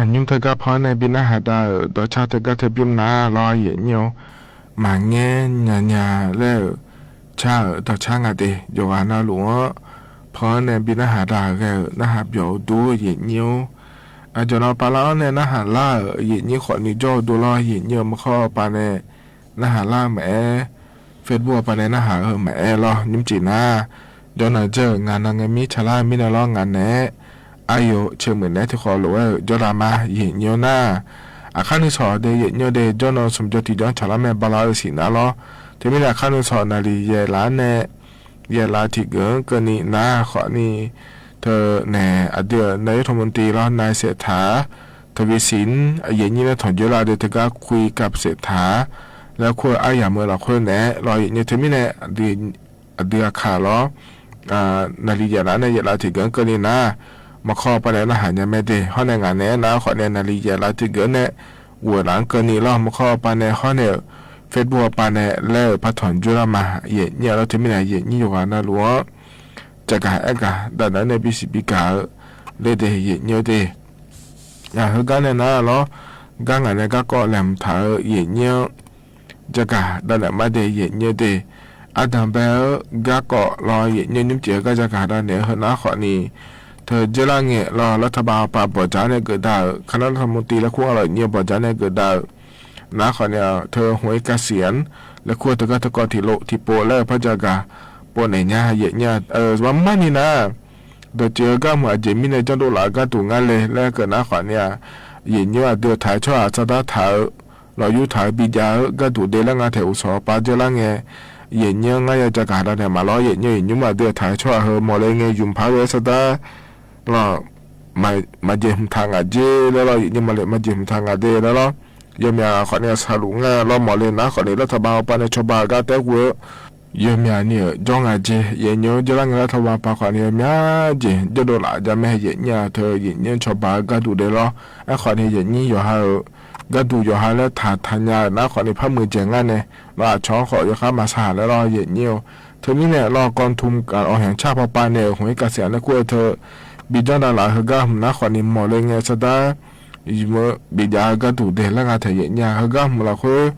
Aˬ nyi teˇ gaˇ hpawˇ nehˇ biˇ naˆ haˍ daꞈ-euˬ dawˇ chaˇ teˇ gaˇ teˇ biˇ naˉ lawˇ yehˬ nyi-oˬ. Maˍ ngehˇ nyi nyi leh-euˬ chaˇ-euˬ dawˇ chaˇ ngaˬ te yoˬ g'a naˇ loˬ-oˬ. Hpawˇ nehˇ biˇ naˆ haˍ daꞈ g'a-euˬ naˆ haˍ byawˬ-oˬ doˇ yehˬ nyi-oˬ. Aˬ jawˬ naw pa laˇ-awˉ nehˇ naˆ haˍ laˇ-euˬ yehˬ nyi hk'awꞈ nyi jawˇ-oˬ doˇ lawˇ yehˬ nyi-oˬ. Mvuhˇ hk'awˇ pa nehˇ naˆ haˍ laˇ maˍ ehˉ, Facebook pa nehˇ naˆ haˍ-eu maˍ ehˉ lawˇ nyiˇ ceˬ naˉ. Jawˇ naw jeuˇ ngaˬ naˬ ngeh miˉ chaˍ laˇ miˉ naˬ lawˇ ngaˬ nehˉ, aˉ yoˬ chi meuꞈ nehˉ teˇ hk'aw loꞈ-ehˉ jawˇ la maˇ yehˬ nyi-oˬ naˇ. Aˬ hk'aˇ nuˇ shawˍ de yehˬ nyi-oˬ de jawˇ naw sum jawˇ tiꞈ jawˇ chaˍ laˇ meh ba la-eu shiˍ naˉ lawˇ. Teˇ miˉ naˬ aˬ hk'aˇ nuˇ shawˍ naˍ riˍ yehˬ laˬ nehˇ, yehˬ laˬ tiꞈ geuꞈ keu ni naˉ hk'awꞈ ni. Teu nehˬ aˬ dui naˬ yehˬ hto mvuhˇ te lawˇ naˆ shehˍ htaꞈ, Thaˍ viˍ siˍ yehˬ nyi leh htawnˍ jawˇ la de teˇ gaˇ hkui kaꞈ shehˍ htaꞈ, leh hk'oˆ aˉ yaꞈ meuꞈ laˬ hk'oˆ nehˉ lawˇ yehˬ nyi teˇ miˉ nehˬ aˬ dui aˬ hk'aˇ lawˇ naˍ riˍ yehˬ laˬ nehˇ yehˬ laˬ tiꞈ geuꞈ keu ni naˉ. Mvuhˇ hk'awˇ pa nehˇ naˆ haˍ nyi meh de hawˉ nehˬ ngaˬ nehˉ naˉ hk'awꞈ nehˬ naˍ riˍ yehˬ laˬ tiꞈ geuꞈ nehˆ g'uˬ laꞈ keu ni lawˇ. Mvuhˇ hk'awˇ pa nehˇ hawˉ nehˬ-euˬ Facebook pa nehˇ leh-euˬ hpaˇ htawnˍ jawˇ la maˇ yehˬ nyi-a lawˇ teˇ miˉ nehˬ yehˬ nyi yoˬ g'a naˇ loˬ-oˬ. Ca kaˍ ehˉ kaꞈ daꞈ daꞈ nehˇ biˇ shiˍ biˇ kaꞈ-eu le de yehˬ nyi-oˬ de. Ngaˬ hui gaˇ nehˇ naˉ lawˇ, gaˇ ngaˬ nehˇ gaˇ kawˆ lehˬ mvuhˬ htaꞈ-eu yehˬ nyi-oˬ. Ca kaˍ daꞈ nehˬ maˇ de yehˬ nyi-oˬ de. Aˉ daꞈ beh-eu gaˇ kawˆ lawˇ yehˬ nyi nyiˇ ceˬ-eu gaˇ ca kaˍ daꞈ nehˬ-eu hui naˉ hk'awꞈ ni. Teu jehˇ laˇ ngeh lawˇ laˇ htaˇ ba pa bawˬ jaˇ nehˇ geuꞈ daꞈ-euˬ hk'a naˉ laˇ htaˇ mvuhˇ te leh hk'oˆ a lawˬ nyi bawˬ jaˇ nehˇ geuꞈ daꞈ-euˬ naˉ hk'awꞈ ni. Teu hawˉ ehˉ kaˇ shiˍ-anˉ leh hk'oˆ teu gaˇ teu kawˆ tiꞈ loꞈ tiꞈ po leh hpaˇ jaˇ gaˬ po nehˬ nyaˇ yehˬ nyi-a maˇ maˇ ni naˉ. Dawˬ ceuˬ-eu gaˇ mvuhˬ aˬ jeˬ miˇ nehˇ jawˇ doˆ laꞈ gaˇ tuˬ ngaˇ le leh keu naˉ hk'awꞈ ni-a. Yehˬ nyi-oˬ aˬ dui htaꞈ chaw a ca daˇ htaꞈ-eu lawˬ yuˇ htaꞈ biˇ jaˇ-eu gaˇ tuˬ de leh ngaˇ htehꞈ uˍ shawˍ pa jehˇ laˇ ngeh. Yehˬ nyi-oˬ ngaˇ yaˇ ca kaˍ daꞈ nehˬ maˍ lawˇ yehˬ nyi-oˬ yehˬ nyi mvuhˇ aˬ dui htaꞈ chaw a hui mawˬ leh ngeh yuˬ hpaˇ ve ehˉ shaˉ daˉ lawˬ. Maˬ jeˬ hmq htaꞈ ngaˬ jeˇ leh lawˇ yehˬ nyi mawˬ leh maˬ jeˬ hmq htaꞈ ngaˬ de leh lawˇ. Yawˇ miˬ aˬ hk'awꞈ ni a shaˍ loꞈ ngaˇ lawˇ mawˬ leh naˉ hk'awꞈ ni laˇ htaˇ ba pa nehˇ chaw ba gaˇ tehˉ k'oˆ-eu Yawˇ miˬ aˬ ni-euˬ jawˇ ngaˬ jeˬ yehˬ nyi-oˬ jehˇ laˇ ngeh laˇ htaˇ ba pa hk'awꞈ ni yawˇ miˬ aˬ jeˬ jawˇ doˆ laꞈ jaˇ meh yehˬ nyi-a teu yehˬ nyi chaw ba gaˇ tuˬ de lawˇ. Ehˉ hk'awꞈ ni yehˬ nyi yawˬ ha-euˬ gaˇ tuˬ yawˬ ha leh htaꞈ htaꞈ nyi-a naˉ hk'awꞈ ni hpaˇ meuꞈ jehˬ ngaˇ nehˬ lawˇ a chaw k'awꞈ yawˇ hk'aˇ maˍ shaˍ leh lawˇ yehˬ nyi-oˬ. Teu miˉ nehˬ lawˇ kawˇ htu a awˬ heˍ chaˇ pa pa nehˬ-euˬ hawˉ ehˉ kaˇ shiˍ-anˉ leh hk'oˆ-a teu biˇ jawˇ daꞈ laꞈ hui gaˇ mvuhˬ naˉ hk'awꞈ ni mawˬ leh ngeh shaˉ daˉ yehˬ meuꞈ biˇ jaˇ gaˇ tuˬ de leh ngaˬ htehꞈ yehˬ nyi-a hui gaˇ mvuhˬ laꞈ hk'oˆ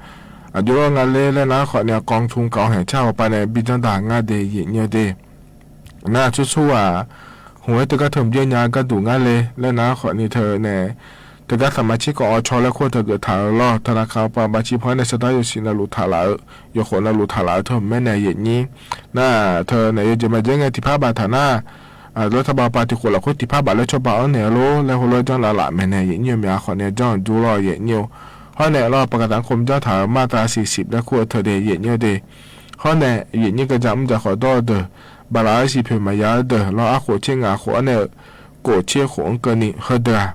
aˬ juˇ lawˇ ngaˇ le leh naˉ hk'awꞈ ni kawˇ htu ka awˬ heˍ chaˇ pa pa nehˬ biˇ jawˇ daꞈ ngaˇ de yehˬ nyi-oˬ de. Naˉ cuˇ suhˉ-a, hawˉ ehˉ teˇ gaˇ htawˇ biˇ nyi-a gaˇ tuˬ ngaˇ le leh naˉ hk'awꞈ ni teu nehˬ, teˇ gaˇ htaꞈ maˇ chiˇ k'awꞈ awˬ chaw leh hk'oˆ teu geuꞈ htaꞈ-eu lawˇ htaˇ naˉ hk'a pa ba chi hpawˇ nehˬ shaˉ daˉ yawˇ shiˍ na luˬ htaꞈ laꞈ-eu, yawˬ k'oꞈ na luˬ htaꞈ laꞈ-eu htawˇ mehˉ nehˬ yehˬ nyi. Naˉ teu nehˬ yawˇ jeˬ maˇ jeˬ ngeh tiꞈ hpaˇ baˬ htaꞈ naˉ, lawˇ htaˇ ba pa tiꞈ k'oꞈ laꞈ hk'oˆ tiꞈ hpaˇ baˬ leh chaw ba awˉ nehˬ lo leh hawˉ lawˇ jawˇ laꞈ laꞈ meh nehˬ yehˬ nyi-oˬ miˬ aˬ hk'awꞈ ni jawˇ juˇ lawˇ yehˬ nyi-oˬ. Hawˉ nehˬ lawˇ pa ka taꞈ hk'oˆ mvuhˇ jaˇ htaꞈ maˇ ta shiˍ shiˍ leh hk'oˆ teu de yehˬ nyi-oˬ de. Hawˉ nehˬ yehˬ nyi ka jaꞈ mvuhˇ jaˇ k'awꞈ dawˇ deuˬ, baˬ laꞈ shiˍ hpeꞈ maˍ yaˇ deuˬ lawˇ aˉ k'oˍ chiˇ ngaˬ k'oˍ awˉ nehˬ, k'oˍ chiˇ k'oˍ awˉ keu ni hawˉ deuˬ-a.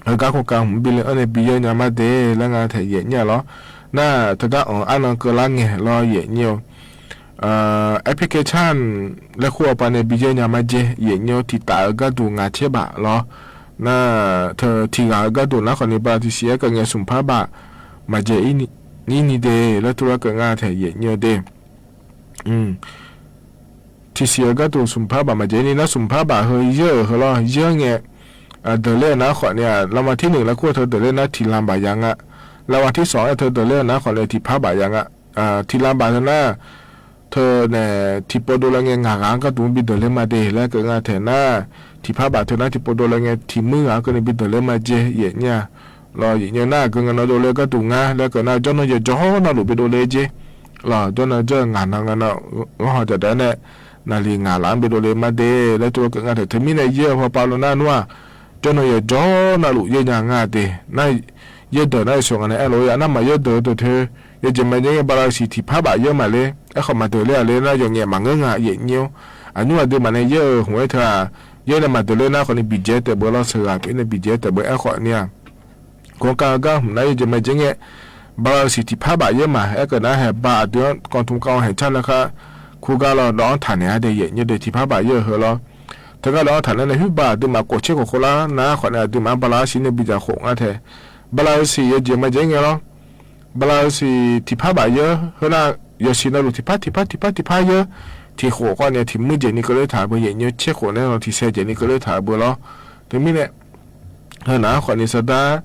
Heuˬ gaˇ hk'oˆ ka mvuhꞈ biˇ leh awˉ nehˬ biˇ yawˇ nyi-a maˇ de leh ngaˬ htehꞈ yehˬ nyi-a lawˇ. Naˉ teu gaˇ awˬ aˉ naw keu laˇ ngeh lawˇ yehˬ nyi-oˬ. Application leh hk'oˆ a pa nehˬ biˇ jehˇ nyi-a maˇ jehˇ yehˬ nyi-oˬ. Tiꞈ taˍ-eu gaˇ tuˬ ngaˬ chehˇ baˬ lawˇ. Naˉ teu tiꞈ g'a-eu gaˇ tuˬ naˉ hk'awꞈ ni ba tiꞈ shiˍ ehˉ keu ngeh sum hpaˇ baˬ maˇ jehˇ iˉ nyi de leh tu laˇ keu ngaˬ htehꞈ yehˬ nyi-oˬ de. Tiꞈ shiˍ-eu gaˇ tuˬ sum hpaˇ baˬ maˇ jehˇ iˉ nyi naˉ sum hpaˇ baˬ hui yeuˇ-euˬ hui lawˇ yeuˇ ngeh. Deuˬ leh naˉ hk'awꞈ ni a la ma tiˉ nuˬ leh hk'oˆ teu deuˬ leh naˉ tiꞈ la baˬ yaꞈ ngaˇ. La ma tiˉ sawˍ ehˉ teu deuˬ leh naˉ hk'awꞈ ni tiꞈ hpaˇ baˬ yaꞈ ngaˇ. Tiꞈ la baˬ teu naˉ teu nehˬ tiꞈ po do leh ngeh ngaˬ g'a gaˇ tuˬ biˇ deuˬ leh maˇ de leh keu ngaˬ htehꞈ naˉ, tiꞈ hpaˇ baˬ teu naˉ tiꞈ po do leh ngeh tiꞈ muiˉ g'a keu ni biˇ deuˬ leh maˇ jehˇ yehˬ nyi-a lawˇ yehˬ nyi naˉ geu ngaˬ na do leh gaˇ tuˬ ngaˇ leh keu naˉ jawˇ naw yehˬ jawˇ naˉ loꞈ biˇ do leh jehˇ lawˇ jawˇ naw jawˇ ngaˬ na ngaˬ na g'awˇ haw jaꞈ daꞈ nehˬ naˍ liꞈ ngaˬ laꞈ biˇ do leh maˇ de leh tu keu ngaˬ htehꞈ teu miˉ nehˬ yeuˇ hpaˇ pa lo naˉ nuˉ-a. Jawˇ naw yehˬ jawˇ naˉ loꞈ yeuˇ nyi-a ngaˇ de. Naˉ yeuˇ deuˬ naˉ shu ngaˬ nehˬ ehˉ lo yaꞈ naˉ maˬ yeuˇ deuˬ deuˬ teu yehˬ jeˬ maˇ jehˇ ngeh ba laˇ shiˍ tiꞈ hpaˇ baˬ yeuˇ maˬ le. Ehˉ hk'awꞈ maˍ deuˬ leh a le naˉ yawˬ ngeh maˬ ngeuˉ ngaˬ yehˬ nyi-oˬ. A nuˉ a dui maˬ nehˬ yeuˇ-euˬ hawˉ ehˉ teu-a, yeuˇ nehˬ maˬ deuˬ leh naˉ hk'awꞈ ni biˇ jehˇ tehꞈ beuꞈ lawˇ shu g'a peuˬ nehˬ biˇ jehˇ tehꞈ beuꞈ ehˉ hk'awꞈ ni-a. Kawꞈ ka gaˇ mvuhˬ naˉ yehˬ jeˬ maˇ jehˇ ngeh, ba laˇ shiˍ tiꞈ hpaˇ baˬ yeuˇ maˬ ehˉ keu naˉ hehꞈ ba a dui kawˇ htu k'aw hehˍ caˇ leh hk'a, hkuˇ gaˇ lawˇ dawˇ htaꞈ nehˬ a de yehˬ nyi de tiꞈ hpaˇ baˬ yeuˇ hui lawˇ. Teu gaˇ dawˇ htaꞈ nehˬ nehˬ huiˉ ba a dui maˬ k'oˍ chehˇ k'oˍ hk'oˆ laˇ naˉ hk'awꞈ nehˬ a dui maˬ ba laˇ shiˍ nehˬ biˇ jaˇ k'oˍ ngaˇ htehꞈ, ba laˇ shiˍ yehˬ jeˬ maˇ jehˇ ngeh lawˇ. Ba laˇ shiˍ tiꞈ hpaˇ baˬ yeuˇ hui naˉ, yawˬ shiˍ naˉ lo tiꞈ hpaˇ tiꞈ hpaˇ tiꞈ hpaˇ tiꞈ hpaˇ yeuˇ, tiꞈ k'oˍ k'aw nehˬ tiꞈ muiˉ jeˬ nyi keu leuˉ htaꞈ beuꞈ yehˬ nyi chehˇ k'oˍ nehˬ lo tiꞈ sheh jeˬ nyi keu leuˉ htaꞈ beuꞈ lawˇ. Teu miˉ nehˬ Heh naˉ hk'awꞈ ni suh daˉ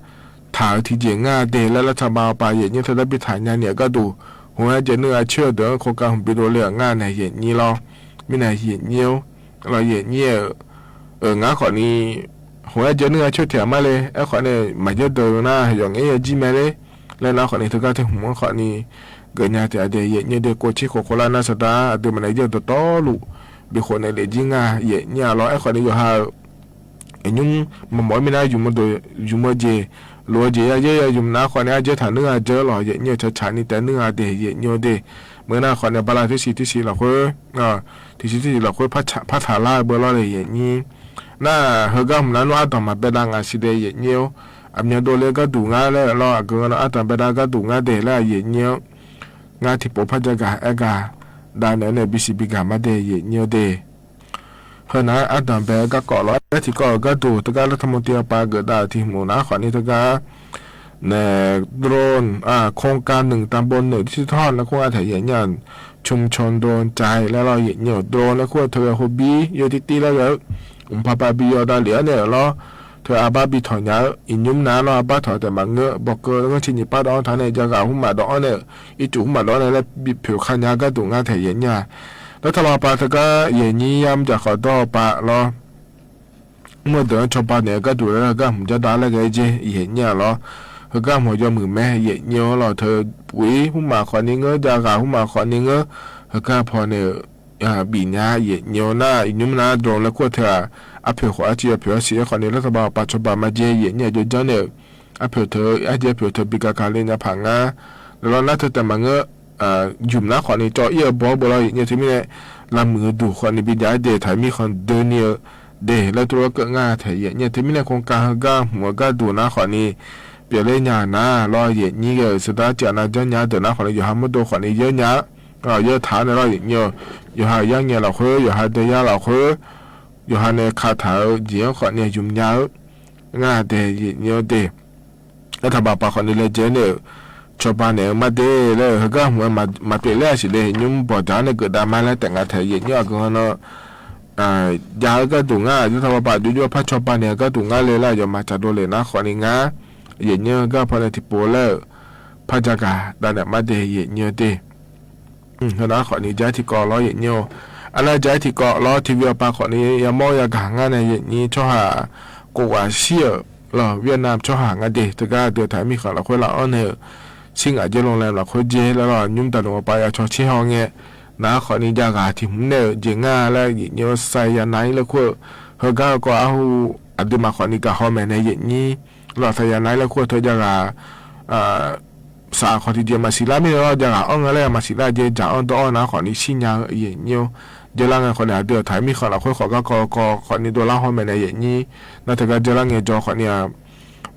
htaꞈ teˇ jeˬ ngaˇ te leh, laˇ htaˇ ba awˬ pa yehˬ nyi htaˇ daˇ piˇ htaꞈ nyi nyi aꞈ gaˇ tuˬ, hoꞈ yaˇ jehˬ nuˇ a chehˇ deuꞈ hk'aw ka hmꞈ piˇ do le ngaˇ nehˬ yehˬ nyi law, miˇ nehˬ yehˬ nyi-oˬ, law yehˬ nyi-oˬ, ngaˉ hk'awꞈ ni hoꞈ yaˇ jehˬ nuˇ a chehˇ hteꞈ maˇ le. Ehˉ hk'awꞈ ni maˍ jehˇ deuꞈ naˇ yawˬ ngehˉ yaˇ jiˇ meh le. Leh naˉ hk'awꞈ ni teˇ g'aˇ teˇ hmeuꞈ hk'awꞈ ni g'euꞈ nyi te a dehˬ yehˬ nyi de k'o, chi hk'oꞈ hk'oꞈ laˇ naˇ suh daˉ a deuꞈ maˍ nehˬ yehˬ deuꞈ tawˇ luꞈ beˬ hk'oꞈ nehˬ le jiˇ ngaˇ yehˬ nyi a law. Ehˉ hk'awꞈ ni yawˬ ha nyi mvuhˇ maw miˇ naˉ yuˬ mvuhˇ jeˬ loꞈ-a jeˬ yaˇ yehˬ yaˇ yuˬ naˉ hk'awꞈ ni a jehˇ htaꞈ nuˇ a jehˇ law yehˬ nyi chaꞈ chaꞈ ni tehꞈ nuˇ a dehˬ yehˬ nyi-oˬ te. Meuꞈ naˉ hk'awꞈ ni baˬ laˇ teˇ shiˍ teˇ shiˍ lawˬ hk'oˆ, teˇ shiˍ teˇ shiˍ lawˬ hk'oˆ hpaˇ htaˍ laˇ beuꞈ law lehˬ yehˬ nyi. Naˉ heuˬ gaˇ hmeuꞈ naˉ nuˇ aˉ tanˍ maˍ beh daꞈ ngaˬ shiˍ dehˬ yehˬ nyi-oˬ. Aˬ meh do le gaˇ duˬ ngaˇ leh law, aˬ g'uiˬ naˉ aˉ tanˍ beh daꞈ gaˇ duˬ ngaˇ dehˬ leh yehˬ nyi-oˬ. Ngaˇ tiꞈ poˍ hpaˇ jaˇ gaˬ ehˉ gaˬ daꞈ nehˬ nehˬ biˇ shiˍ biˇ gaˬ maˇ dehˬ yehˬ nyi-oˬ te. Heh naˉ aˉ tanˍ beh gaˇ k'awꞈ law ehˉ tiꞈ k'awꞈ gaˇ tuˬ teˇ g'aˇ laˇ htaˇ mvuhˇ teˇ a pa geuꞈ daꞈ tiꞈ moˍ naˉ hk'awꞈ ni teˇ g'aˇ nehˬ drone, โครงการ หนึ่ง ตำบล หนึ่ง ที่ ที่ ทอด leh hk'oˆ a htaꞈ yehˬ nyi a, ชุมชน drone ใจ leh law yehˬ nyi-oˬ. Drone leh hk'oˆ hteu ve ho biˇ yawˇ tiˉ tiˉ leh g'a, uˍ hpa pa biˇ yaw daꞈ liꞈ aˉ nehˬ law, hteu a baˇ biˇ htawꞈ nyaꞈ-oˬ. Iˍ nyi mvuhˇ naˉ law a baˇ htawꞈ tehꞈ maˍ ngeuˆ bawˬ keu leh ngaˇ chi nyi paˉ dawˇ taˍ nehˬ jaˇ g'aꞈ huˉ maˬ dawˇ aˉ nehˬ, iˉ cuˬ huˉ maˬ dawˇ nehˬ leh biˇ hpeꞈ hk'a nyaꞈ gaˇ tuˬ ngaˇ htaꞈ yehˬ nyi a. Laˇ htaˇ law pa teˇ g'aˇ yehˬ nyi yaˇ mvuhˇ jaꞈ hk'awꞈ dawˇ pa law mvuhˇ deuꞈ chaw pa nehˬ gaˇ tuˬ leh g'aˇ hmuꞈ jaˇ daꞈ leh g'a jeˇ yehˬ nyi a law. Heuˬ gaˇ hmuꞈ yaw muiˬ mehˍ yehˬ nyi-oˬ law, hteu puiˉ huˉ maˬ hk'awꞈ ni ngeuˉ jaˇ g'aꞈ huˉ maˬ hk'awꞈ ni ngeuˉ, heuˬ gaˇ hpaw nehˬ biˇ nyaꞈ yehˬ nyi-oˬ. Naˉ iˍ nyi mvuhˇ naˉ drone leh hk'oˆ hteu a, aˉ hpeꞈ k'awꞈ aˉ chi yaw hpeꞈ aˉ shiˍ ehˉ hk'awꞈ ni laˇ htaˇ ba awˬ pa chaw pa maˇ jeˇ yehˬ nyi a jaw jaˇ nehˬ, aˉ hpeꞈ hteu aˉ jehˇ hpeꞈ hteu biˇ ka ka le nyi hpaꞈ ngaˇ. Leh law naˉ hteu tehꞈ maˍ ngeuˆ yuˬ naˉ hk'awꞈ ni cawˬ iˉ a bawˇ beuꞈ law yehˬ nyi te miˇ leh, laˇ muiˬ duˬ hk'awꞈ ni biˇ jaˇ dehˬ htaiˍ miˇ hk'aw deu nyi-oˬ dehˬ leh to law keuˆ ngaˇ htehꞈ yehˬ nyi te miˇ leh hk'oˆ ka heuˬ gaˇ hmuꞈ gaˇ duˬ naˉ hk'awꞈ ni pehꞈ leh nyaꞈ naˉ law yehˬ nyi geh suh daˉ caꞈ na jaˇ nyaꞈ deuꞈ naˉ hk'awꞈ ni yawˬ ha mvuhˇ do hk'awꞈ ni yehˬ nyi, yawˬ htaꞈ nehˬ law yehˬ nyi-oˬ. Yawˬ ha yaˇ ngeh lawˬ hk'oˆ, yawˬ ha deh yaˇ lawˬ hk'oˆ, yawˬ ha nehˬ hk'a htaꞈ-oˬ jeˬ aˉ hk'awꞈ ni yuˬ nyaꞈ-oˬ ngaˇ dehˬ yehˬ nyi-oˬ te. Ehˉ htaꞈ ba awˬ pa hk'awꞈ ni leh jehˇ nehˬ, chaw pa nehˬ maˇ te leh heuˬ gaˇ hmuꞈ maˍ pehꞈ leh a shiˍ leh nyi mvuhˇ bawˬ jaˇ nehˬ geuꞈ daꞈ maˇ leh tehꞈ ngaˬ htehꞈ yehˬ nyi a g'uiˬ ha na jaˇ gaˇ tuˬ ngaˇ. Yaˇ htaˇ ba paˍ juˇ juˇ hpaˇ chaw pa nehˬ gaˇ tuˬ ngaˇ le laˇ yawˬ maˍ ca do le naˉ hk'awꞈ ni ngaˇ. Yehˬ nyi gaˇ hpaw nehˬ tiꞈ poˍ leh hpaˇ jaˇ gaˬ daꞈ nehˬ maˇ dehˬ yehˬ nyi-oˬ te. Heuˬ naˉ hk'awꞈ ni jaˇ tiꞈ k'awꞈ law yehˬ nyi-oˬ. A naˉ jaˇ tiꞈ k'awꞈ law TV awˬ pa hk'awꞈ ni yaˇ mawˇ yaˇ gaˬ ngaˇ nehˬ yehˬ nyi chaw haꞈ k'oˆ g'a shiˉ-oˬ law, Vietnam chaw haꞈ ngaˇ dehˬ teˇ g'aˇ deuˬ htaiˍ miˇ hk'aˬ lawˬ hk'oˆ laˇ awˉ nehˬ, shiˉ ngaꞈ jehˇ lonˉ leh lawˬ hk'oˆ jehˇ leh law nyi mvuhˇ daꞈ loˬ awˬ pa yaˇ chaw chehˇ haw ngeh naˉ hk'awꞈ ni jaˇ g'a tiꞈ mvuhˇ nehˬ jeˬ ngaˇ leh yehˬ nyi-oˬ. Sa yaˇ na iˉ leh hk'oˆ heuˬ gaˇ k'awꞈ a hu aˬ dui ma hk'awꞈ ni gaˬ haw mehˍ nehˬ yehˬ nyi law sa yaˇ na iˉ leh hk'oˆ hteu jaˇ g'a saˍ hk'awꞈ ti jehˬ maˍ shiˍ laˇ miˇ leh law jaˇ g'a awˉ ngaˇ leh maˍ shiˍ laˇ jehˇ jaˇ awˉ dawˇ awˉ naˉ hk'awꞈ ni shiˉ nyi yehˬ nyi-oˬ. Jehˇ laˇ ngeh hk'awꞈ ni aˬ dui awˬ htaiˍ miˇ hk'aˬ lawˬ hk'oˆ hk'awꞈ gaˇ k'awꞈ k'awꞈ hk'awꞈ ni do laˇ haw mehˍ nehˬ yehˬ nyi. Naˉ htehꞈ gaˇ jehˇ laˇ ngeh jaw hk'awꞈ ni a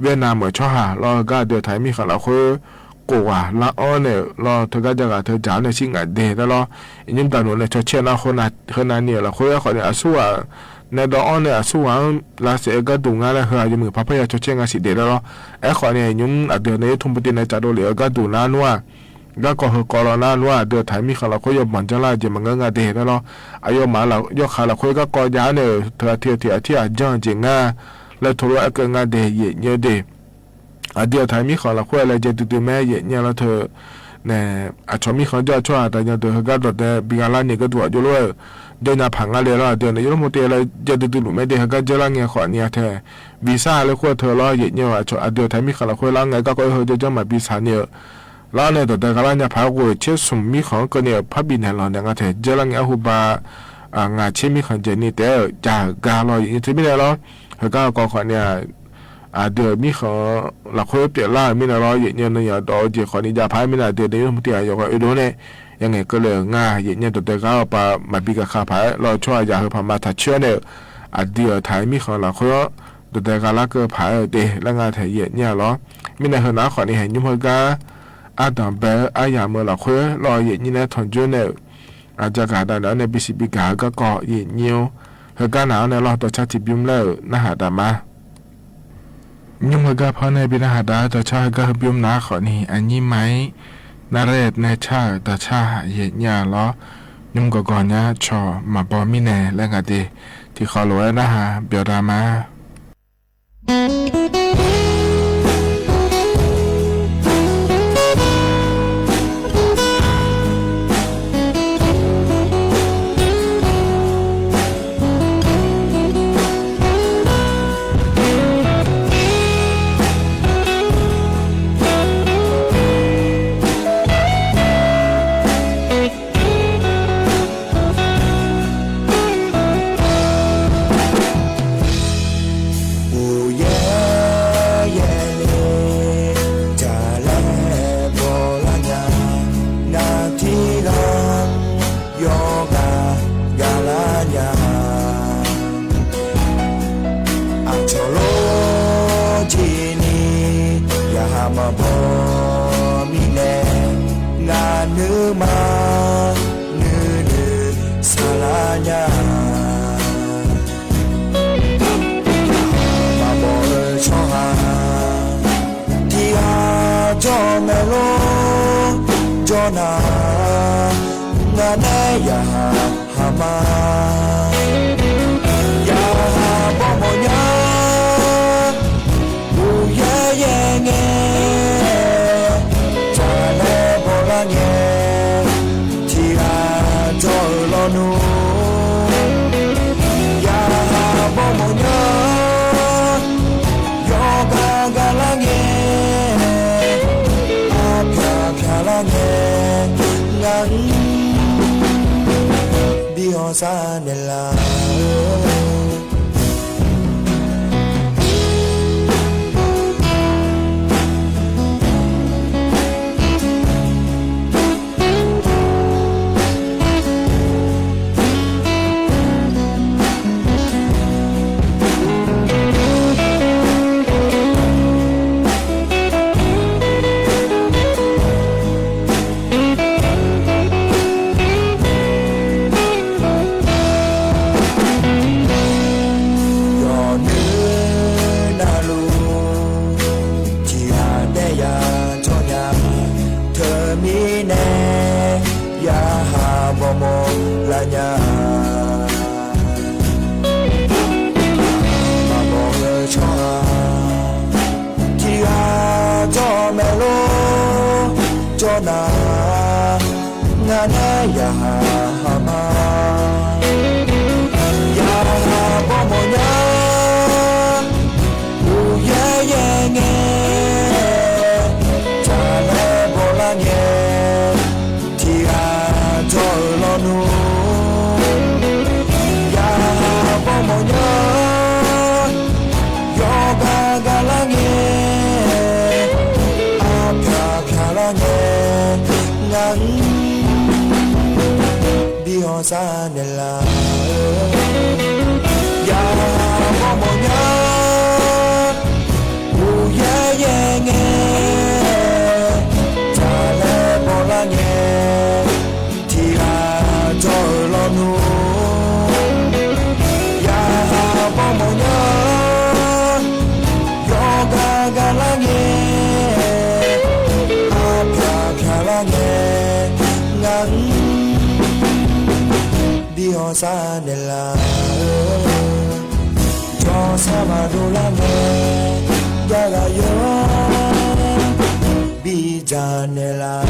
Vietnam meuˬ chaw haꞈ law gaˇ deuˬ htaiˍ miˇ hk'aˬ lawˬ hk'oˆ k'oˆ g'a laˇ awˉ nehˬ law hteu gaˇ jaˇ g'a hteu jaˇ awˉ nehˬ shiˉ ngaꞈ dehˬ leh law, nyi mvuhˇ daꞈ loˬ nehˬ chaw chehˇ naˉ hk'oˆ na nyi-oˬ lawˬ hk'oˆ yaˇ hk'awꞈ ni a suˉ g'aꞈ nehˬ dawˇ awˉ nehˬ a suˉ g'aꞈ laˇ shehˍ gaˇ tuˬ ngaˇ leh heuˬ a yawˇ meuˬ hpaˇ hpaˇ yaˇ chaw chehˇ ngaˇ shiˍ dehˬ leh law. Ehˉ hk'awꞈ ni nyi mvuhˇ aˬ deuˬ nehˬ yawˇ htoˇ pu te nehˬ ca do le gaˇ tuˬ naˉ nuˇ a gaˇ k'awꞈ heuˬ k'awꞈ law naˉ nuˇ a deuˬ htaiˍ miˇ hk'aˬ lawˬ hk'oˆ yawˇ bawˬ jaˇ laˇ jehˬ maˬ ngaˇ ngaˇ dehˬ leh law. A yawˇ maˍ laˬ yawˇ hk'aˬ lawˬ hk'oˆ gaˇ k'awꞈ jaˇ nehˬ hteu a hteˇ hteˇ a hteˇ a jaˇ jeˬ ngaˇ leh hto lo a keu ngaˇ dehˬ yehˬ nyi-oˬ te. Aˬ dui awˬ htaiˍ miˇ hk'aˬ lawˬ hk'oˆ leh jehˇ dui dui mehˍ yehˬ nyi law hteu nehˬ, a chaw miˇ hk'aˬ jaˇ chaw haꞈ daꞈ nyi deuˬ heuˬ gaˇ dawˬ tehꞈ biˇ g'a laˇ nyi gaˇ tuˬ a jaw lo, jehˇ nyi hpaˍ ngaˇ le law aˬ dui awˬ nehˬ yawˇ lo hmo te leh jehˇ dui dui luˬ mehˍ dehˬ heuˬ gaˇ jehˇ laˇ ngeh hk'awꞈ ni a hteˇ, viˬ saˇ leh hk'oˆ hteu law yehˬ nyi-oˬ. Aˬ dui awˬ htaiˍ miˇ hk'aˬ lawˬ hk'oˆ laˇ ngaˬ gaˇ k'awꞈ heuˬ jehˇ jehˇ maˍ biˇ shaˍ nyi-oˬ. Laˇ nehˬ dawˬ tehꞈ g'a laˇ nyi hpaˍ g'oˬ chehˇ sum miˇ hk'aˬ keu nehˬ hpaˇ biˇ nehˬ lawˬ nehˬ ngaˬ htehꞈ jehˇ laˇ ngeh a hu ba ngaˬ chehˇ miˇ hk'aˬ jehˬ nyi tehꞈ ca gaˇ law yehˬ nyi te miˇ nehˬ law. Heuˬ gaˇ k'awꞈ hk'awꞈ ni aˬ dui awˬ miˇ hk'aˬ lawˬ hk'oˆ pehꞈ laˇ miˇ nehˬ law yehˬ nyi nyi yaꞈ dawˬ jeˬ hk'awꞈ ni jaˇ hpaˇ miˇ nehˬ aˬ dui awˬ nehˬ yawˇ hui te a yawˬ k'awꞈ e doˬ nehˬ, yaꞈ ngehˬ keu leh ngaˬ yehˬ nyi dawˬ tehꞈ g'a awˬ pa maˍ biˇ g'a hk'a hpaˍ law chaw a yaꞈ hui hpaˍ ma htaꞈ chehˇ nehˬ, aˬ dui awˬ htaiˍ miˇ hk'aˬ lawˬ hk'oˆ dawˬ tehꞈ g'a laˇ keu hpaˍ te leh ngaˬ htehꞈ yehˬ nyi a law. Miˇ nehˬ heuˬ naˉ hk'awꞈ ni hehˍ nyi mvuhˇ heuˬ gaˇ aˉ danˍ beh aˉ yaꞈ meuˇ lawˬ hk'oˆ law yehˬ nyi nehˬ htawnˍ juˇ nehˬ, a jaˇ gaˬ daꞈ nehˬ awˉ nehˬ biˇ shiˍ biˇ gaˬ heuˬ gaˇ k'awꞈ yehˬ nyi-oˬ. Heuˬ gaˇ naˬ awˉ nehˬ law dawˬ chaˇ tiꞈ biˇ mvuhˇ leh-oˬ naˉ haꞈ daꞈ ma Nyi mvuhˇ heuˬ gaˇ hpaw nehˬ biˇ naˉ haꞈ daꞈ dawˬ chaˇ heuˬ gaˇ hui biˇ mvuhˇ naˉ hk'awꞈ ni a nyi ma iˉ naˉ rehˆ nehˬ chaˇ dawˬ chaˇ yehˬ nyi a law. Nyi mvuhˇ gawˬ gawˬ nyaˇ chaw maˍ baw miˇ nehˬ leh ngaˬ te tiꞈ hk'aw loꞈ-e naˉ ha byawˬ daꞈ ma Ngaˬ nehˉ yaꞈ haˍ haˍ ma, yaꞈ haˍ bawˇ mawˬ nyaˇ, uˬ yehˇ yehˇ ngeh, caˬ leh bawˬ laˇ ngeh, chi g'a cawˇ law nu. Yaꞈ haˍ bawˇ mawˬ nyaˇ, yawˇ gaˬ gaˬ laˇ ngeh, a hpaꞈ hpaꞈ laˇ ngeh, ngaˬ biˇ haw sha nehˬ laˬ. Yawˬ nuˇ na lo, chi haˍ teˇ yaꞈ cawˇ nyaˇ, hteˇ miˇ nehˬ yaꞈ haˍ bawˇ mawˬ laˇ nyaˇ. Maˇ bawˬ ve chaw ha, chi g'a cawˇ mehˍ lo, cawˇ naˍ, ngaˬ nehˉ yaꞈ haˍ haˍ ma, yaꞈ haˍ bawˇ mawˬ nyaˇ, uˬ yehˇ yehˇ ngeh, caˬ leh bawˬ laˇ ngeh, chi g'a cawˇ law nu. Yaꞈ haˍ bawˇ mawˬ nyaˇ, yawˇ gaˬ gaˬ laˇ ngeh, a hpaꞈ hpaꞈ laˇ ngeh, ngaˬ biˇ haw sha nehˬ laˬ. Yaꞈ haˍ bawˇ mawˬ nyaˇ, uˬ yehˇ yehˇ ngeh, caˬ leh bawˬ laˇ ngeh, chi g'a cawˇ law nu. Yaꞈ haˍ bawˇ mawˬ nyaˇ, yawˇ gaˬ gaˬ laˇ ngeh, a hpaꞈ hpaꞈ laˇ ngeh, ngaˬ biˇ haw sha nehˬ laˬ. Chaw sha maˇ do laˇ ngeh, jaˇ g'a yawˇ biˇ jaˇ nehˬ laˬ.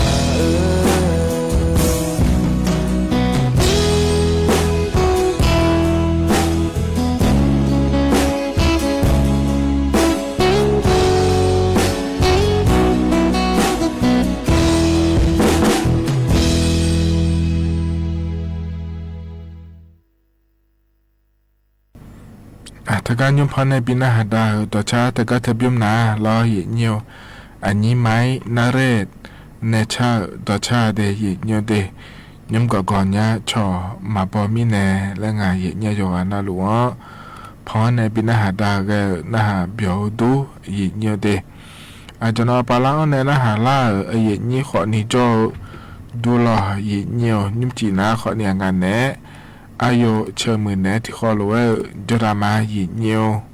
Htaˇ kaꞈ nyi hpawˇ nehˆ piˇ naˆ haˍ daꞈ dawˬ chaˇ teˇ g'aˇ hteˇ biˇ mvuhˇ naˍ laˇ yehˬ nyi-oˬ. A nyi maiˉ naˆ reˆ nehˬ chaˇ dawˬ chaˇ te yehˬ nyi-oˬ te. Nyi mvuhˇ gawˬ gawˬ nyaˇ chaw maˍ paw miˇ nehˬ leh ngaˬ yehˬ nyi yawˬ g'a naˆ loꞈ-aˬ. Hpawˇ nehˆ piˇ naˆ haˍ daꞈ geh naˆ haˍ byawˬ-oˬ doˉ yehˬ nyi-oˬ te. A cawˬ naw pa laˇ awˉ nehˆ naˆ haˍ laˇ-euˬ yehˬ nyi hk'awꞈ nyi cawˇ-oˬ, duˇ law yehˬ nyi-oˬ. Nyiˇ mvuhˇ ciˍ naˉ hk'awꞈ nyi a ngaˬ nehˬ, a yoˬ chi meuꞈ nehˬ teˇ hk'aw lo-e, jawˇ daꞈ ma yehˬ nyi-oˬ.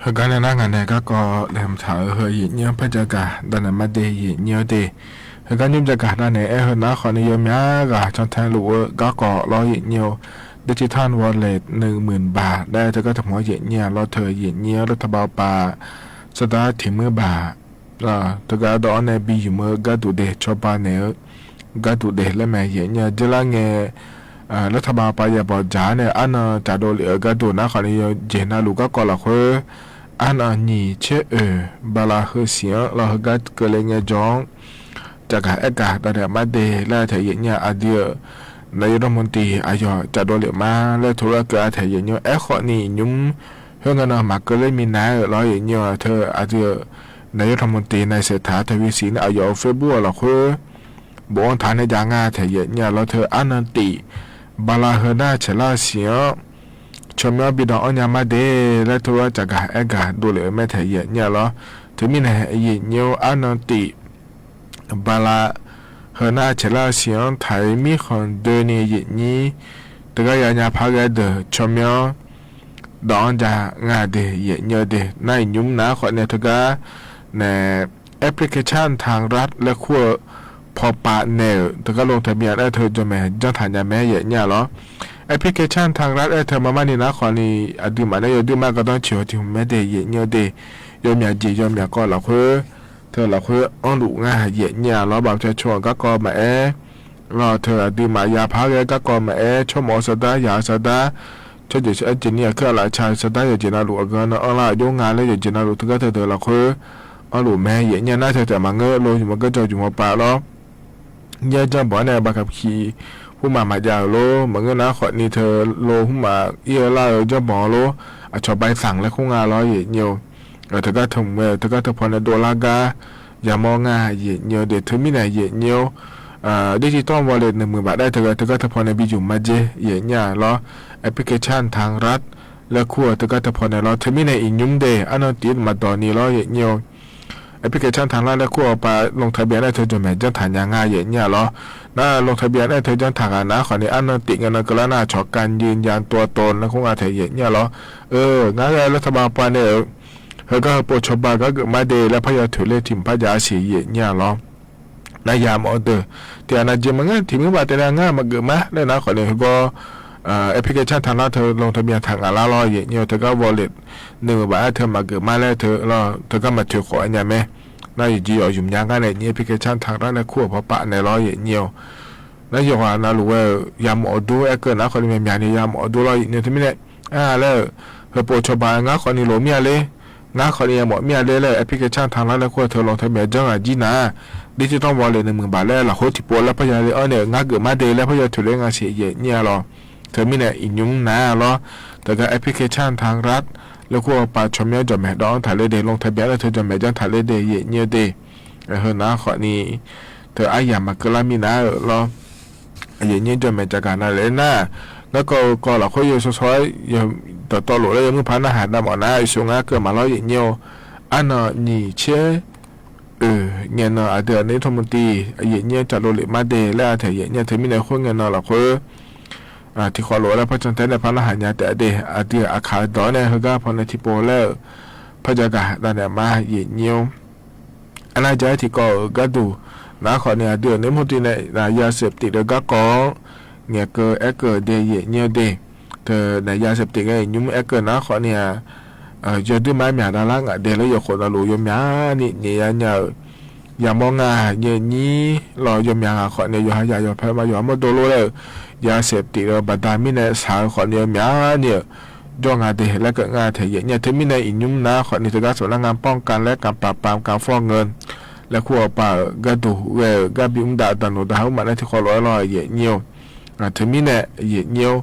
Hui gaˇ nehˬ naˉ ngaˬ nehˬ gaˇ k'awꞈ leh mvuhˇ htaꞈ hui yehˬ nyi-oˬ hpehˇ jaˇ gaˬ daꞈ nehˬ maˇ te yehˬ nyi-oˬ te. Hui gaˇ nyi jaˇ gaˬ daꞈ nehˬ ehˉ hui naˉ hk'awꞈ nyi yawˇ myaˇ g'a chaw hteˇ loꞈ-e gaˇ k'awꞈ law yehˬ nyi-oˬ. Digital wallet หนึ่งหมื่นบาท leh teˇ g'aˇ teˇ hpaˍ yehˬ nyi-a law hteh yehˬ nyi-oˬ. Leh htaˇ baˬ pa สตางค์ hteˇ meuˇ baˬ, teˇ g'aˇ dawˇ awˉ nehˆ biˇ yuˬ meuˇ gaˇ tuˬ te chaw pa nehˬ-eu gaˇ tuˬ te leh meh yehˬ nyi-a jehˇ laˇ ngeh. Leh htaˇ baˬ pa yaꞈ bawˬ jaˇ nehˬ aˉ naw caꞈ do liꞈ-euˬ gaˇ tuˬ naˉ hk'awꞈ nyi yawˇ jehˬ na loꞈ gaˇ k'awꞈ laˬ hk'oˆ, aˉ naw nyiˇ chehˇ-euˬ ba la heu shiˍ-anˉ law hui gaˇ keu leh ngeh jawˬ-anˉ. Caꞈ gaˬ ehˉ gaˬ daꞈ nehˬ maˇ te leh hteh yehˬ nyi-a a diˇ-euˬ นายกรัฐมนตรี a yawˬ caꞈ do liꞈ maˇ leh hto laˇ keu a hteh yehˬ nyi-oˬ. Ehˉ hk'awꞈ nyi nyi mvuhˇ hui ngaˬ naw maˍ keu leh miˬ naˉ-euˬ law yehˬ nyi-a hteh a diˇ-euˬ นายกรัฐมนตรี นายเศรษฐาทวีสิน a yawˬ Facebook-a laˬ hk'oˆ, bon-oˇ htaꞈ nehˬ jaˇ ngaˇ hteh yehˬ nyi-a law hteh aˉ naw tiꞈ ba la heu naˆ chehˬ laˇ shiˍ-anˉ. Chaw mawˇ biˇ dawˬ awˇ nyi maˇ te leh hto laˇ caꞈ gaˬ ehˉ gaˬ do liꞈ-euˬ meh hteh yehˬ nyi-a law. Hteh miˇ nehˬ yehˬ nyi-oˬ aˉ naw tiꞈ ba la heu naˆ chehˬ laˇ shiˍ-anˉ htaiˍ miˇ hk'awꞈ de nyi yehˬ nyi. Teˇ g'aˇ yaꞈ nyi hpaˇ g'aˇ deuˬ chaw mawˇ dawˬ awˇ jaˇ ngaˇ te yehˬ nyi-a te. Naˆ nyi mvuhˇ naˉ hk'awꞈ nyi teˇ g'aˇ nehˬ application ทางรัฐ leh hk'oˆ-eu hpaw paˆ nehˬ-euˬ teˇ g'aˇ ลงทะเบียน ehˉ hteu jawˬ mehˍ janˇ htaꞈ nyi mehˉ yehˬ nyi-a lawˬ. Application htaꞈ g'a ehˉ hteu maˇ maˇ nyi naˉ hk'awꞈ nyi, a dui maꞈ neˉ yaw duiˇ maˇ g'a dawˇ chi hawˬ tiꞈ hu mehˉ te yehˬ nyi te, yaw myaꞈ jeˬ yaw myaꞈ k'aw laꞈ hk'oˆ, hteu laꞈ hk'oˆ awˉ loꞈ ngaˇ yehˬ nyi-a lawˬ. Baˬ ca chaw gaˇ k'aw maꞈ ehˉ lawˬ, hteu a dui maꞈ yaꞈ hpaˇ g'a gaˇ k'aw maꞈ ehˉ, chaw mawˬ a suh daˉ yaꞈ a suh daˉ, chaw jeˬ chi a jeˬ nyi a hkui a laꞈ cha suh daˉ yawˬ jeˬ na loꞈ a g'uiˬ na awˬ laˇ yawˇ ngaˬ leh yawˬ jeˬ na loꞈ teˇ g'aˇ hteu deuˬ laˬ hk'oˆ, awˉ loꞈ mehˉ yehˬ nyi naˉ hteu tehꞈ maˍ ngeuˆ lo yuˬ maˇ g'aˇ jaw yuˬ maˇ paˆ lawˬ. Nyi janˇ bawˬ nehˬ ใบขับขี่ huˉ maˬ maꞈ jaˇ-euˬ lo, maˍ ngeuˆ naˉ hk'awꞈ nyi hteu lo huˉ maˬ iˉ laˇ-eu janˇ bawˬ lo, a chaw ใบสั่ง leh hk'oˆ ngaˇ lawˬ yehˬ nyi-o. Teˇ g'aˇ hteu mvuhˬ ve teˇ g'aˇ hteu hpaw nehˬ dawˇ laˇ gaˇ, yaꞈ mawˇ ngaˇ yehˬ nyi-o de hteu miˇ nehˬ yehˬ nyi-o. Deˇ chi tawˇ vawˬ leh หนึ่งหมื่นบาท daꞈ hteu g'a teˇ g'aˇ hteu hpaw nehˬ biˇ yuˬ maˇ jeˇ yehˬ nyi-a lawˬ. Application htaꞈ g'a leh hkuˇ teˇ g'aˇ hteu hpaw nehˬ lawˬ hteu miˇ nehˬ iˉ nyi mehˉ de, a naw tiˉ maˇ dawˬ nyi lawˬ yehˬ nyi-o. Application htaꞈ g'a leh hkuˇ awˬ pa ลงทะเบียน ehˉ hteu jawˬ mehˍ janˇ htaꞈ nyi ngaˇ yehˬ nyi-a lawˬ. Naˉ ลงทะเบียน ehˉ hteu janˇ htaꞈ g'a naˉ hk'awꞈ nyi a naw tiˉ ngaˬ na keu laˇ naˉ chaw การยืนยันตัวตน leh hk'oˆ ngaˇ htehꞈ yehˬ nyi-a lawˬ. Ngaˬ g'a leh hteu ba pa nehˬ-euˬ, heuˬ gaˇ heuˬ po chaw ba gaˇ geuꞈ maˇ de leh hpaˇ yaˇ htoꞈ leh htiꞈ hpaˇ jaˇ sheˍ yehˬ nyi-a lawˬ. Naˉ yaꞈ mawˬ deuˬ teˇ a na jeˬ maˇ ngaˇ hteꞈ miˇ baˬ te leh ngaˇ maꞈ geuꞈ maˇ leh naˉ hk'awꞈ nyi heuˬ gaw application htaꞈ g'a hteu ลงทะเบียน htaꞈ ngaˬ laˇ lawˬ yehˬ nyi-o. Teˇ g'aˇ vawˬ leh หนึ่งหมื่นบาท ehˉ hteu maꞈ geuꞈ maˇ leh hteu lawˬ teˇ g'aˇ maˬ hteu hk'awꞈ nyi mehˉ. Naˉ yuˬ ji awˬ yuˬ mvuhˇ nyi gaˇ nehˬ nyi application htaꞈ g'a leh hkuˇ awˬ pa paˆ nehˬ lawˬ yehˬ nyi-o. Naˉ yawˇ g'a na loˬ ve yaꞈ mawˬ awˬ duˇ ehˉ keu naˉ hk'awꞈ nyi mehˍ myaꞈ nyi yaꞈ mawˬ awˬ duˇ lawˬ yehˬ nyi hteu miˇ nehˬ. A leh, heuˬ po chaw ba ngaˇ hk'awꞈ nyi loˍ miˇ-a le, ngaˇ hk'awꞈ nyi yaꞈ mawˬ miˇ-a le leh application htaꞈ g'a leh hkuˇ hteu ลงทะเบียน janˇ g'a jiˇ naˉ, deˇ chi tawˇ vawˬ leh หนึ่งหมื่นบาท leh laˬ hoˉ tiꞈ po leh hpaˇ yaˇ le awˉ nehˬ ngaˇ geuꞈ maˇ de leh hpaˇ yaˇ htoꞈ leh ngaˇ sheˍ yehˬ nyi-a lawˬ. Hteu miˇ nehˬ iˉ nyi naˉ lawˬ. Teˇ g'aˇ application htaꞈ g'a leh hkuˇ awˬ pa chaw miˇ jawˬ mehˍ dawˇ htaꞈ le de, ลงทะเบียน ehˉ hteu jawˬ mehˍ janˇ htaꞈ le de yehˬ nyi de. Heuˬ naˉ hk'awꞈ nyi hteu a yaꞈ maˬ keu laˇ miˇ naˉ-euˬ lawˬ. Yehˬ nyi jawˬ mehˍ ca gaˬ na leh naˉ, ngaˬ k'aw k'aw laˬ hk'oˆ yawˇ sha sha dawˬ tawˆ loꞈ leh yawˇ mvuhˇ hpaˇ naˉ haꞈ daꞈ mawˬ naˉ, Yeˍsuˆ ngaˇ keu maˍ lawˬ yehˬ nyi-o. A naw nyi chehˉ, ngaˬ naw a dui a neˉ htawˇ mvuh tiˉ yehˬ nyi ca lo liꞈ maˇ de leh a htehꞈ yehˬ nyi hteu miˇ nehˬ hk'oˆ ngaˬ naw laˬ hk'oˆ, hti hk'aw loꞈ leh hpaˇ caˇ teˇ nehˬ hpaˇ naˉ haꞈ nyi tehꞈ deˇ, a dui a hk'a dawˬ nehˬ heuˬ gaˇ hpaw nehˬ htiꞈ po leh hpaˇ jaˇ gaˬ daꞈ nehˬ maˇ yehˬ nyi-o. A naˉ jaˇ tiꞈ k'awꞈ g'aˇ duˬ naˉ hk'awꞈ nyi a dui a neˉ mvuh tiˉ nehˬ, ยาเสพติด leh gaˇ k'awꞈ ngaˬ keu ehˉ keu de yehˬ nyi de. Hteu nehˬ ยาเสพติด ngaˬ iˉ nyi ehˉ keu naˉ hk'awꞈ nyi a, yawˇ duiˇ maˇ myaꞈ daꞈ laˇ ngaˬ de leh yawˇ hk'oˆ na loˬ yawˇ myaꞈ nyi nyi yaˇ nyi-a-euˬ. Yaꞈ mawˇ ngaˇ nyi nyi lawˬ yawˇ myaꞈ ngaˬ hk'awꞈ nyi yawˇ ha yaꞈ yawˬ hpehꞈ maˇ yawˬ ha mawˇ dawˇ lo leh, ยาเสพติด leh baˬ daꞈ miˇ nehˬ shaˍ hk'awꞈ nyi yawˇ myaꞈ nyi-a jawˇ ngaˬ de leh keu ngaˇ htehꞈ yehˬ nyi hteu miˇ nehˬ iˉ nyi naˉ hk'awꞈ nyi teˇ g'aˇ suhˍ naˉ ngaˇ ป้องกัน leh การปราบปรามการฟอกเงิน leh hkuˇ awˬ pa g'aˇ duˬ ve gaˇ biˇ mvuhˇ daꞈ daꞈ noˬ daꞈ ha uˉ maˬ nehˬ hti hk'aw loꞈ-e lawˬ yehˬ nyi-o. Hteu miˇ nehˬ yehˬ nyi-o.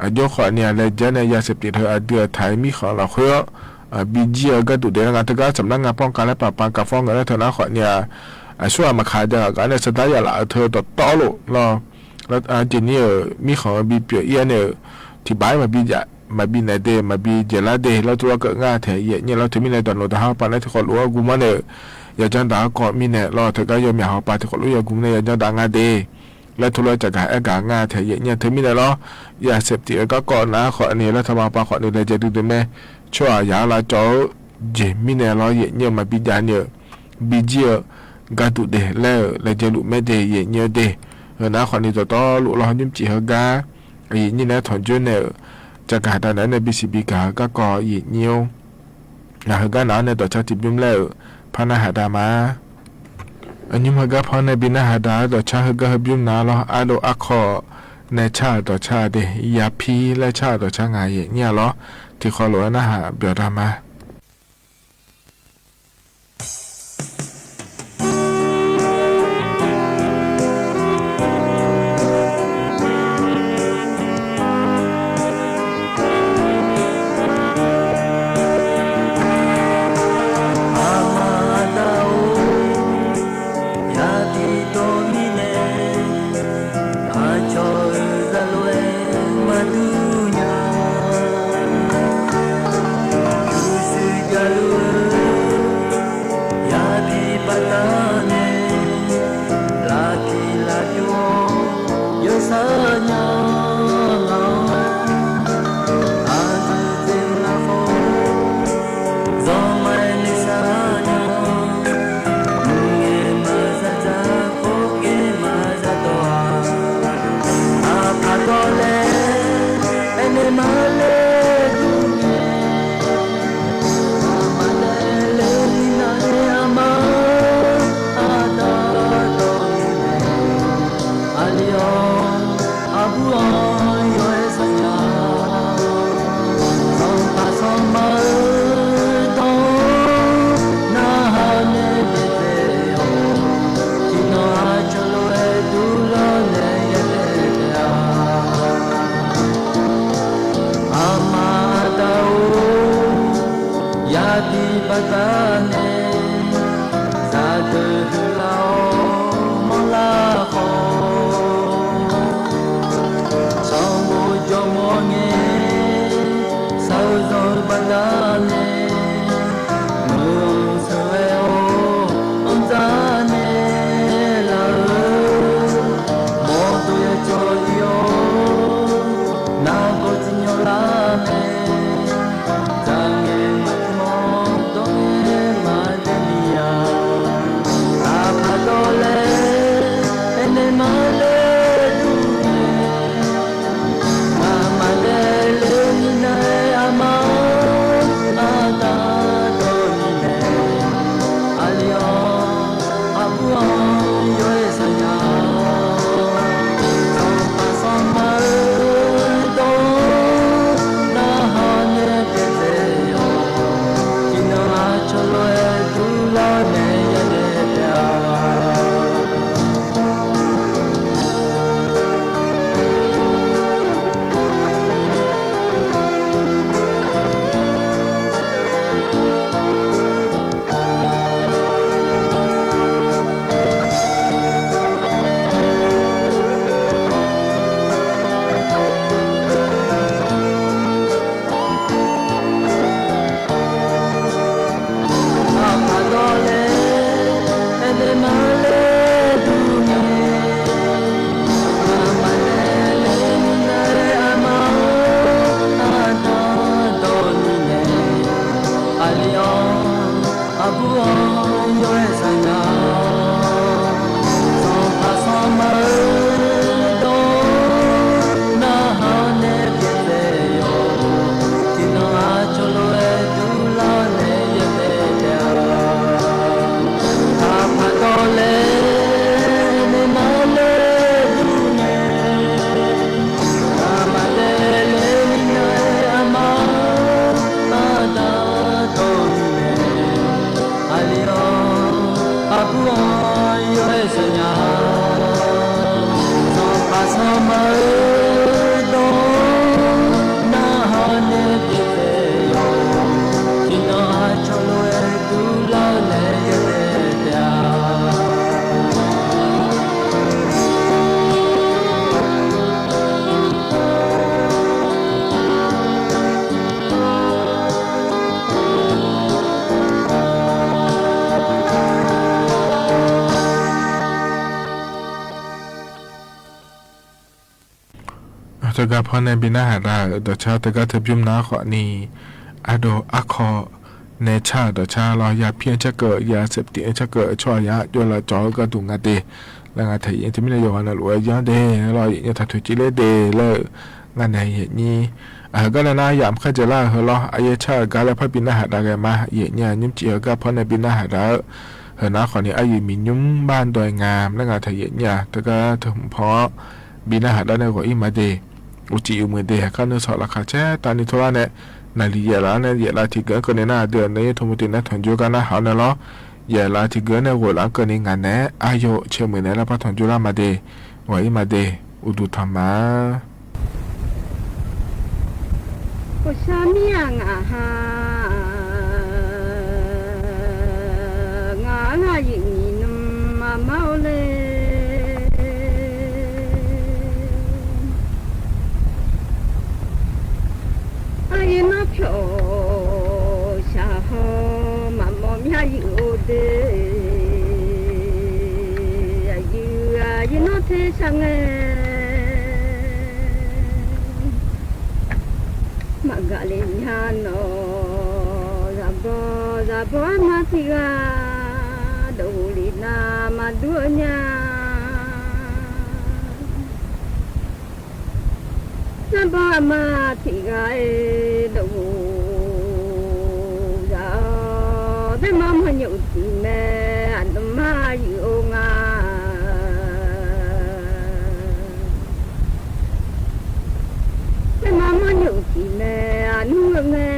Jawˇ hk'awꞈ nyi a leh jaˇ nehˬ ยาเสพติด hteu a dui a htaiˍ miˇ hk'awꞈ laˬ hk'oˆ biˇ jiˇ-a g'aˇ duˬ de leh ngaˬ teˇ g'aˇ suhˍ naˉ ngaˇ ป้องกัน leh การปราบปรามการฟอกเงิน leh hteu naˉ hk'awꞈ nyi a, shu a maˬ hk'aˬ jaˇ kaꞈ nehˬ suh daꞈ yaꞈ laꞈ hteu dawˬ tawˆ loꞈ lawˬ. Jeˬ nyi-euˬ miˇ hk'awꞈ biˇ pyeuꞈ iˉ a nehˬ, hti baˉ maˬ biˇ jaꞈ maˍ biˇ nehˬ de maˍ biˇ jehˬ laˇ de leh tu lawˬ keu ngaˇ htehꞈ yehˬ nyi lawˬ hteu miˇ nehˬ dawˬ noˬ daꞈ ha pa nehˬ hti hk'aw loꞈ-a gu maˇ nehˬ, yaꞈ jaˇ daꞈ k'awꞈ miˇ nehˬ lawˬ hteu gaˇ yawˇ myaꞈ ha pa hti hk'aw loꞈ yaꞈ gu maˇ nehˬ yaꞈ jaˇ daꞈ ngaˇ de leh tu lawˬ ca gaˬ ehˉ gaˬ ngaˇ htehꞈ yehˬ nyi hteu miˇ nehˬ lawˬ. ยาเสพติด leh gaˇ k'awꞈ naˉ hk'awꞈ nyi leh htawˇ ma pa hk'awꞈ nyi leh jehˬ duˬ duˬ mehˬ, chaw a yaꞈ la cawˬ-o. Jeˬ miˇ nehˬ lawˬ yehˬ nyi-o maˍ biˇ jaˇ nyi-euˬ, biˇ jiˇ-a g'aˇ duˬ de leh-euˬ leh jehˬ loꞈ mehˉ de yehˬ nyi-o de. Heuˬ naˉ hk'awꞈ nyi dawˬ tawˆ loꞈ lawˬ nyiˇ ciˍ heuˬ gaˇ yehˬ nyi nehˬ htawnˍ juˇ nehˬ-euˬ ca gaˬ daꞈ nehˬ nehˬ biˇ shiˍ biˇ gaˬ gaˇ k'awꞈ yehˬ nyi-o. Ngaˬ heuˬ gaˇ naˬ nehˬ dawˬ chaˇ tiꞈ biˇ mvuhˇ leh-euˬ hpaˇ naˉ haꞈ daꞈ maˇ nyi mvuhˇ heuˬ gaˇ hpaw nehˬ biˇ naˉ haꞈ daꞈ dawˬ chaˇ heuˬ gaˇ heuˬ biˇ mvuhˇ naˍ lawˬ. A loꞈ a hk'aw nehˬ chaˇ dawˬ chaˇ de yaꞈ hpiˇ leh chaˇ dawˬ chaˇ ngaˬ yehˬ nyi-a lawˬ. Hti hk'aw loꞈ naˉ haꞈ biˇ daꞈ maˇ Baˆ taˇ nehˬ, zaˍ deuˬ hui laˇ-oˬ, mawˇ laˇ hk'aw. Chaw bon jawˇ mawˇ nehˬ, saˍ hui zaw baˆ taˇ nehˬ, meuꞈ suhˍ ve-oˬ, awˬ caˇ nehˬ laˇ-oˬ, mawˇ to yaˇ cawˬ i-oˬ, naˬ gawˇ tcuh nyawˇ laˇ mehˍ. Taˇ nehˬ maˇ mawˇ dawˇ nehˬ maˇ dehꞈ miˬ yaˇ, taˇ hpaˍ dawˇ leh, eˬ nehˬ maˇ lehˬ duˬ nehˬ, maˇ maˇ lehˬ lehˬ nyi naˬ-e a ma-oˬ, a taˇ dawˇ nyi nehˬ, a liˇ-oˬ, a buˆ-oˬ, yawˇ-e shaˍ yaˇ, tawˇ pa sawˇ maˇ-e dawˇ, naˬ ha nehˬ pehˬ te yoˬ, chi naˬ a chaw lo-e tuˬ laˇ nehˬ yaˇ nehˬ te-a. Taˇ hpaˍ dawˇ leh, eˬ nehˬ maˇ lehˬ duˬ nehˬ, maˇ maˇ lehˬ lehˬ nyi naˬ-e a ma-oˬ, a taˇ dawˇ nyi nehˬ, a liˇ-oˬ, a buˆ-oˬ, yawˇ-e shaˍ yaˇ, tawˇ pa sawˇ maˇ-e dawˇ, naˬ ha nehˬ pehˬ te yoˬ, chi naˬ a chaw lo-e tuˬ laˇ nehˬ yaˇ nehˬ te-a. Taˇ hpaˍ dawˇ leh, eˬ nehˬ maˇ lehˬ duˬ nehˬ, maˇ maˇ lehˬ lehˬ nyi naˬ-e a ma-oˬ, a taˇ dawˇ nyi nehˬ, a liˇ-oˬ, a buˆ-oˬ, yawˇ-e shaˍ yaˇ, tawˇ pa sawˇ maˇ-e dawˇ, naˬ ha nehˬ pehˬ te yoˬ, chi naˬ a chaw lo-e tuˬ laˇ nehˬ yaˇ nehˬ te-a. Tawˇ gaˇ hpawˇ nehˇ biˇ naˆ haꞈ daꞈ dawˬ chaˇ tawˇ gaˇ hteh biˇ mvuhˇ naˆ k'awꞈ nyi, a dawˬ aˉ hk'aw nehˇ chaˇ dawˬ chaˇ law, yaˇ hpiˇ-a chaˇ keuꞈ, yaˇ shehˍ tiꞈ-a chaˇ keuꞈ, chaw yaˇ cawˬ la cawˬ gaˇ tuˬ ngaˬ te leh ngaˬ htaꞈ yehˬ nyi teˇ miˇ leh yawˇ ha na loꞈ-e yaˇ deˇ law, yehˬ nyi htaꞈ htoꞈ ciˉ leh deˇ leh, ngaˬ nehˬ yehˬ nyi a heuˬ gaˇ leh naˉ yaꞈ mvuhˇ hk'aˇ ceh laˇ hui law, a yehˬ chaˇ gaˇ leh hpawˇ biˇ naˆ haꞈ daꞈ g'a maˇ yehˬ nyi a nyiˇ ceuˬ heuˬ gaˇ hpawˇ nehˇ biˇ naˆ haꞈ daꞈ-eu, heuˬ naˉ hk'awꞈ nyi a yehˬ miˬ nyi baˇ daweh ngaˬ leh ngaˬ htaꞈ yehˬ nyi a tawˇ gaˇ hteh mvuhˇ hpawˇ biˇ naˆ haꞈ daꞈ nehˇ g'awˬ iˉ ma deˇ, uˉ ciˍ uˉ mui deˇ hk'aˇ nuˇ shawˍ laꞈ hk'aˇ chehˇ taˍ nyi hto laˇ nehˬ, naˬ liˬ yehˬ laꞈ nehˬ yehˬ la htiꞈ geuꞈ-a keu nehˬ naˉ, a deh a nehˬ yehˬ hto mvuh teꞈ naˉ htawnˍ juˇ gaˇ naˉ haꞈ-a nehˬ law, yehˬ laꞈ htiꞈ geuꞈ-a nehˬ g'awˬ laꞈ keu nehˬ ngaˬ nehˬ a yehˬ chehˇ mui nehˬ laˇ paˇ htawnˍ juˇ laˇ ma deˇ, g'awˬ iˉ ma deˇ, uˉ duˬ htaꞈ ma G'uiˬsha miˇ-a ngaˬ ha, ngaˬ g'a yehˬ nyi nuˇ ma maˇ oˇ le. A yehˬ maˇ hpehꞈ-oˬ, shaˍ hawˇ maꞈ mawˬ miˇ-a yehˬ oˇ deˇ, a yehˬ a yehˬ nawˉ hteˇ sha ngeh. Maꞈ gaˬ le nyi ha nawˬ, zaˍ bawˬ zaˍ bawˬ a ma tiꞈ g'a, dawˬ g'uˬ liꞈ na ma duˉ-a nyi. Naˉ bawˇ a ma tiꞈ g'a e dawˬ g'uˬ, zaˍ teˇ maˇ mawˇ nyi uˍ tiˍ meh, a nuˇ maˇ yuˬ-oˬ ngaˬ. Teˇ maˇ mawˇ nyi uˍ tiˍ meh, a nuˇ g'euꞈ meh.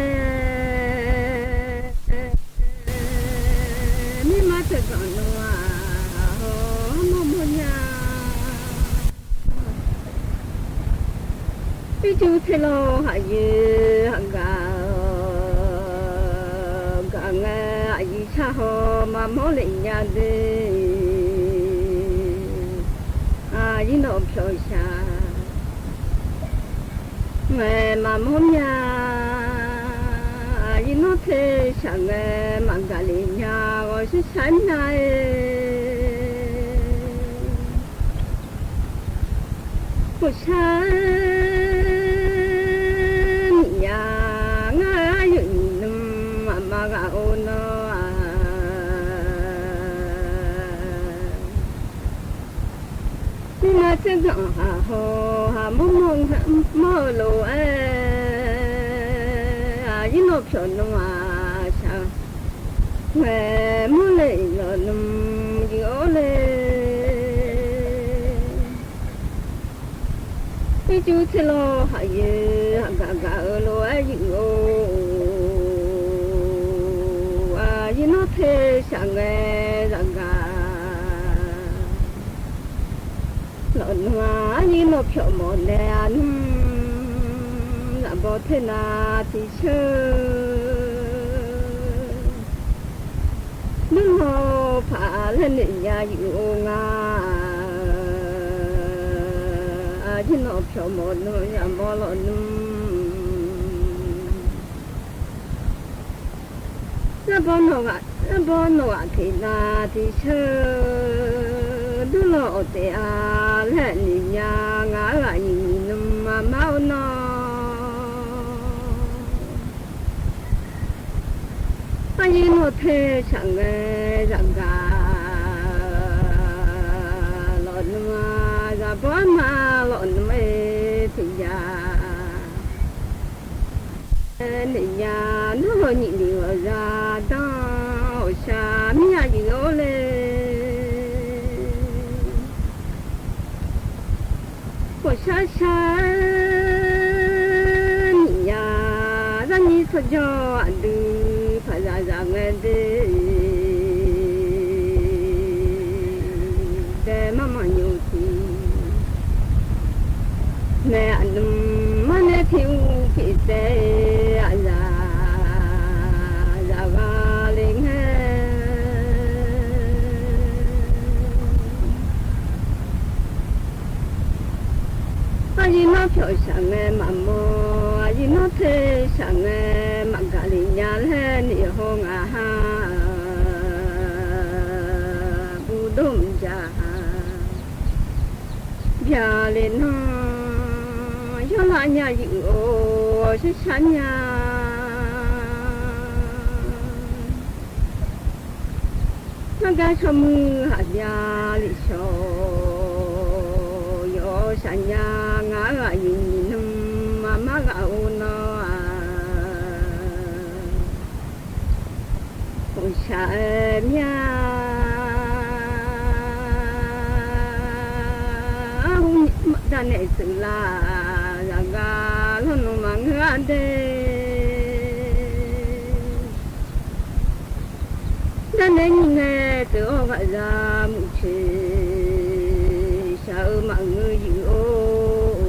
Miˇ ma teˇ hpaˍ nawˬ a, mawˇ mawˇ nyi a. Piˇ cuˇ hteˇ lawˇ haꞈ yehˬ haꞈ gaˬ, gaˬ ngeh Haꞈ haw maˇ mawˉ leh nyi a de, a yiˉ nawˬ hpyawˇ shaˍ. Ngaˬ maˇ mawˉ myaˇ, a yiˉ nawˉ hteˇ shaꞈ ngaˬ maꞈ gaˬ le nyi g'aw shiˉ shaˉ nyi e. K'o shaˉ nyi yaˇ ngaˬ yawˇ nyi nuˇ a ma g'a oˇ nawˉ a. Nyi ma tcuhˉ gaˬ haꞈ haw haꞈ mawˉ mawˉ mawˉ lo e, a yiˉ nawˬ hpyawˇ nawˉ a shaˍ. Ngaˬ mawˉ leh lawˬ nuˇ yuˬ oˇ le. Teˇ cuˇ tcuhˉ lawˬ haꞈ yehˬ haꞈ gaˬ gaˬ lo a yuˬ oˇ, a yiˉ nawˉ hteˇ shaꞈ ngaˬ zaꞈ gaˬ. Lawˬ nuˇ a yiˉ nawˬ hpyawˇ mawˬ leh a nuˇ, laꞈ bawˇ hteˇ naˍ tiꞈ sheuˇ. Nuˇ lawˬ hpaꞈ leh neꞈ yaˇ yuˬ oˇ ngaˬ, a yiˉ nawˬ hpyawˇ mawˬ nuˇ yaꞈ mawˬ lawˬ nuˇ. Laˇ bawˇ nawˬ g'aꞈ, laˇ bawˇ nawˬ g'aꞈ hteꞈ naˍ tiꞈ sheuˇ. Duˇ lawˬ awˬ tehˬ a leh neꞈ yaˇ ngaˬ g'aꞈ nyi nyi nuˇ a maˇ oˇ nawˉ. A yiˉ nawˬ hteˇ shaꞈ ngaˬ zaꞈ gaˬ. Lawˬ nuˇ a zaꞈ bawˇ maˇ lawˬ nuˇ e teˇ yaˇ. Neꞈ yaˇ nuˇ lawˬ nyi liꞈ g'awˬ yaˇ daˇ awˬ sha miˇ yaˇ yuˬ oˇ le. K'o shaˉ shaˉ nyi yaˇ, zaˇ nyi tcuhˇ jawˇ aꞈ duˬ hpaꞈ zaꞈ zaꞈ ngaˬ de, deh maˇ maˇ nyi tiꞈ. Meh aꞈ nuˇ maˇ nehˉ hteˇ uˉ peꞈ te, aꞈ yaꞈ yaꞈ g'a le ngaˬ. A yiˉ nawˉ hpyawˇ shaꞈ ngaˬ maꞈ mawˬ, a yiˉ nawˉ hteˇ shaꞈ ngaˬ maꞈ gaˬ le nyi leh neꞈ haw ngaˬ ha bu doˆ jaˇ. Byaˇ le nawˉ yawˇ laꞈ nyi yuˬ oˇ shiˉ shaˉ nyi. Nawˬ gaˇ chaw mui haꞈ byaˇ liꞈ shaw, yawˇ shaꞈ nyi ngaˬ g'aꞈ yuˬ nyi nuˇ a maˇ g'a oˇ nawˉ a. K'o shaꞈ myaˇ daˇ nehˬ tcuhˍ laˇ, yaꞈ g'a lawˇ nuˇ maˬ ngaˬ g'aꞈ de. Daˇ nehˬ nyi ngaˬ tcuhˍ awˇ g'aꞈ yaˇ mvuhˇ chi shaˍ uiˍ maꞈ ngeuˇ yuˬ oˇ,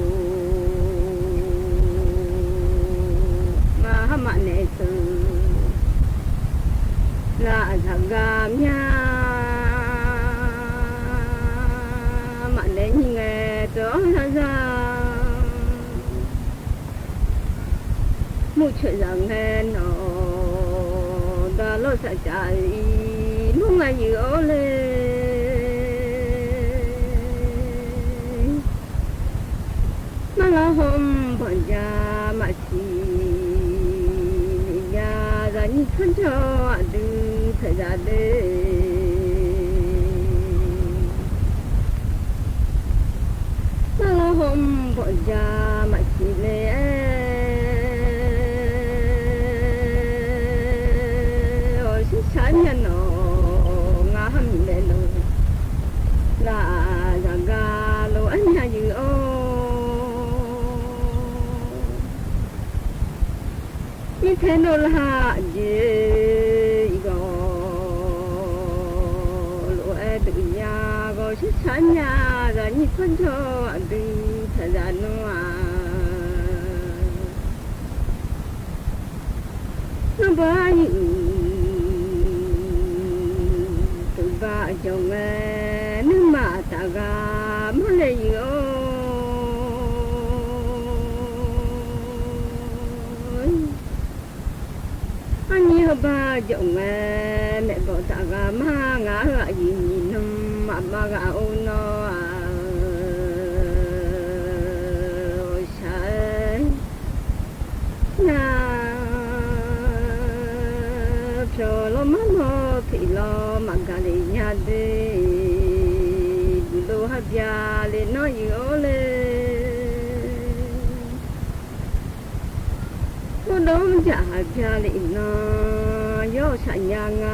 maˇ haˉ maꞈ nehˬ tcuhˍ laˇ, a shaꞈ g'a myaˇ maꞈ nehˬ nyi ngaˬ tcuhˍ awˇ g'aꞈ yaˇ mvuhˇ chi yaꞈ ngaˬ nawˬ daꞈ lawˇ shaꞈ caꞈ i mvuhˇ ngaˬ yuˬ oˇ le. Maˇ laˇ hawˉ bawˬ jaˇ maꞈ shiˍ, neꞈ yaˇ yaꞈ nyi hk'aˇ jawˇ aꞈ duˬ hpehꞈ yaꞈ de. Maˇ laˇ hawˉ bawˬ jaˇ maꞈ shiˍ le, awˬ shiˉ shaˉ nyi nawˬ ngaˬ haˉ miˬ leh lo, laˇ yaꞈ ga lo aˉ nyi yuˬ oˇ. Nyi hteˇ lo laˇ jeˬ g'awˬ lo ehˉ duꞈ yaˇ g'awˬ shiˉ shaˉ nyi yaꞈ nyi hk'aˇ jawˇ aꞈ duˬ hpehꞈ yaꞈ nuˇ a. Nawˬ baˬ yuˬ Jawˬ ngaˬ nuˇ maˬ taꞈ g'a maˇ leh yuˬ-oˬ. Aˉ nyi hawˉ baˇ jawˬ ngaˬ mehꞈ bawꞈ taꞈ g'a maˇ ngaˬ g'aꞈ yuˬ nyi nuˇ maˬ maˇ g'a oˇ nawˉ-a. Shaˍ-eˬ, ngaˬ hpyaw law maˇ maw hpeꞈ law maꞈ gaˬ le nyi a deˇ, buˬ lo haˉ byaˇ le nawˉ yuˬ-oˬ le. K'oˆ dawˇ jaˇ haꞈ byaˇ le naˬ, yawˇ shaꞈ nyi ngaˬ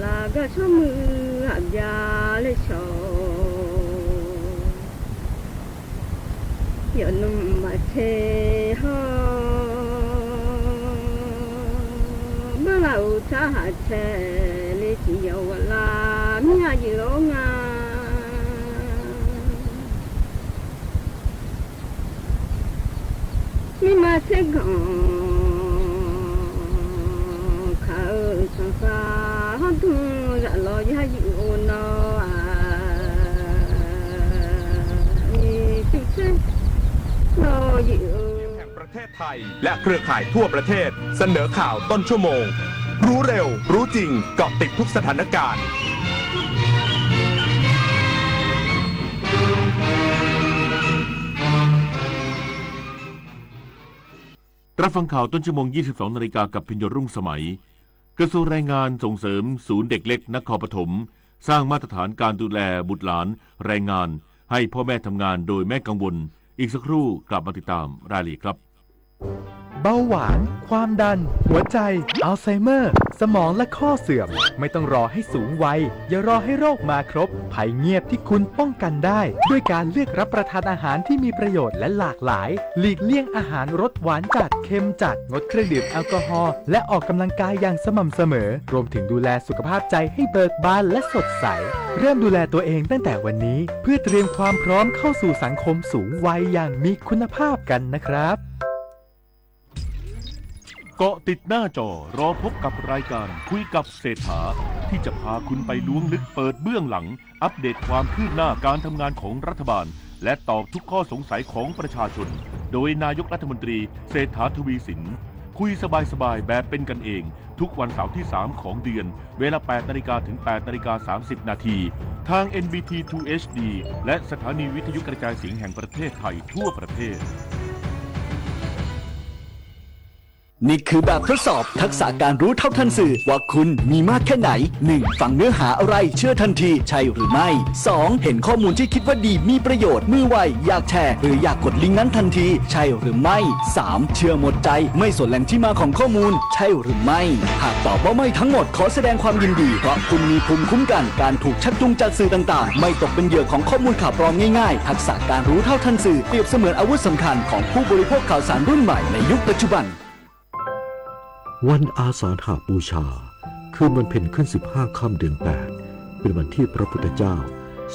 laˬ gaˇ shawˉ meuˇ haꞈ byaˇ le shaw. Yawˇ nuˇ maˬ chehˇ hawˉ, maˇ laˬ uˬ htaˇ haꞈ chehˇ le, chi yawˇ g'aꞈ la miˇ haꞈ yuˬ-oˬ ngaˬ. Miˇ ma chehˇ gaˬ hkaꞈ-eu, caˬ k'a hawˉ duˇ g'aꞈ law yaˇ yuˬ-oˬ nawˉ-a. Cuˇ chehˇ law yuˬ-oˬ. และเครือข่ายทั่วประเทศ เสนอข่าวต้นชั่วโมง รู้เร็ว รู้จริง เกาะติดทุกสถานการณ์ รับฟังข่าวต้นชั่วโมง ยี่สิบสองนาฬิกา กับพิญโยรุ่งสมัย กระทรวงแรงงานส่งเสริมศูนย์เด็กเล็กนครปฐม สร้างมาตรฐานการดูแลบุตรหลานแรงงาน ให้พ่อแม่ทำงานโดยไม่กังวล อีกสักครู่กลับมาติดตามรายละเอียดครับ เบาหวาน ความดัน หัวใจ อัลไซเมอร์ สมองและข้อเสื่อม ไม่ต้องรอให้สูงวัย อย่ารอให้โรคมาครบ ภัยเงียบที่คุณป้องกันได้ ด้วยการเลือกรับประทานอาหารที่มีประโยชน์และหลากหลาย หลีกเลี่ยงอาหารรสหวานจัด เค็มจัด งดเครื่องดื่มแอลกอฮอล์ และออกกำลังกายอย่างสม่ำเสมอ รวมถึงดูแลสุขภาพใจให้เบิกบานและสดใส เริ่มดูแลตัวเองตั้งแต่วันนี้ เพื่อเตรียมความพร้อมเข้าสู่สังคมสูงวัยอย่างมีคุณภาพกันนะครับ เกาะติดหน้าจอ รอพบกับรายการคุยกับเศรษฐา ที่จะพาคุณไปล้วงลึกเปิดเบื้องหลัง อัปเดตความคืบหน้าการทำงานของรัฐบาล และตอบทุกข้อสงสัยของประชาชน โดยนายกรัฐมนตรีเศรษฐา ทวีสิน คุยสบายๆ แบบเป็นกันเอง ทุกวันเสาร์ที่ สาม ของเดือน เวลา แปดนาฬิกา ถึง แปดนาฬิกา สามสิบนาที ทาง เอ็น บี ที ทู เอช ดี และสถานีวิทยุกระจายเสียงแห่งประเทศไทยทั่วประเทศ นี่คือแบบทดสอบทักษะการรู้เท่าทันสื่อ ว่าคุณมีมากแค่ไหน หนึ่ง ฟังเนื้อหาอะไร เชื่อทันที ใช่หรือไม่ สอง เห็นข้อมูลที่คิดว่าดี มีประโยชน์ มือไว อยากแชร์ หรืออยากกดลิงก์นั้นทันที ใช่หรือไม่ สาม เชื่อหมดใจ ไม่สนแหล่งที่มาของข้อมูล ใช่หรือไม่ หากตอบว่าไม่ทั้งหมด ขอแสดงความยินดี เพราะคุณมีภูมิคุ้มกัน การถูกชักจูงจากสื่อต่างๆ ไม่ตกเป็นเหยื่อของข้อมูลข่าวปลอมง่ายๆ ทักษะการรู้เท่าทันสื่อ เปรียบเสมือนอาวุธสำคัญของผู้บริโภคข่าวสารรุ่นใหม่ในยุคปัจจุบัน วันอาสาฬหบูชา คืนวันเพ็ญขึ้นสิบห้าค่ำเดือนแปด เป็นวันที่พระพุทธเจ้า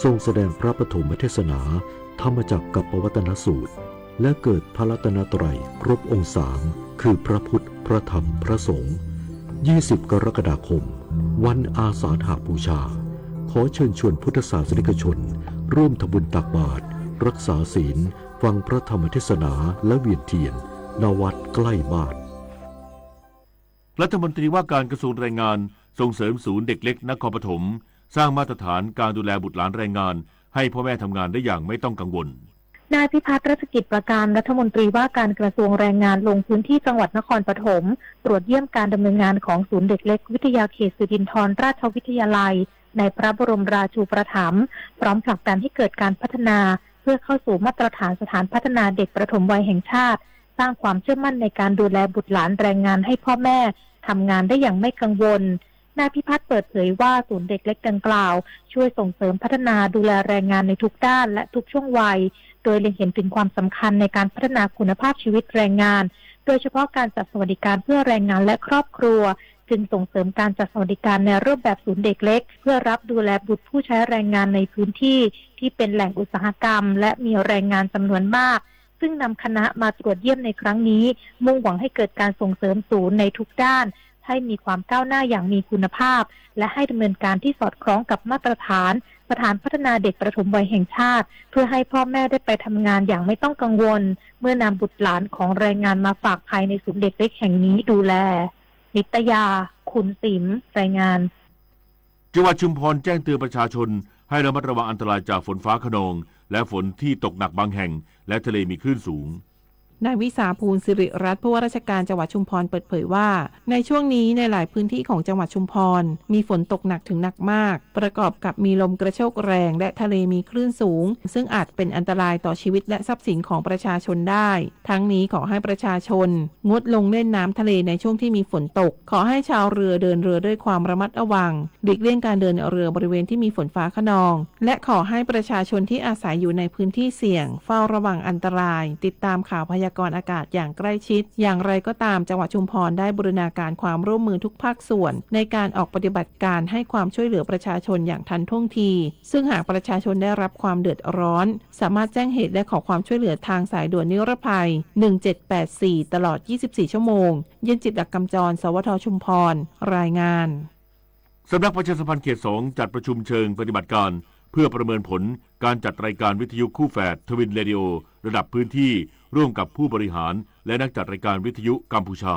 ทรงแสดงพระปฐมเทศนา ธรรมจักรกัปปวัตนสูตร และเกิดพระรัตนตรัยครบองค์สาม คือพระพุทธ พระธรรม พระสงฆ์ ยี่สิบ กรกฎาคม วันอาสาฬหบูชา ขอเชิญชวนพุทธศาสนิกชน ร่วมทำบุญตักบาตร รักษาศีล ฟังพระธรรมเทศนา และเวียนเทียน ณ วัดใกล้บ้าน รัฐมนตรีว่าการกระทรวงแรงงาน ส่งเสริมศูนย์เด็กเล็กนครปฐม สร้างมาตรฐานการดูแลบุตรหลานแรงงาน ให้พ่อแม่ทำงานได้อย่างไม่ต้องกังวล นายพิพัฒน์ รัชกิจประการ รัฐมนตรีว่าการกระทรวงแรงงาน ลงพื้นที่จังหวัดนครปฐม ตรวจเยี่ยมการดำเนินงานของศูนย์เด็กเล็กวิทยาเขตสิรินธรราชวิทยาลัย ในพระบรมราชูปถัมภ์ พร้อมผลักดันให้เกิดการพัฒนา เพื่อเข้าสู่มาตรฐานสถานพัฒนาเด็กประถมวัยแห่งชาติ สร้างความเชื่อมั่นในการดูแลบุตรหลานแรงงานให้พ่อแม่ทำงานได้อย่างไม่กังวล นายพิพัฒน์เปิดเผยว่าศูนย์เด็กเล็กดังกล่าว ช่วยส่งเสริมพัฒนาดูแลแรงงานในทุกด้านและทุกช่วงวัย โดยเล็งเห็นถึงความสำคัญในการพัฒนาคุณภาพชีวิตแรงงาน โดยเฉพาะการจัดสวัสดิการเพื่อแรงงานและครอบครัว จึงส่งเสริมการจัดสวัสดิการในรูปแบบศูนย์เด็กเล็ก เพื่อรับดูแลบุตรผู้ใช้แรงงานในพื้นที่ที่เป็นแหล่งอุตสาหกรรม และมีแรงงานจำนวนมาก ซึ่งนำคณะมาตรวจเยี่ยมในครั้งนี้ มุ่งหวังให้เกิดการส่งเสริมศูนย์ในทุกด้าน ให้มีความก้าวหน้าอย่างมีคุณภาพ และให้ดำเนินการที่สอดคล้องกับมาตรฐานสถานพัฒนาเด็กประถมวัยแห่งชาติ เพื่อให้พ่อแม่ได้ไปทำงานอย่างไม่ต้องกังวล เมื่อนำบุตรหลานของแรงงานมาฝากภายในศูนย์เด็กเล็กแห่งนี้ดูแล นิตยา ขุนสิม รายงาน จังหวัดชุมพรแจ้งเตือนประชาชนให้ระมัดระวังอันตรายจากฝนฟ้าคะนอง และฝนที่ตกหนักบางแห่ง และทะเลมีคลื่นสูง นายวิสา ภูลสิริรัตน์ ผู้ว่าราชการจังหวัดชุมพรเปิดเผยว่า ในช่วงนี้ในหลายพื้นที่ของจังหวัดชุมพรมีฝนตกหนักถึงหนักมาก ประกอบกับมีลมกระโชกแรงและทะเลมีคลื่นสูง ซึ่งอาจเป็นอันตรายต่อชีวิตและทรัพย์สินของประชาชนได้ ทั้งนี้ขอให้ประชาชนงดลงเล่นน้ำทะเลในช่วงที่มีฝนตก ขอให้ชาวเรือเดินเรือด้วยความระมัดระวัง หลีกเลี่ยงการเดินเรือบริเวณที่มีฝนฟ้าคะนอง และขอให้ประชาชนที่อาศัยอยู่ในพื้นที่เสี่ยง เฝ้าระวังอันตราย ติดตามข่าวพยากรณ์อากาศอย่างใกล้ชิด อย่างไรก็ตาม จังหวัดชุมพรได้บูรณาการความร่วมมือทุกภาคส่วน ในการออกปฏิบัติการให้ความช่วยเหลือประชาชนอย่างทันท่วงที ซึ่งหากประชาชนได้รับความเดือดร้อน สามารถแจ้งเหตุและขอความช่วยเหลือทางสายด่วนนิรภัย หนึ่งเจ็ดแปดสี่ ตลอด ยี่สิบสี่ ชั่วโมง เย็นจิต อักกำจร สวท ชุมพร รายงาน สำนักประชาสัมพันธ์เขตสอง จัดประชุมเชิงปฏิบัติการ เพื่อประเมินผลการจัดรายการวิทยุคู่แฝด Twin Radio ระดับพื้นที่ ร่วมกับผู้บริหาร และนักจัดรายการวิทยุกัมพูชา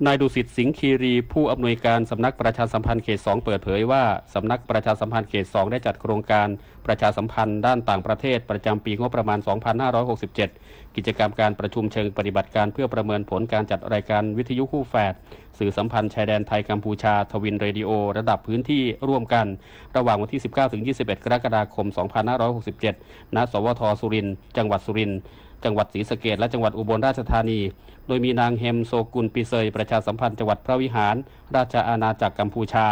นายดุสิต สิงห์คีรี ผู้อำนวยการสำนักประชาสัมพันธ์เขตสอง เปิดเผยว่า สำนักประชาสัมพันธ์เขตสอง ได้จัดโครงการประชาสัมพันธ์ด้านต่างประเทศประจำปีงบประมาณ สองพันห้าร้อยหกสิบเจ็ด กิจกรรมการประชุมเชิงปฏิบัติการเพื่อประเมินผลการจัดรายการวิทยุคู่แฝด สื่อสัมพันธ์ชายแดนไทยกัมพูชา Twin Radio ระดับพื้นที่ร่วมกัน ระหว่างวันที่ สิบเก้า ถึง ยี่สิบเอ็ด กรกฎาคม สองพันห้าร้อยหกสิบเจ็ด ณ สวท สุรินทร์ จังหวัดสุรินทร์ จังหวัดศรีสะเกษ และจังหวัดอุบลราชธานี โดยมีนาง เฮมโซกุล ปิเซย ประชาสัมพันธ์จังหวัดพระวิหาร ราชอาณาจักรกัมพูชา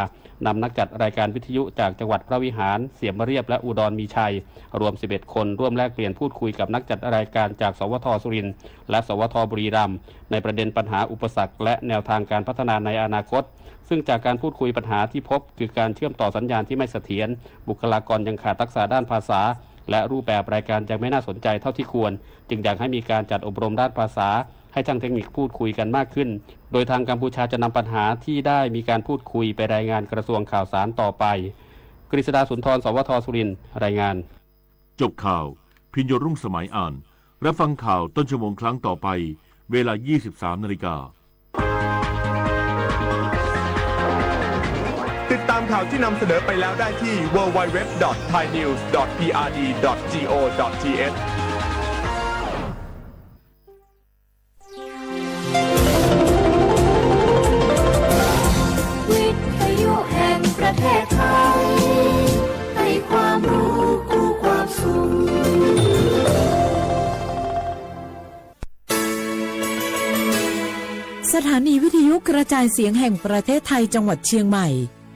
นำนักจัดรายการวิทยุจากจังหวัดพระวิหาร เสียมเรียบ และอุดรมีชัย รวม สิบเอ็ด คน ร่วมแลกเปลี่ยนพูดคุยกับนักจัดรายการจาก สวท สุรินทร์ และ สวท บุรีรัมย์ ในประเด็นปัญหาอุปสรรค และแนวทางการพัฒนาในอนาคต ซึ่งจากการพูดคุยปัญหาที่พบ คือการเชื่อมต่อสัญญาณที่ไม่เสถียร บุคลากรยังขาดทักษะด้านภาษา และรูปแบบรายการยังไม่น่าสนใจเท่าที่ควร จึงอยากให้มีการจัดอบรมด้านภาษา ให้ช่างเทคนิคพูดคุยกันมากขึ้น โดยทางกัมพูชาจะนำปัญหาที่ได้มีการพูดคุยไปรายงานกระทรวงข่าวสารต่อไป กฤษดา สุนทร สวท สุรินทร์ รายงาน จบข่าว พิญโยรุ่งสมัยอ่าน รับฟังข่าวต้นชั่วโมงครั้งต่อไป เวลา ยี่สิบสาม นาฬิกา ติดตามข่าวที่นำเสนอไปแล้วได้ที่ ดับเบิลยู ดับเบิลยู ดับเบิลยู ดอท ไทยนิวส์ ดอท พีอาร์ดี ดอท จีโอ ดอท ทีเอช วิทยุแห่งประเทศไทย ให้ความรู้คู่ความสุข สถานีวิทยุกระจายเสียงแห่งประเทศไทยจังหวัดเชียงใหม่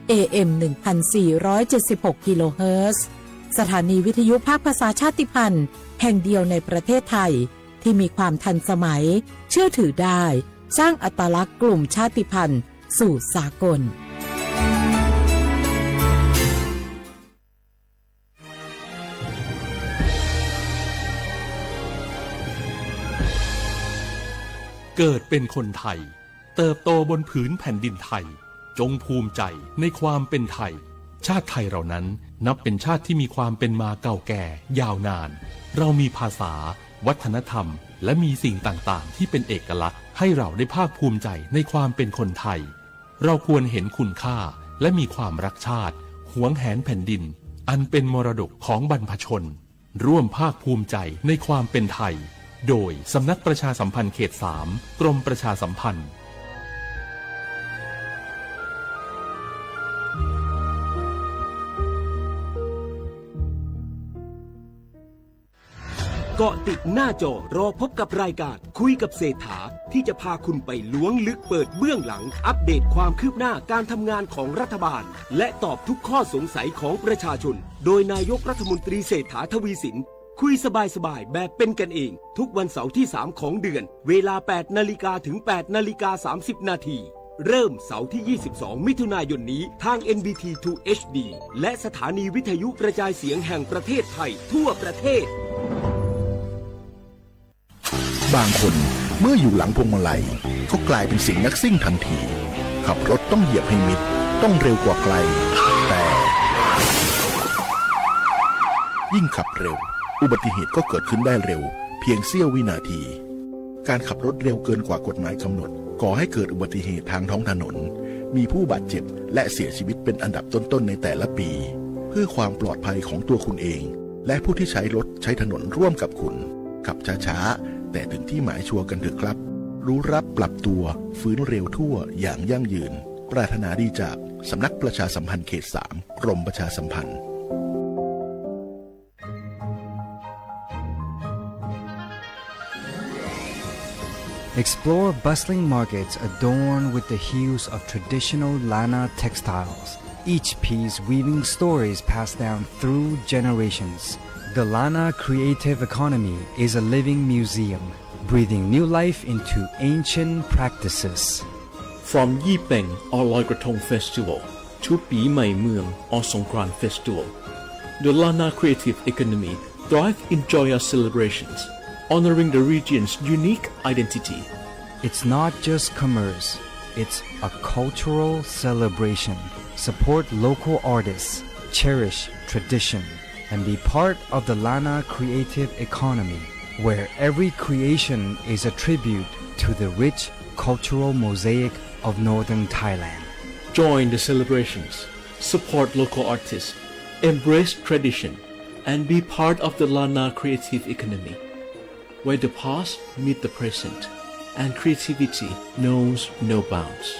เอ เอ็ม หนึ่งพันสี่ร้อยเจ็ดสิบหก กิโลเฮิรตซ์ สถานีวิทยุภาคภาษาชาติพันธุ์แห่งเดียวในประเทศไทย ที่มีความทันสมัย เชื่อถือได้ สร้างอัตลักษณ์กลุ่มชาติพันธุ์สู่สากล เกิดเป็นคนไทย เติบโตบนผืนแผ่นดินไทย จงภูมิใจในความเป็นไทย ชาติไทยเรานั้นนับเป็นชาติที่มีความเป็นมาเก่าแก่ยาวนาน เรามีภาษา วัฒนธรรม และมีสิ่งต่างๆ ที่เป็นเอกลักษณ์ ให้เราได้ภาคภูมิใจในความเป็นคนไทย เราควรเห็นคุณค่า และมีความรักชาติ หวงแหนแผ่นดิน อันเป็นมรดกของบรรพชน ร่วมภาคภูมิใจในความเป็นไทย โดยสำนักประชาสัมพันธ์เขตสาม กรมประชาสัมพันธ์ เกาะติดหน้าจอรอพบกับรายการคุยกับเศรษฐา ที่จะพาคุณไปล้วงลึกเปิดเบื้องหลัง อัปเดตความคืบหน้าการทำงานของรัฐบาล และตอบทุกข้อสงสัยของประชาชน โดยนายกรัฐมนตรีเศรษฐา ทวีสิน คุยสบายๆ แบบเป็นกันเอง ทุกวันเสาร์ที่ สาม ของเดือน เวลา แปด นาฬิกาถึง แปด นาฬิกา สามสิบ นาที เริ่มเสาร์ที่ ยี่สิบสอง มิถุนายนนี้ ทาง เอ็น บี ที ทู เอช ดี และสถานีวิทยุกระจายเสียงแห่งประเทศไทยทั่วประเทศ บางคนเมื่ออยู่หลังพวงมาลัยก็กลายเป็นเสียงนักซิ่งทันที ขับรถต้องเหยียบให้มิด ต้องเร็วกว่าไกล แต่ ยิ่งขับเร็ว อุบัติเหตุก็เกิดขึ้นได้เร็ว เพียงเสี้ยววินาที การขับรถเร็วเกินกว่ากฎหมายกำหนด ก่อให้เกิดอุบัติเหตุทางท้องถนน มีผู้บาดเจ็บ และเสียชีวิตเป็นอันดับต้นๆในแต่ละปี เพื่อความปลอดภัยของตัวคุณเอง และผู้ที่ใช้รถใช้ถนนร่วมกับคุณ ขับช้าๆ แต่ถึงที่หมายชัวร์กันเถอะครับ รู้รักปรับตัว ฟื้นเร็วทั่ว อย่างยั่งยืน ปรารถนาดีจาก สำนักประชาสัมพันธ์เขตสาม กรมประชาสัมพันธ์ Explore bustling markets adorned with the hues of traditional Lanna textiles, each piece weaving stories passed down through generations. The Lanna creative economy is a living museum, breathing new life into ancient practices. From Yipeng or Loy Krathong Festival to Pi Mei Mueang or Songkran Festival, the Lanna creative economy thrives in joyous celebrations, honoring the region's unique identity. It's not just commerce, it's a cultural celebration. Support local artists, cherish tradition, and be part of the Lanna creative economy, where every creation is a tribute to the rich cultural mosaic of northern Thailand. Join the celebrations, support local artists, embrace tradition, and be part of the Lanna creative economy, where the past meet the present and creativity knows no bounds.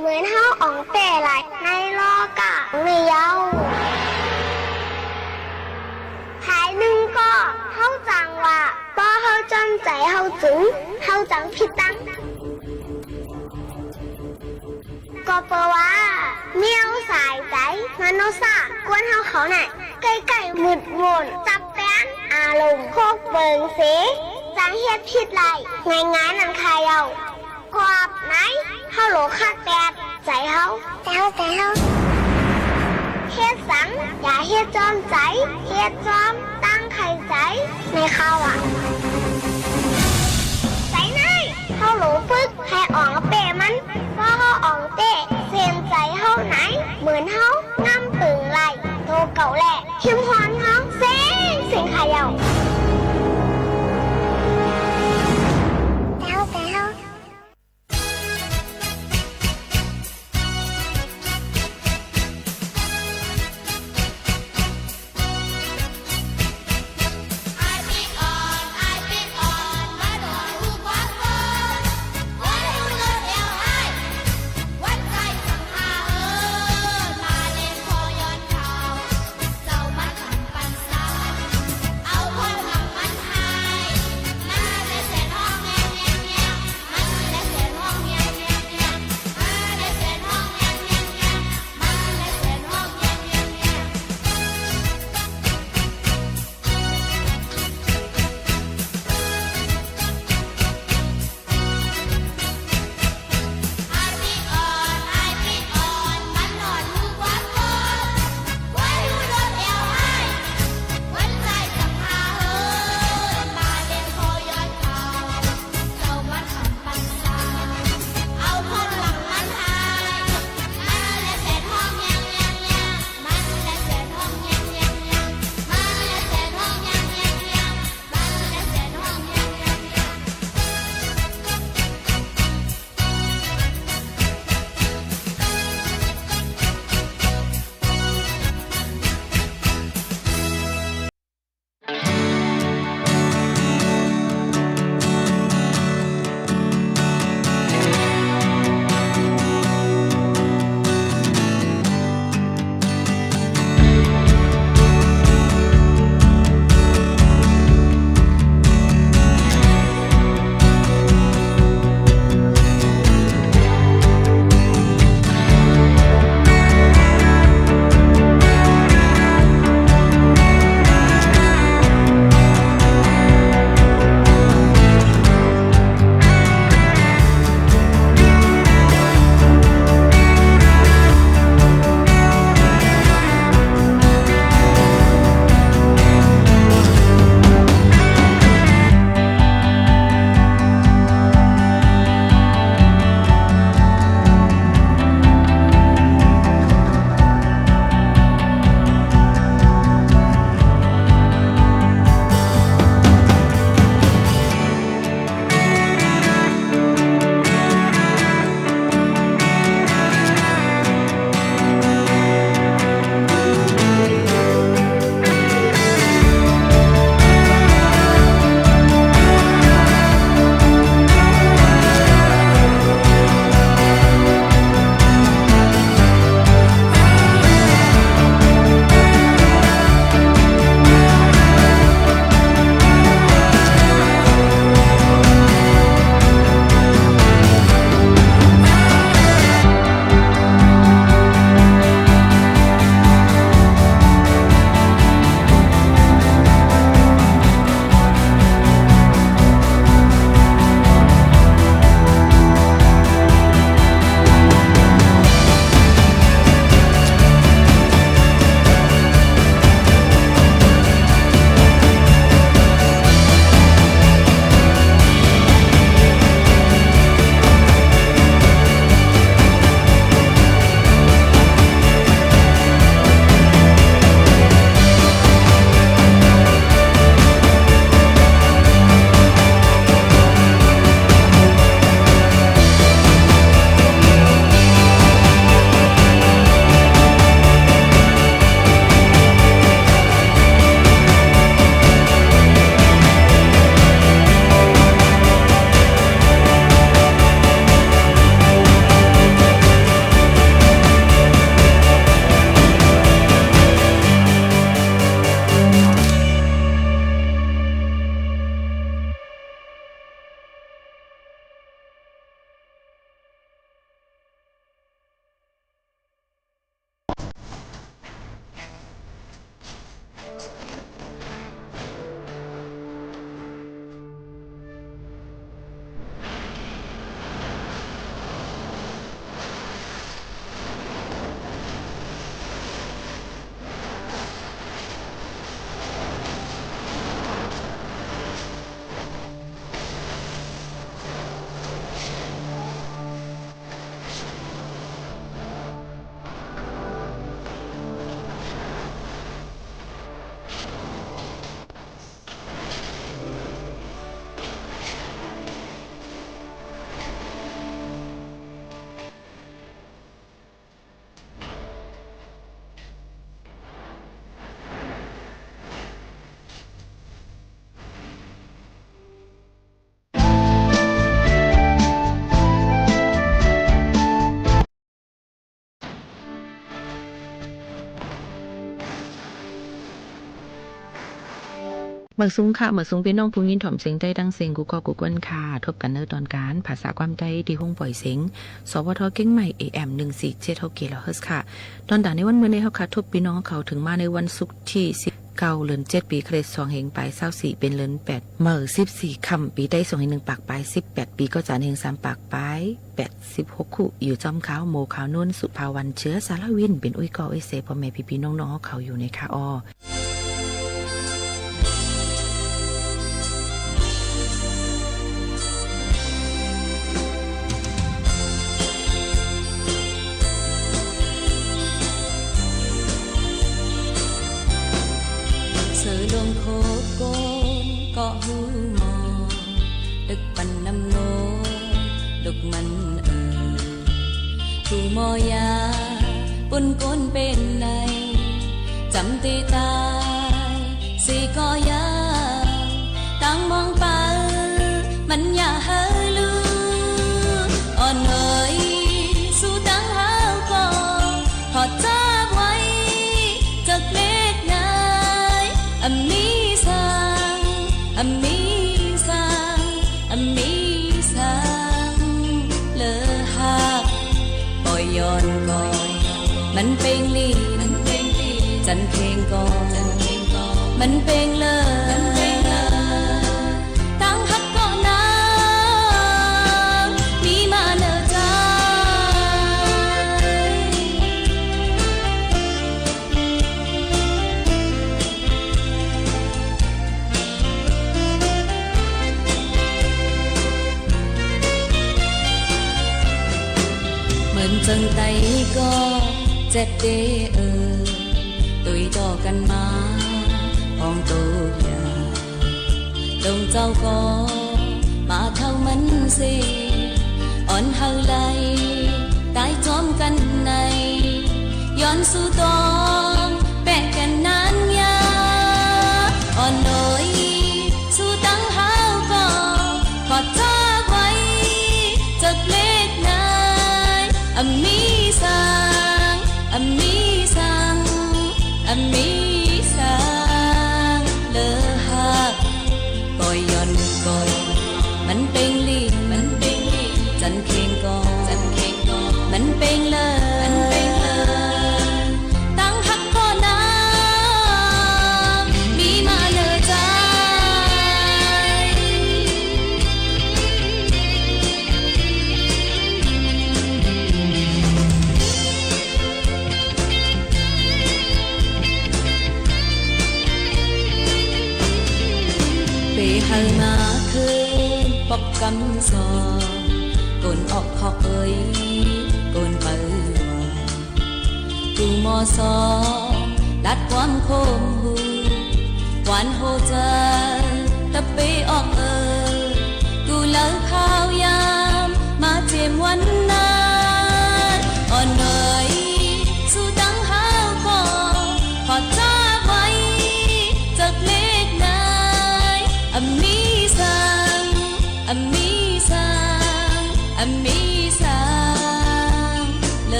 ပေႃးႁဝ်းဢွင်ႇပႄႉလႆႈ ၸႂ်ႁဝ်းၸိုင် မိူၼ်ႁဝ်းဢွင်ႇပႄႉလႆႈ ၼႂ်းလေႃးၵႃႉၼႆႉယဝ်ႉ။ ၽၢႆႇၼိုင်ႈၵေႃႈ ႁဝ်းၸၢင်ႈဝႃႈ ပေႃးႁဝ်းၸွမ်းၸႂ်ႁဝ်းၸိုင် ႁဝ်းၸၢင်ႈၽိတ်းတၢင်း ၵွပ်ႈပိူဝ်ႈဝႃႈ မဵဝ်းသၢႆၸႂ် မၼေႃးသႃႉ ၵူၼ်းႁဝ်းၶဝ်ၼႆႉ ၵႆႉၵႆႉမုတ်ႈမုၼ်ႈ ၸၢပ်ႈပႅင်း ဢႃႇရူမ်ႇ ၶူၵ်ႉပိူင်သေ ၸၢင်ႈႁဵတ်းၽိတ်းလႆႈ ငၢႆႈငၢႆႈၼၼ်ႉၶႃႈယဝ်ႉ။ ၵွပ်ႈၼႆ ႁဝ်းလူဝ်ႇၶတ်းပႅတ်ႈၸႂ်ႁဝ်း ၸႂ်ႁဝ်း ၸႂ်ႁဝ်း ႁဵတ်းသင် ယႃႇႁဵတ်းၸွမ်းၸႂ် ႁဵတ်းၸွမ်းတၢင်းၶႆႈၸႂ် ၼႆၶႃႈဢေႃႈ။ ၸႂ်ၼႆႉ ႁဝ်းလူဝ်ႇၽိုၵ်းႁႂ်ႈဢွင်ႇပႄႉမၼ်း။ ပေႃးႁဝ်းဢွင်ႇပႄႉ သဵၼ်ႈၸႂ်ႁဝ်းၼႆ မိူၼ်ႁဝ်းငမ်းပိုင်ႈလႆႈ တူဝ်ၵဝ်ႇလႄႈ ႁိမ်းႁွမ်းႁဝ်း သဵင်ႈသဵင်ႈၶႃႈယဝ်ႉ။ ၸႂ်ႁဝ်း ၸႂ်ႁဝ်း မႂ်ႇသုင်ၶႃႈ မႂ်ႇသုင် ပီႈၼွင်ႉၽူႈယိၼ်းထွမ်ႇသဵင်တႆးတင်းသဵင်ႈ ၵူႈၵေႃႉၵူႈၵူၼ်းၶႃႈ။ ထူပ်းၵၼ်ၼႂ်းတွၼ်ႈၵၢၼ် ภาษาความไทย တီႈห้องปล่อยเสียง สวท เชียงใหม่ เอ เอ หนึ่งสี่เจ็ด หก กิโลเฮิรตซ์ ၶႃႈ။ တွၼ်ႈတႃႇၼႂ်းဝၼ်းမိူဝ်ႈၼႆႉ ႁဝ်းၶႃႈထူပ်းပီႈၼွင်ႉၶဝ် ထိုင်မႃးၼႂ်းဝၼ်းသုၵ်း ထီႉသိပ်းၵဝ်ႈ လိူၼ်ၸဵတ်း ပီၶရိတ်ႉ သွင်ႁဵင်ပၢႆသၢဝ်းသီႇ ပဵၼ်လိူၼ်ပႅတ်ႇမႂ်ႇသိပ်းသီႇၶမ်ႈ ပီတႆး သွင်ႁဵင်ၼိုင်ႈပၢၵ်ႇပၢႆသိပ်းပႅတ်ႇ ပီၵေႃးၸႃႇ ႁဵင်သၢမ်ပၢၵ်ႇပၢႆပႅတ်ႇသိပ်းႁူၵ်း ၶု ယူႇၸွမ်းၶႃႈ မူဝ်ၶၢဝ်ၼူၼ်း สุภาวัน เชื้อสารวิน ပဵၼ်ဢူၺ်းၵေႃႉဢူၺ်းသႄ ပေႃႈမႄႈပီႈပီႈၼွင်ႉၼွင်ႉၶဝ်ယူႇၼႆၶႃႈဢေႃႈ။ သိူဝ်လူင်ၶူဝ်းၵူၼ်း ၵေႃႈႁူႉမေႃ တိုၵ်ႉပၼ်ၼမ်ႉၼူ လုၵ်ႈမၼ်းဢိူဝ်ႈ ၵူႈမေႃယႃ ပုၼ်ႈၵူၼ်းပဵၼ်ၼႆ ၸမ်တေတၢႆ သေၵေႃႈယႃ တၢင်းမွင်းပႃး မၼ်းယႃႇႁႂ်ႈလူႉ ဢွၼ်ႇဢိူၺ် သူတၢင်းႁဝ်းၵေႃႈ ၶွတ်ႇၸႃႉဝႆႉ ၸိူၵ်ႈလဵၵ်ႉၼႆႉ ဢမ်ႇမီးသင် ဢမ်ႇမီးသင် ဢမ်ႇမီးသင် လႄႈႁၵ်ႉ ပေႃးယွၼ်ႉၵေႃႈ မၼ်းပဵင်းလိၼ် ၸၼ်ၶဵင်ႈၵေႃႈ မၼ်းပဵင်းလႄႈ တၢင်းႁၵ်ႉၵေႃႈၼႃႇ မီးမႃးၼိူဝ်ၸႂ် မိူၼ်ၸိူင်ႉတႆးၵေႃႉ ၸႅတ်ႈတႄႉဢိူဝ်ႈ တူၺ်းတေႃႇၵၼ်မႃး ၽွင်းတူဝ်ယႃႇ တူင်ႉၸဝ်ႈၵေႃႈ မႃးထဝ်ႈမၼ်းသေ ဢွၼ်ႁႂ်ႈလႆႈ တၢႆၸွမ်းၵၼ်ၼႆ ယွၼ်းသူးတွင်း ပႅတ်ႈၵၼ်ၼၼ်ႉယဝ်ႉ ဢွၼ်ႇဢိူၺ် သူတၢင်းႁဝ်းၵေႃႈ ၶွတ်ႇၸႃႉဝႆႉ ၸိူၵ်ႈလဵၵ်ႉၼႆႉ ဢမ်ႇမီးသင် ဢမ်ႇမီးသင် ဢမ်ႇမီးသင် လႄႈႁၵ်ႉ ပေႃးယွၼ်ႉၵေႃႈ မၼ်းပဵင်းလိၼ် ၸၼ်ၶဵင်ႈၵေႃႈ မၼ်းပဵင်းလႄႈ တၢင်းႁၵ်ႉၵေႃႈၼႃႇ မီးမႃးၼိူဝ်ၸႂ် ပေႃးႁႂ်ႈမႃးၶိုၼ်း ပွၵ်ႈၵမ်းသွင် ၵူၼ်းဢွၵ်ႇၶွၵ်ႈဢိူၺ် ၵူၼ်းပႂ်ႉဝႃႈ ၵူႈမေႃသွင် လၢတ်ႈၵႂၢမ်းၶူမ်ႁူ ဝၢၼ်ႁူဝ်ၸႂ် တပႄးဢွၵ်ႇဢိူဝ်ႈ ၵူႈလႂ်ၶၢဝ်းယၢမ်း မႃးၸဵမ်ဝၼ်းၼႆႉ ဢွၼ်ႇဢိူၺ် သူတၢင်းႁဝ်းၵေႃႈ ၶွတ်ႇၸႃႉဝႆႉ ၸိူၵ်ႈလဵၵ်ႉၼႆႉ ဢမ်ႇမီးသင် ဢမ်ႇမီးသင် ဢမ်ႇမီးသင် လႄႈႁၵ်ႉ ပေႃးယွၼ်ႉၵေႃႈ မၼ်းပဵင်းလိၼ် ၸၼ်ၶဵင်ႈၵေႃႈ မၼ်းပဵင်းလႄႈ တၢင်းႁၵ်ႉၵေႃႈၼႃႇ မီးမႃးၼိူဝ်ၸႂ် ၶႃႈ သိူဝ်ၶူပ်းၵူၼ်းၵေႃႈ ႁူႉမေႃပၼ်လုၵ်ႈပၼ်ၵိၼ်ၼမ်ႉၼူမ်းယူႇၼႆၼၼ်ႉၶႃႈ။ ၼိုင်ႈၽဵင်းၵႂၢမ်း ဢမ်ႇမီးသင် လႄႈႁၵ်ႉၶႃႈ ၽဵင်းၵႂၢမ်းပျေႃႇမူၼ်ႈတူၼ်ႈၸႂ် ၾၢၵ်ႇတွၼ်ႈၸူးထိုင်ပီႈၼွင်ႉၶဝ် ဢၼ်ထွမ်ႇတၢင်း ဢေႇဢႅမ်ႇ ၼိုင်ႈသီႇၸဵတ်းႁူၵ်း ၵီႇလူဝ်ႇႁႅတ်ႉၶႃႈ။ ထွမ်ႇတီႈၶၢဝ်ႇငၢဝ်းၵၼ်ဢိတ်းဢီႈၶႃႈ။ ယႃႇပေၽုမ်ႇမိူဝ်ႇ ၽုမ်ႇၸၢၼ်ႇၵႂႃႇတၢင်းလႂ် ထွမ်ႇယူႇၸွမ်းၵၼ်တီႈၼႆႈ ယဝ်ႉၵေႃႈ ယွၼ်းတူင်ႉတၵ်ႉပီႈၼွင်ႉၶဝ် ၵူႈၵေႃႉၵူ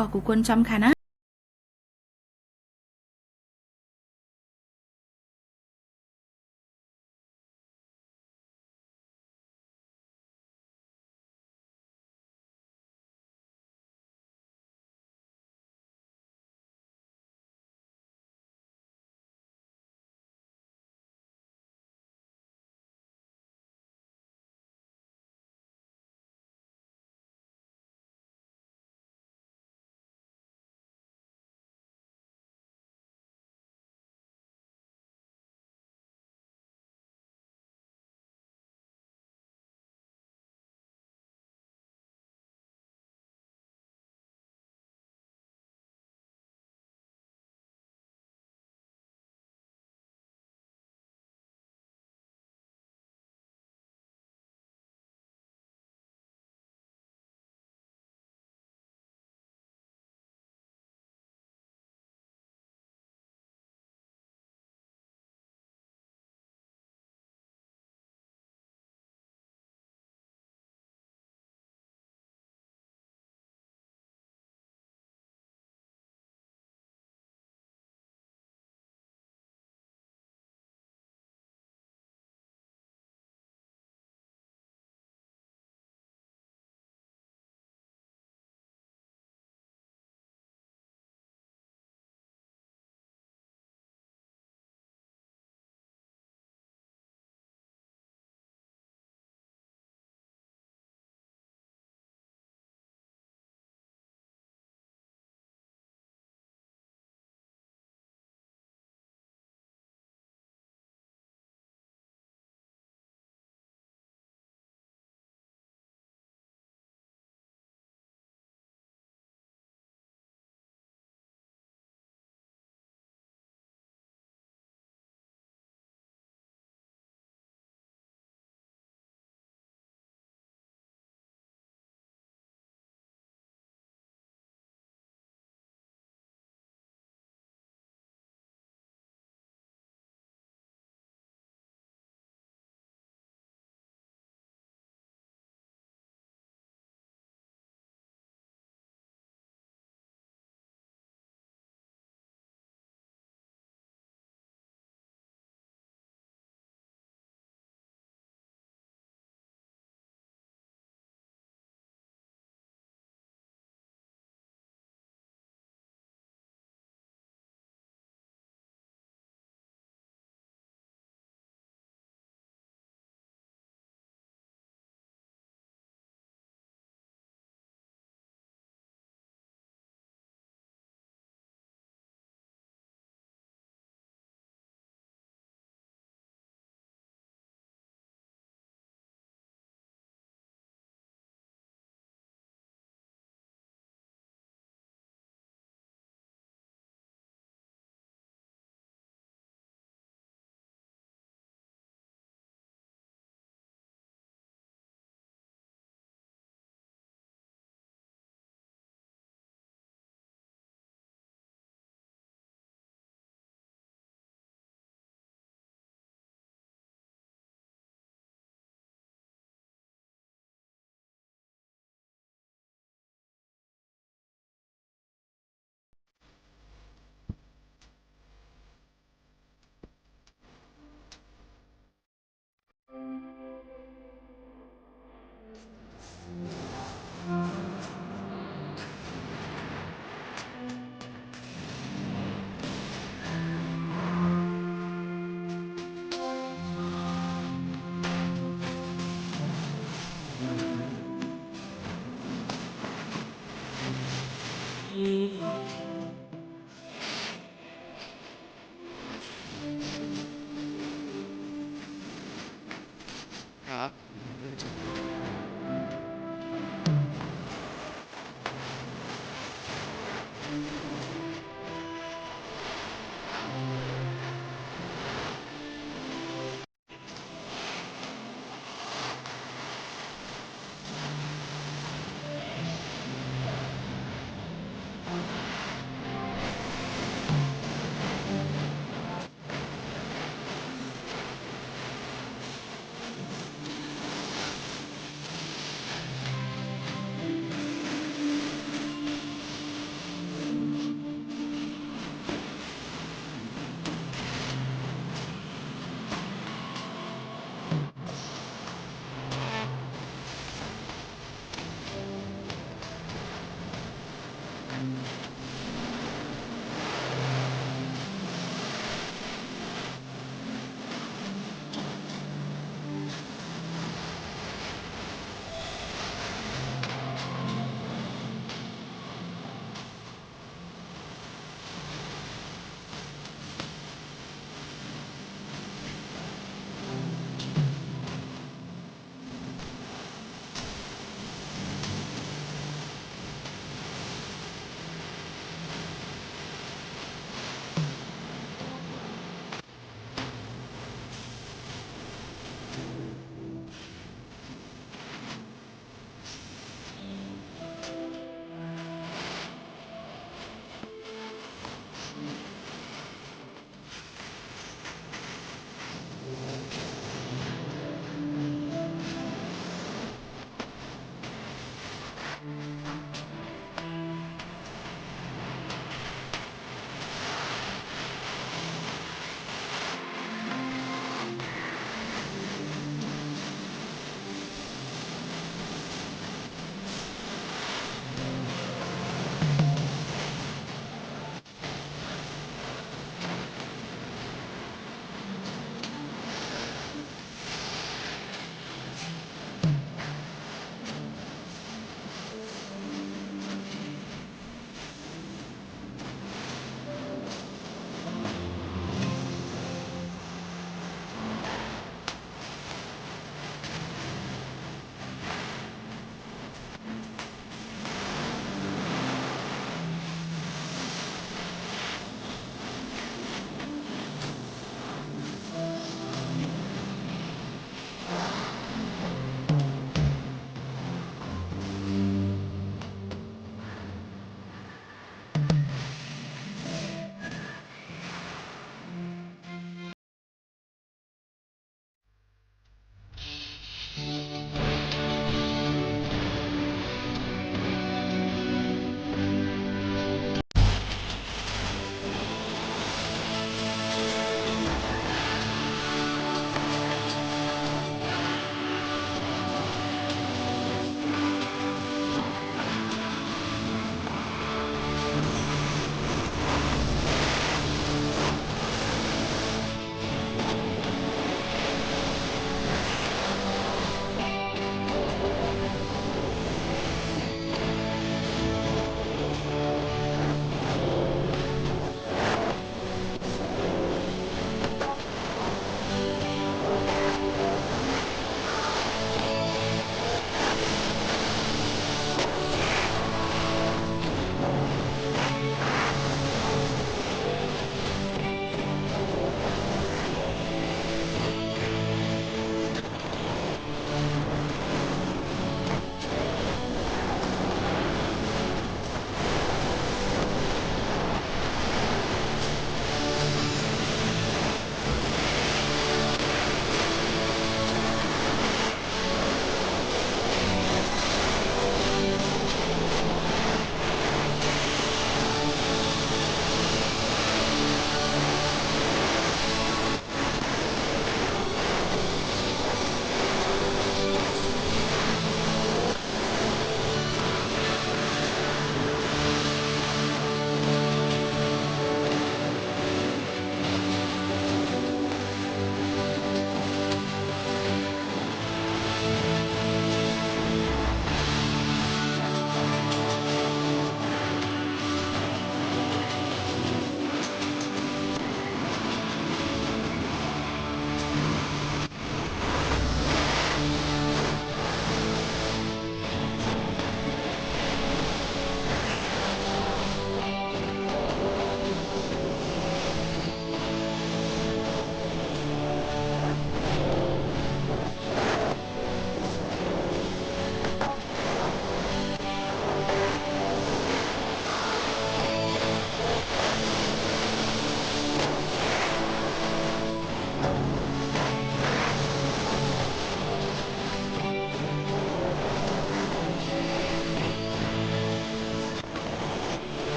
ႈၵူၼ်းၸွမ်းၶႃႈၼႃႈ။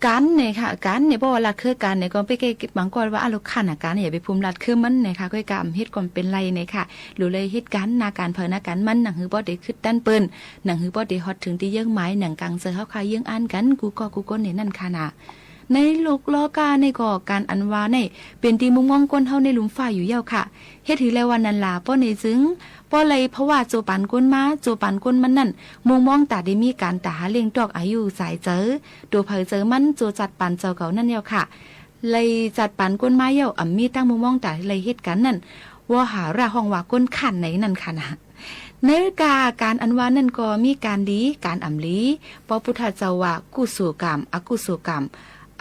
Kanˉ เนี่ยค่ะ kanˉ เนี่ย เพราะว่า laꞈ hkeuˉ kanˉ เนี่ย ก็ เป็นแค่ บางคนว่า อา lo hk'aˇ naˍ kanˉ อย่าไป phun laꞈ hkeuˉ มัน เนี่ยค่ะ ก็ กรรม เฮ็ด ก็ ไม่เป็นไร เนี่ยค่ะ หลู leh เหตุการณ์ na การ hpeuꞈ na การ มัน ngaˬ hui เพราะเด ขึ้น ตัน เปิ่น ngaˬ hui เพราะเด ฮอต ถึง ที่ เยื้องหมาย หนัง กลาง เจอ เฮา ค่ะ เยื้อง อั้น กัน กู ก็ กู คน เนี่ย นั่น ค่ะ นะ ใน โลก ล้อ กล้า เนี่ย ก็ การ อัน ว่า เนี่ย เป็น ที่ มุง มอง คน เฮา ใน หลุม ฟ้า อยู่ แล้ว ค่ะ เฮ็ด หือ แล วัน นั้น ล่ะ เพราะ ใน จึง เพราะ เลย เพราะ ว่า โจ ปาน คน มา โจ ปาน คน มัน นั่น มุง มอง ตา เด มี การ ตา หา เลี้ยง ตอก อายุ สาย เจอ ตัว เผย เจอ มัน โจ จัด ปาน เจ้า เก่า นั่น แล้ว ค่ะ เลย จัด ปาน คน มา แล้ว อ่ำ มี ตั้ง มุง มอง ตา เลย เหตุการณ์ นั่น วอหาระ ฮ้อง ว่า คน ข้าน ใน นั่น ค่ะ นะ ใน กา การ อัน ว่า นั่น ก็ มี การ ดี การ อ่ำ ดี พระพุทธเจ้า ว่า กุศลกรรม อกุศลกรรม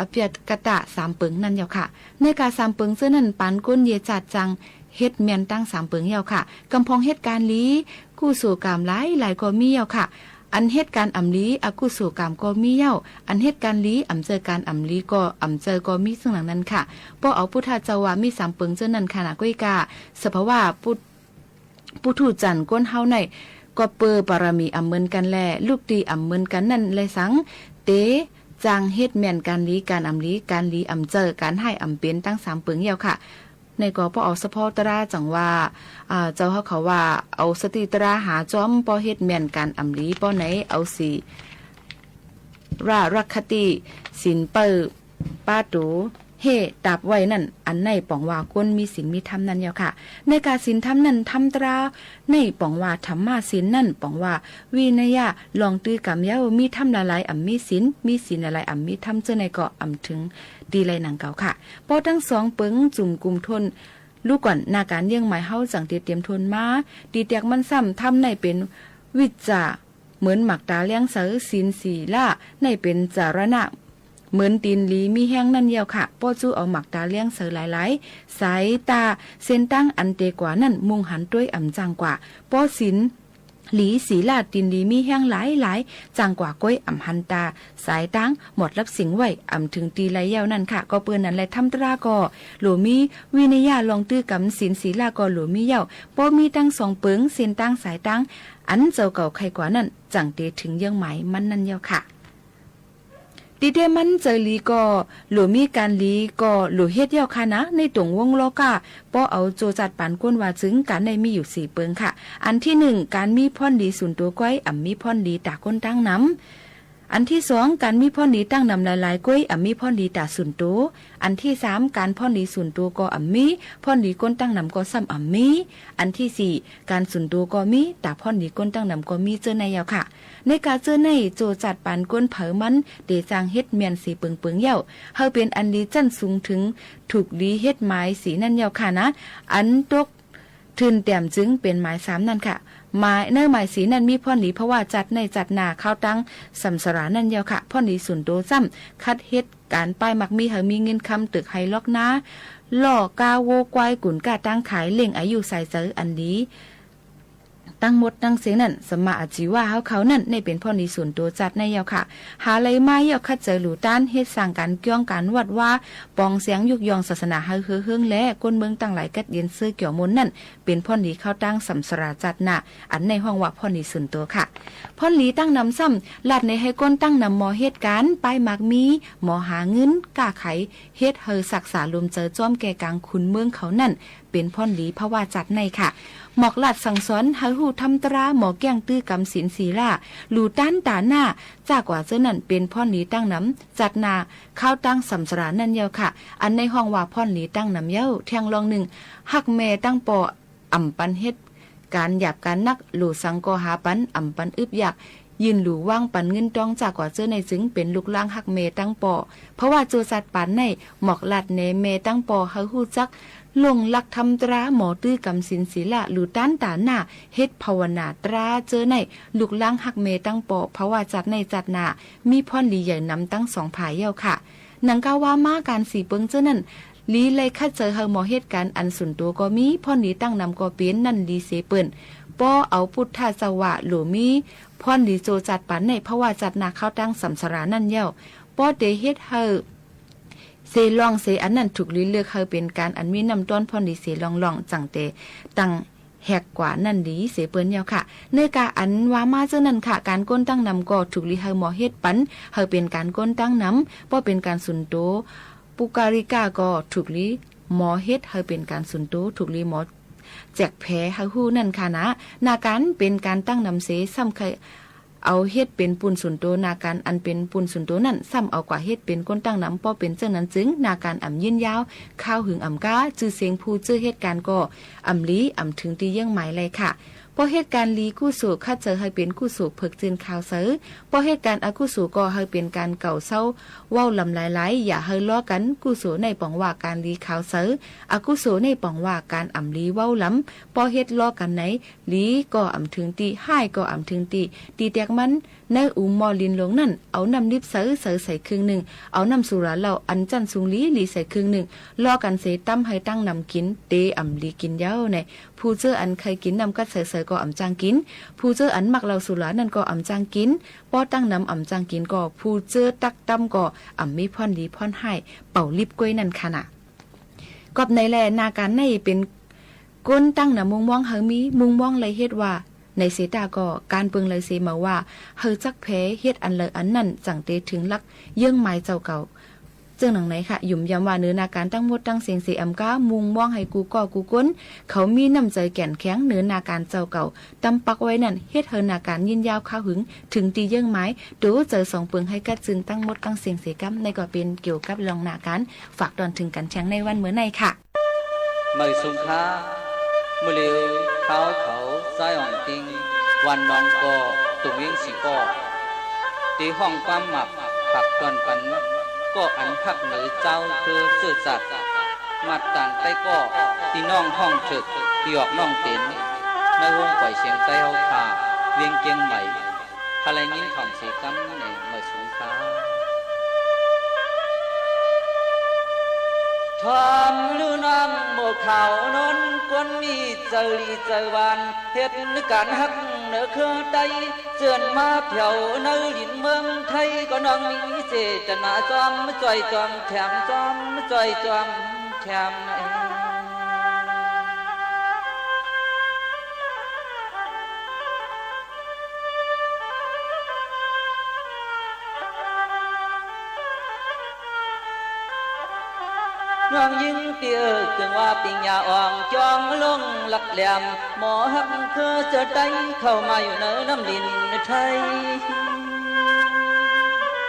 อภัยกตะ สาม เปิง นั่น แล้ว ค่ะ ใน กา สาม เปิง เจ้า นั่น ปาน คน เย จัด จัง เหตุ แม่น ตั้ง สาม เปิง แล้ว ค่ะ กำ พอง เหตุการณ์ ดี กุศลกรรม หลาย หลาย ก็ มี แล้ว ค่ะ อัน เหตุการณ์ อ่ำ ดี อกุศลกรรม ก็ มี แล้ว อัน เหตุการณ์ ดี อ่ำ เจอ การ อ่ำ ดี ก็ อ่ำ เจอ ก็ มี ซึ่ง หลัง นั้น ค่ะ เพราะ เอา พุทธเจ้า ว่า มี สาม เปิง เจ้า นั่น ค่ะ นะ ก็ กา สภาวะ ปุ ปุถุชน คน เฮา ใน ก็ เปอ บารมี อ่ำ เหมือน กัน แล ลูก ตี อ่ำ เหมือน กัน นั่น แล สัง เต จัง เหตุ แม่น การ ดี การ อ่ำ ดี การ ดี อ่ำ เจอ การ ฮ้าย อ่ำ เป็น ตั้ง สาม เปิง แล้ว ค่ะ ใน ก็ เพราะ เอา สภาพ ตรา จัง ว่า เจ้า เฮา เขา ว่า เอา สติ ตรา หา จ้อม เพราะ เหตุ แม่น การ อ่ำ ดี เพราะ ใน เอา ศีล ระ รักขติ ศีล เปอ ปา ตู เหตุ ตับ ไว้ นั่น อัน ใน ป๋อง ว่า คน มี ศีล มี ธรรม นั่น แล้ว ค่ะ ใน กา ศีล ธรรม นั่น ธรรม ตรา ใน ป๋อง ว่า ธรรมะ ศีล นั่น ป๋อง ว่า วินัย ลอง ตื้อ กรรม แล้ว มี ธรรม หลาย หลาย อ่ำ มี ศีล มี ศีล หลาย หลาย อ่ำ มี ธรรม เจ้า ใน ก็ อ่ำ ถึง ตี ไล หนัง เก่า ค่ะ เพราะ ทั้ง สอง เปิง จุ่ม กลุ่ม ทน รู้ ก่อน นา การ เยื้องหมาย เฮา จัง เต เตรียม ทน มา ตี แตก มัน ซ้ำ ธรรม ใน เป็น วิชชา เหมือน หมาก ตา เลี้ยง เสา ศีล ศีละ ใน เป็น จรณะ เหมือน ตีน ดี มี แฮง นั่น แล้ว ค่ะ เพราะ จู เอา หมาก ตา เลี้ยง เสา หลาย หลาย สายตา เส้น ทาง อัน เต กว่า นั่น มุ่ง หัน ตวย อ่ำ จัง กว่า เพราะ ศีล ดี ศีละ ตีน ดี มี แฮง หลาย หลาย จัง กว่า ก้อย อ่ำ หัน ตา สาย ทาง หมด รับ สิ่ง ไว้ อ่ำ ถึง ตี ไล แล้ว นั่น ค่ะ ก็ เปิด นั้น แล ธรรม ตรา ก็ หลู มี วินัย ลอง ตื้อ กรรม ศีล ศีละ ก็ หลู มี แล้ว เพราะ มี ทั้ง สอง เปิง เส้น ทาง สาย ทาง อัน เจ้า เก่า ใคร่ กว่า นั่น จัง เต ถึง เยื้องหมาย มัน นั่น แล้ว ค่ะ ตี เต มัน เจอ ดี ก็ หลู มี การ ดี ก็ หลู เหตุ แล้ว ค่ะ นะ ใน ตรง วง ล้อ กล้า เพราะ เอา โจ จัด ปาน คน ว่า จึง การ ใน มี อยู่ สี่ เปิง ค่ะ อัน ที่ หนึ่ง การ มี พร ดี สุน ตัว ก้อย อ่ำ มี พร ดี ตา คน ตั้ง นำ อัน ที่ สอง การ มี พร ดี ตั้ง นำ หลาย หลาย ก้อย อ่ำ มี พร ดี ตา สุน ตัว อัน ที่ สาม การ พร ดี สุน ตัว ก็ อ่ำ มี พร ดี คน ตั้ง นำ ก็ ซ้ำ อ่ำ มี อัน ที่ สี่ การ สุน ตัว ก็ มี ตา พร ดี คน ตั้ง นำ ก็ มี เจ้า ใน แล้ว ค่ะ ใน กา เจ้า ใน โจ จัด ปาน คน เผา มัน เต จัง เหตุ แม่น สี่ เปิง เปิง แล้ว เฮา เป็น อัน ดี จั้น สูง ถึง ถูก ดี เหตุ หมาย สี่ นั่น แล้ว ค่ะ นะ อัน ตก เทิน แตม จึง เป็น หมาย สาม นั่น ค่ะ หมาย ใน หมาย สี่ นั่น มี พร ดี เพราะ ว่า จัด ใน จัด นา เข้า ตั้ง สังสาระ นั่น แล้ว ค่ะ พร ดี สุน ตัว ซ้ำ คัด เหตุ การ ป้าย มัก มี เฮา มี เงิน คำ ตึก ไฮ่ ล็อก นา ล่อ กา วัว ควาย กุ่น กล้า ตั้ง ขาย เล่ง อายุ สาย เจอ อัน ดี ทั้งหมด ทั้ง เซ็ง นั่น สัมมา อาชีวะ เฮา เขา นั่น ใน เป็น พร ดี สุน ตัว จัด ใน แล้ว ค่ะ หา ไล มา แล้ว คัด เจอ หลู ต้าน เหตุ สร้าง การ เกื้อง การ วัด วา ป๋อง เสียง ยุก ย่อง ศาสนา เฮา เฮอ เฮิง แล คน เมือง ตั้ง หลาย กัด เย็น ซื่อ เกี่ยว มน นั่น เป็น พร ดี เข้า ตั้ง สังสาระ จัด นา อัน ใน ฮ้อง ว่า พร ดี สุน ตัว ค่ะ พร ดี ตั้ง นำ ซ้ำ ลาด ใน ให้ คน ตั้ง นำ หมอ เหตุ การ ป้าย มัก มี หมอ หา เงิน กล้า ขาย เหตุ เฮา ศักดิ์ สา ลม เจอ จ้อม แก่ กลาง คน เมือง เขา นั่น เป็น พร ดี เพราะ ว่า จัด ใน ค่ะ หมอก ลาด สั่ง สอน เฮา ฮู้ ธรรม ตรา หมอ แก้ง ตื้อ กรรม ศีล ศีละ หลู ต้าน ตา หน้า จาก กว่า เจ้า นั่น เป็น พร ดี ตั้ง นำ จัด นา เข้า ตั้ง สังสาระ นั่น แล้ว ค่ะ อัน ใน ฮ้อง ว่า พร ดี ตั้ง นำ แล้ว แทง ลอง หนึ่ง ฮัก แม่ ตั้ง ปอ อ่ำ ปัน เหตุ การ หยาบ การ นัก หลู สัง ก็ หา ปัน อ่ำ ปัน อึบ อยาก ยื่น หลู ว่าง ปัน เงิน ต้อง จาก กว่า เจ้า ใน จึง เป็น ลูก ล้าง ฮัก แม่ ตั้ง ปอ เพราะ ว่า โจ จัด ปาน ใน หมอก ลาด ใน แม่ ตั้ง ปอ เฮา ฮู้ จัก ลง หลัก ธรรม ตรา หมอ ตื้อ กรรม ศีล ศีละ หลู ต้าน ตา หน้า เหตุ ภาวนา ตรา เจ้า ใน ลูก ล้าง ฮัก แม่ ตั้ง ปอ เพราะ ว่า จัด ใน จัด นา มี พร ดี ใหญ่ นำ ทั้ง สอง ฝ่าย แล้ว ค่ะ หนัง กา ว่า มา การ สี่ เปิง เจ้า นั่น ดี ไล คัด เจอ เฮา หมอ เหตุ การ อัน สุน ตัว ก็ มี พร ดี ตั้ง นำ ก็ เป็น นั่น ดี เส เปิ่น เพราะ เอา พุทธ เจ้า ว่า หลู มี พร ดี โจ จัด ปาน ใน เพราะ ว่า จัด นา เข้า ตั้ง สังสาระ นั่น แล้ว เพราะ เต เหตุ เฮา เส ลอง เส อัน นั่น ถูก ดี เลือก เฮา เป็น การ อัน มี น้ำ ต้อน พร ดี เส ลอง ลอง จัง เต ตั้ง แหกกว่านั่นดีเสียเปิ้นเยี่ยวค่ะ เนกาอันวามาเจ้านั่นค่ะ การโกนตั้งนำก็ถูกลีเฮาหมอเฮ็ดปัน เฮาเป็นการโกนตั้งนำ ป้อเป็นการส่วนตัว ปุคคลิกะ ก็ถูกลีหมอเฮ็ด เฮาเป็นการส่วนตัว ถูกลีหมอแจกแผลเฮาฮู้นั่นค่ะนะ นาการเป็นการตั้งนำเส ซ้ำใคร เอาเฮ็ดเป็นปูนส่วนตัว นาการอันเป็นปูนส่วนตัวนั่น ซ้ำเอากว่าเฮ็ดเป็นคนตั้งนำ ป้อเป็นเจ้านั้นจึง นาการอ่ำยืนยาว ข้าวหึงอ่ำก้า จื่อเสียงผู้เจ้าเฮ็ดการก็อ่ำลี อ่ำถึงตีเยื่องหมายเลยค่ะ ป้อเฮ็ดการลีกู้โส คัดเจอให้เป็นกู้โสเผิกจืนข่าวเสอ ป้อเฮ็ดการอกู้โสก็ให้เป็นการเก่าเศร้า เว้าลำหลายๆ อย่าให้ล้อกัน กู้โสในป๋องว่าการลีข่าวเสอ อกู้โสในป๋องว่าการอ่ำลีเว้าลำ ป้อเฮ็ดล้อกันไหน หลีก็อ่ำถึงตี้ ห้ายก็อ่ำถึงตี้ ตี้แตกมัน ในอุ๋มหม้อลินหลงนั่น เอาน้ำลิบใสใสใส่ครึ่งหนึ่ง เอาน้ำสุราเหล้าอันจั้นซุงหลีหลีใส่ครึ่งหนึ่ง ล่อกันเสตั้มให้ตั้งนำกิน เตอ่ำหลีกินเย้าใน ผู้เจ้ออันใครกินน้ำกัดใสใสก็อ่ำจ้างกิน ผู้เจ้ออันมักเหล้าสุรานั่นก็อ่ำจ้างกิน ป้อตั้งนำอ่ำจ้างกินก็ ผู้เจ้อตั๊กตั้มก็อ่ำมีพ่อนหลีพ่อนห้าย เป่าลิบก้วยนั่นค่ะนะ กอบในแลนาการในเป็น ก้นตั้งนำมุงมองเฮามี มุงมองเลยเฮ็ดว่า ในเสตาก็ การเปิงเลยเสมาว่า เฮาจักแผเฮ็ดอันเลยอันนั่น จั่งเตถึงลักเยื่องไม้เจ้าเก่า เจิ่งหนังไหนค่ะ หยุมยำว่าเนื้อนาการตั้งหมดตั้งเสียงเสอำก้า มุงมองให้กูก็กูก้น เขามีน้ำใจแก่นแข็ง เนื้อนาการเจ้าเก่า ตั้มปักไว้นั่น เฮ็ดเฮานาการยืนยาวข้าวหึง ถึงตีเยื่องไม้ โตเจอสองเปิงให้กัดจึงตั้งหมดตั้งเสียงเสกำ ในก็เป็นเกี่ยวกับเรื่องนาการ ฝากตอนถึงกันแทงในวันเมื่อในค่ะ မႂ်ႇသုင်ၶႃႈ။ မိူဝ်ႈလဵဝ် ၶႃႈႁဝ်းၶဝ် ၸၢႆးဢွင်ႇတိင်း ဝၢၼ်ႈၼွင်ၵေႃႈ တူင်ႇဝဵင်းသီႇပေႃႉ တေႁွင်ႉၵႂၢမ်းမၢၵ်ႇ ၽၢၵ်ႇတွၼ်ႈပၼ် ၵေႃႉဢၼ်ႁၵ်ႉၼိူဝ်ၸၢဝ်းၶိူဝ်းၸိူဝ်ႉၸၢတ်ႈ မၢတ်ႈတၢင်ႇတႆးၵေႃႉ ပီႈၼွင်ႉႁွင်ႉထိူၵ်ႇ ပီႈဢွၵ်ႇၼွင်ႉပဵၼ် ၼႂ်းႁူင်းပွႆႇသဵင်တႆးႁဝ်းၶႃႈ ဝဵင်းၵဵင်းမႂ်ႇ ႁႂ်ႈလႆႈငိၼ်းထွမ်ႇသေၵမ်းၼႆ မႂ်ႇသုင်ၶႃႈ။ ထွမ်ႇလူႉၼွင်ႉမူၵ်ႇၶၢဝ်ၼူၼ်း ၵူၼ်းမီးၸႂ်လီၸႂ်ဝၢၼ် ႁဵတ်းၵၢၼ်ႁၵ်ႉၼိူဝ်ၶိူဝ်းတႆး ၸိူၼ်ႉမႃးၽႅဝ်ၼႂ်းလိၼ်မိူင်းထႆး ၵေႃႈၼွင်ႉမီးၸေႇတၼႃႇ ၸွမ်းၸွႆႈၸွမ်းထႅမ် ၸွမ်းၸွႆႈၸွမ်းထႅမ် ၼွင်ႉယိင်းပီႈဢိူၺ် ၸိုင်ဝႃႈပိင်ႇၺႃႇဢွင်ႇ ၵျွင်းလူင်လၵ်းလႅ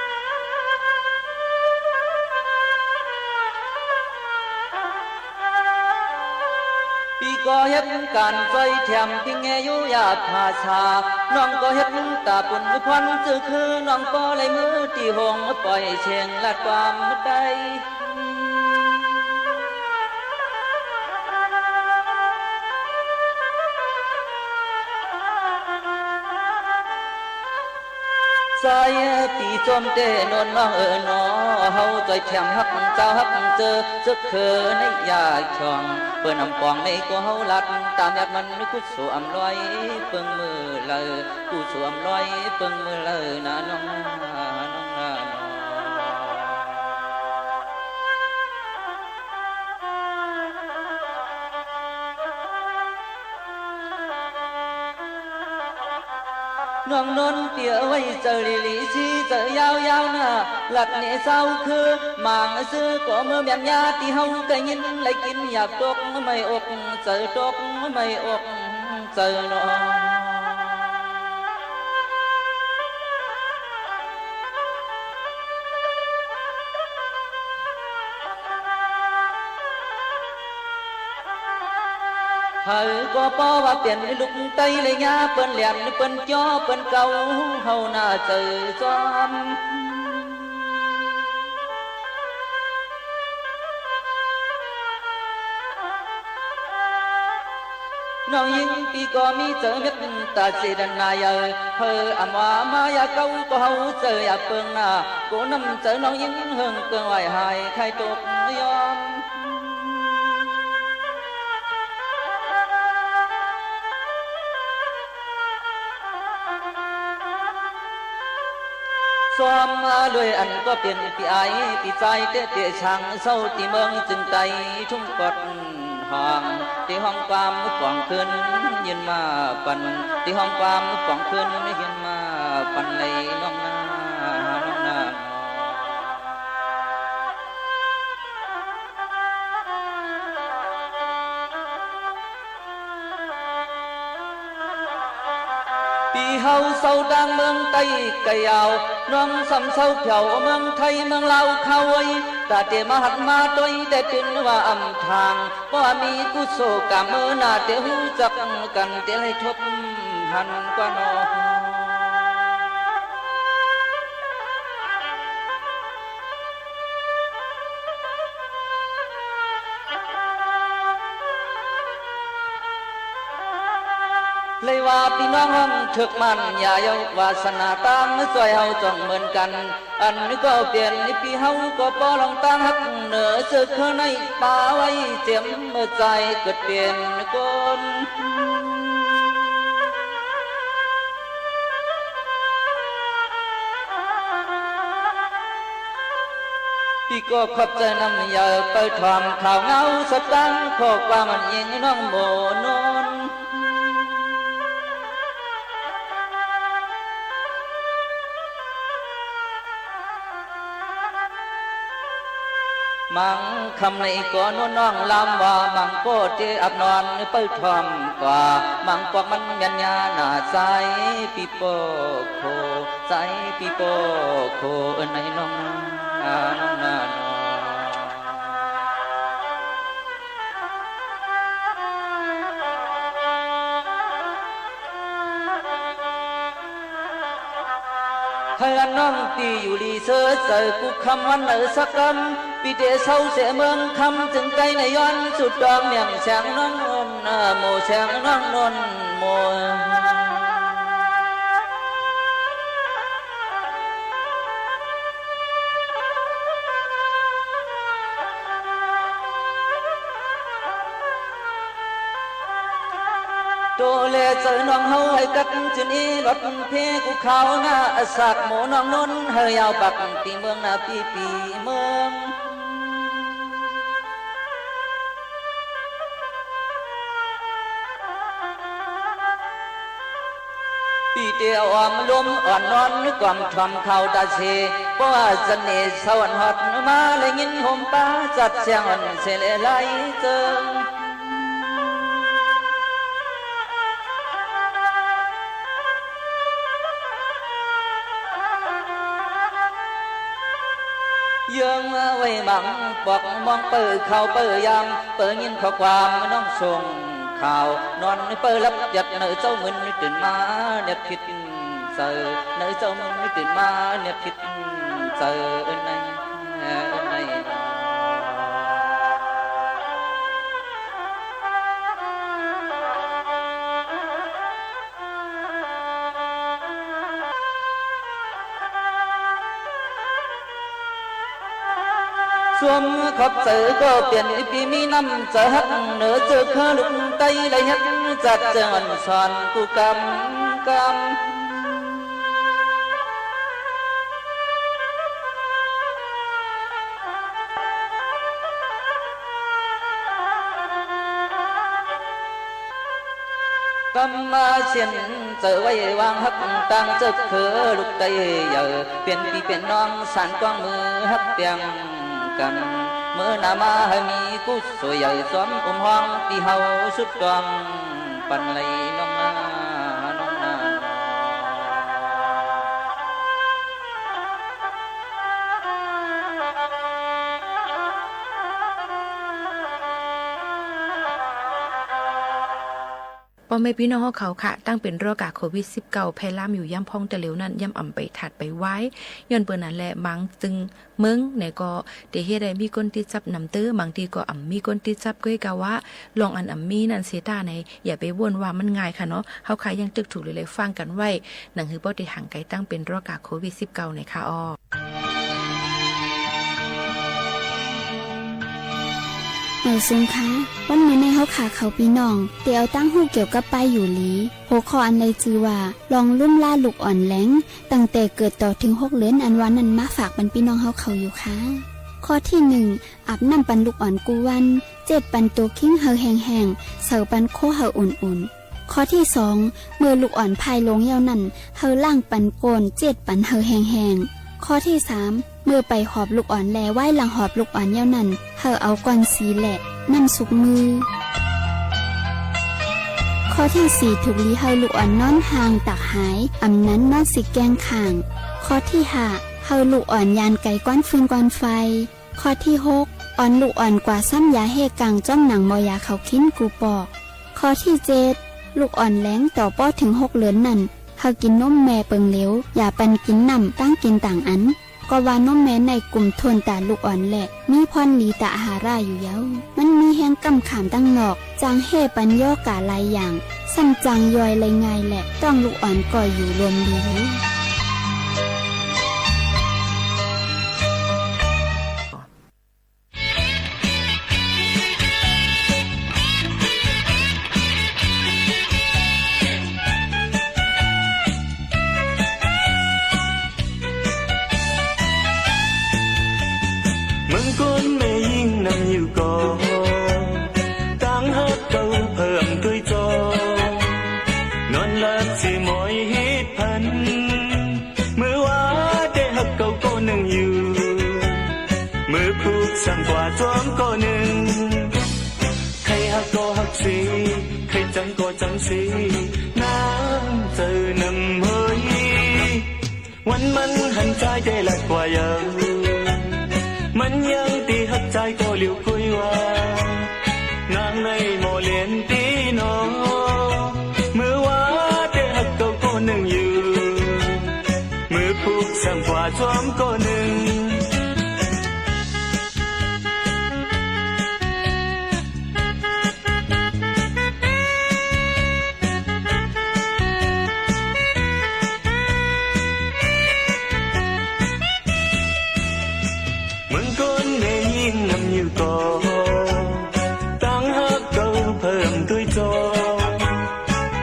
မ် မေႃႁၵ်ႉၶိူဝ်းၸိူဝ်ႉတႆး ၶဝ်ႈမႃးယူႇၼႂ်းၼမ်ႉလိၼ်ထႆး ပီႈၵေႃႈႁဵတ်းၵၢၼ်ၸွႆႈထႅမ် ၽိင်ႈငႄႈယူးယႃႈၽႃႇသႃႇ ၼွင်ႉၵေႃႈႁဵတ်းတႃႇပုၼ်ႇၽွၼ်းၸိူဝ်ႉၶိူဝ်း ၼွင်ႉပေႃးလႆႈမိူဝ်းတီႈႁူင်ႈ ပွႆႇသဵင်လၢတ်ႈၵႂၢမ်းတႆး ၸၢႆးပီႈၸွမ်းတႄႉ ၼူၼ်ႈၼွင်ႉဢိူဝ်ႈၼေႃႈ ႁဝ်းၸွႆႈထႅမ်ႁၵ်ႉၸၢဝ်းႁၵ်ႉၸိူဝ်ႉ ၸိူဝ်ႉၶိူဝ်းၼႆႉယႃႇၶျွင်ႇ ပိူၼ်ႈဢမ်ႇပွင်ႇၼႆၵေႃႈ ႁဝ်းလၢတ်ႈတႃႇမျၢတ်ႈမၼ်း ၵုသူဝ်ႇဢမ်ႇလွႆႈပိူင်မိူဝ်ႈလႂ် ၵုသူဝ်ႇဢမ်ႇလွႆႈပိူင်မိူဝ်ႈလႂ် ၼႃႈၼွင်ႉ ၼႃႈၼွင်ႉ ၼႃႈၼွင်ႉ ၼွင်ႉၼူၼ်းပီႈဢိူၺ် ၸႂ်လီလီသီ ၸႂ်ယၢဝ်းယၢဝ်းၼႃႇ လၢတ်ႈၼႄၸၢဝ်းၶိူဝ်း မၢင်ၸိူဝ်းၵေႃႈ မိူဝ်ႈမႅၼ်ႈၺႃး တီႈႁဝ်းၵႆႉငိၼ်းလႆႈၵိၼ်း ယၢပ်ႇတူၵ်းမႆႈဢူၵ်း ၸႂ်တူၵ်းမႆႈဢူၵ်း ၸႂ်ၼေႃႈ။ ႁႂ်ႈၵေႃႈပေႃးဝႃႈ ပဵၼ်လုၵ်ႈတႆးလႄႈ ၺႃးပိူၼ်ႈလႅၼ် ပိူၼ်ႈၵျေႃႇ ပိူၼ်ႈၵဝ်ႇ ႁဝ်းၼႃႈၸႂ်ၸွမ်း။ ၼွင်ႉယိင်းပီႈၵေႃႈ မီးၸႂ်မဵတ်ႉတႃႇ ၸေႇတၼႃႇယႂ်ႇ ႁႂ်ႈဢမ်ႇဝႃႈမႃးယႃႉၵဝ်းၵေႃႈ ႁဝ်းၸႂ်ယႃႇပိူင်ႈၼႃႇ ၵူဝ်ၼမ်ႉၸႂ်ၼွင်ႉယိင်း ႁိူင်းၵိူင်ႇဝႆႉ ႁၢႆၶၢႆတူၵ်းယွမ်း။ ၸွမ်းလူၺ်ႈဢၼ်ၵေႃႈ ပဵၼ်ပီႈဢၢႆႈပီႈၸၢႆးတႄႉတႄႉ သၢင်ႈသဝ်းတီႈမိူင်းၸိုင်ႈတႆး ထုင်ႉၵွတ်ႇ Teˇ hawˉ ความ ပွงขึ้น ยื่นมาปัน teˇ hawˉ ความ ပွงขึ้น ยื่นมาปัน เลยน้องนา น้องนา Piˇ hawˉ ชาว tang เมืองไทย กะยาว น้อง สำ ชาว แถว เมืองไทย เมืองลาว เขา เว้ย ตา เต มา หัด มา ตวย แต่ เป็น ว่า อำ ทาง เพราะ มี กุศล กรรม เมื่อ หน้า เต รู้จัก กัน เต เลย ทบ หัน กว่า หนอ เลย ว่า พี่น้อง ห้อง เถิก มัน อย่า เยา วาสนา ตาง ช่วย เฮา จ้อง เหมือน กัน อัน ก็ เปลี่ยน ปี เฮา ก็ ปอ ลอง ตั้ง ฮัก เหนือ เสื้อ เครื่อง ใน ป่า ไว้ เจ็ม เมื่อ ใจ เกิด เปลี่ยน คน พี่ก็ขอบใจนำ เยอะ ไปถามข่าวเหงา สตางค์ ข้อความ มัน ยิง น้อง โม นนท์ มัง คำ ใน ก็ นนท์ น้อง ลำ ว่า มัง ก็ เจ อับ นอน ไปถามกว่า มัง ปอก มัน แม่น ยา หน้า ใส ปี โป้ โค ใส ปี โป้ โค เอิ้น ใน น้อง น้อง นา น้อง นา น้อง เฮย อัน น้อง ปี อยู่ ลี เสอ เสอ กุ คำ วัน เออ สัก กำ ปี เต เศร้า เส เมือง คำ จึง ใกล้ ใน ย้อน สุด ดอง เมี่ยง แสง น้อง นนท์ นา โม แสง น้อง นนท์ โม โต แล เจอ น้อง เฮา ไอ้ กัด จึน อี หลอด เพ กุ ขาว หน้า อสัก โม น้อง นนท์ เฮย ยาว ปัก ตี เมือง นา ปี ปี เมือง ปี เต ออม ลม อ่อน นอน นึก ก่อม ถ่อม ข่าว ตา เส เพราะ ว่า เสน่ห์ สวรรค์ ฮอด มา เลย ยิน โฮม ป้า จัด เสียง อ่อน เส เล ไหล เจิง เยื้อง ไว้ หมั่ง ปอก มอง เปิด ข่าว เปิด ยาม เปิด ยิน ข้อ ความ น้อง ส่ง ข่าว นอน เปิด รับ หยัด ใน เจ้า มึน ตื่น มา เนี่ย ผิด เจอ ใน เจ้า มึน ตื่น มา เนี่ย ผิด เจอ ใน ใน สวม ขอบ เจอ ก็ เปลี่ยน ปี มี น้ำ เจอ ฮัก เหนือ เจอ เคอ ลุก ไต ไหล ฮัก จัด เจอ อ่อน สอน กุ กำ กำ กำ มา เสียน เจอ ไว้ วาง ฮัก ตัง เจอ เคอ ลุก ไต เยอ เปลี่ยน ปี เปลี่ยน น้อง สาน กว้าง มือ ฮัก เปียง กัน เมื่อ หน้า มา ให้ มี กุศล ใหญ่ สวม อุ้ม ห้อง ปี เฮา สุด กอง ปัน ไหล น้อง นา น้อง นา ပေႃႈမႄႈပီႈၼွင်ႉႁဝ်းၶဝ်ၶႃႈ တၢင်းပဵၼ် ရေႃးၵႃႇ โควิดสิบเก้า ၽႄႈလၢမ်းယူႇ ယၢမ်းၽွင်းတေႃႈလဵဝ်ၼၼ်ႉ ယၢမ်းဢမ်ႇပႆႇထၢတ်ႇပႆႇဝၢႆး ယွၼ်ႉပိူဝ်ႈၼၼ်လႄႈ မၢင်ၸိုင်ႈမိူင်းၼႆႉၵေႃႈ တေႁဵတ်းႁႂ်ႈမီးၵူၼ်းတိတ်းၸပ်းၼမ်တိူဝ်း မၢင်တီႈၵေႃႈ ဢမ်ႇမီးၵူၼ်းတိတ်းၸပ်း ၵူၺ်းၵႃႈဝႃႈ လွင်ႈဢၼ်ဢမ်ႇမီးၼၼ်ႉသေတႃႉၼႆ ယႃႇပေဝူၼ်ႉဝႃႈမၼ်းငၢႆႈၶႃႈၼေႃႈ။ ႁဝ်းၶႃႈယင်းတိုၵ်ႉထုၵ်ႇလီလႆႈၾၢင်ႉၵၼ်ဝႆႉ ၼင်ႇႁိုဝ်ပေႃးတေႁၢင်ႇၵႆတၢင်းပဵၼ် ရေႃးၵႃႇ โควิดสิบเก้า ၼႆၶႃႈဢေႃႈ။ မႂ်ႇသုင်ၶႃႈ ဝၼ်းမိူဝ်ႈၼႆႉ ႁဝ်းၶႃႈၶဝ်ပီႈၼွင်ႉ တေဢဝ်တၢင်းႁူႉ ၵဵဝ်ႇၵပ်းပၢႆးယူႇလီ ႁူဝ်ၶေႃႈဢၼ်လႆႈၸိုဝ်ႈဝႃႈ လွင်ႈလုမ်းလႃးလုၵ်ႈဢွၼ်ႇလႅင် တင်ႈတႄႇၵိူတ်ႇတေႃႇထိုင်ႁူၵ်းလိူၼ် ဢၼ်ဝႃႈၼၼ်ႉ မႃးၾၢၵ်ႇပၼ်ပီႈၼွင်ႉႁဝ်းၶဝ်ယူႇၶႃႈ။ ၶေႃႈထီႉၼိုင်ႈ ဢၢပ်ႇၼမ်ႉပၼ်လုၵ်ႈဢွၼ်ႇၵူႈဝၼ်း ceˇ paˍ to hkiˉ hui heh heh, shawˍ paˍ hkoˇ hui uiˍ uiˍ. ข้อที่สอง เมื่อลูกอ่อนพ่ายลง yawˇ naˆ, เฮา laˇ paˍ โกน ceˇ paˍ hui heh heh. ข้อที่สาม เมื่อไปหอบลูกอ่อน leh ไว้หลังหอบลูกอ่อน yawˇ naˆ, เฮา เอา ก้อนสี leh น้ำซุปมือ. ข้อที่สี่ ถูกหลี เฮา ลูกอ่อน นอนห่าง ตักหาย อำนั้น นอนสิแกงข้าง. ข้อที่ห้า เฮา ลูกอ่อน ยานไก๋ ก้อนฟืน ก้อนไฟ. ข้อที่หก อ่อน ลูกอ่อน กวาดซ้ำ ยาแห้ กาง จ้อมหนัง หมอยา เขา คิน กูปอก. ข้อที่เจ็ด ลูกอ่อนแหลง ต่อ ป้อ เถิง หก เดือน นั่น เฮา กินนมแม่ เปิงเหลว อย่าปันกินน้ำ ตั้งกินต่างอัน ก็ว่านมแม่ ใน กลุ่ม ทน ตา ลูกอ่อน แล มี พร หลี ตา อาหาร รา อยู่ เยาว์ มัน มี แฮง ก้ำ ขาม ตั้ง นอก จาง แห่ ปัน ย้อ กา หลาย อย่าง ซ้ำ จาง ย่อย ไร้ ง่าย แล ต้อง ลูกอ่อน ก็ อยู่ รวม ดี อยู่. မုၼ်းၵူၼ်း မႄႈယိင်း ၼမ် ယူႇ ၵေႃႈ တၢင်း ႁၵ်ႉ ၵဝ် ၽႂ် ဢမ်ႇ တူၺ်း ၸေႃႈ ၼွၼ်း လပ်း သေ မွႆ ႁဵတ်း ၽၼ် မိူဝ်ႈ ဝႃး တႄႉ ႁၵ်ႉ ၵဝ် ၵေႃႉ ၼိုင်ႈ ယူႇ မိူဝ်ႈ ၽုၵ်ႈ သမ်ႉ ၵႂႃႇ ၸွမ်း ၵေႃႉ ၼိုင်ႈ ၶႂ်ႈ ႁၵ်ႉ ၵေႃႈ ႁၵ်ႉ သေ ၶႂ်ႈ ၸင်း ၵေႃႈ ၸင်း သေ ၼမ်ႉၸႂ် ၼမ် ႁူၺ်း ဝၼ်း မၼ်း ႁၼ် ၸၢႆး တႄႉ လၢတ်ႈ ၵႂႃႇ ယဝ်ႉ မၼ်း ယင်း တေ ႁၵ်ႉ ၸၢႆး ၵေႃႉ လဵဝ် ၵူၺ်း ဝႃႈ ၼၢင်း ၼႆႉ မေႃ လႅၼ် တႄႉ ၼေႃႈ မိူဝ်ႈ ဝႃး တႄႉ ႁၵ်ႉ ၵဝ် ၵေႃႉ ၼိုင်ႈ ယူႇ မိူဝ်ႈ ၽုၵ်ႈ သမ်ႉ ၵႂႃႇ ၸွမ်း ၵေႃႉ ၼိုင်ႈ မုၼ်းၵူၼ်း မႄႈယိင်း ၼမ် ယူႇ ၵေႃႈ တၢင်း ႁၵ်ႉ ၵဝ် ၽႂ် ဢမ်ႇ တူၺ်း ၸေႃႈ ၼွ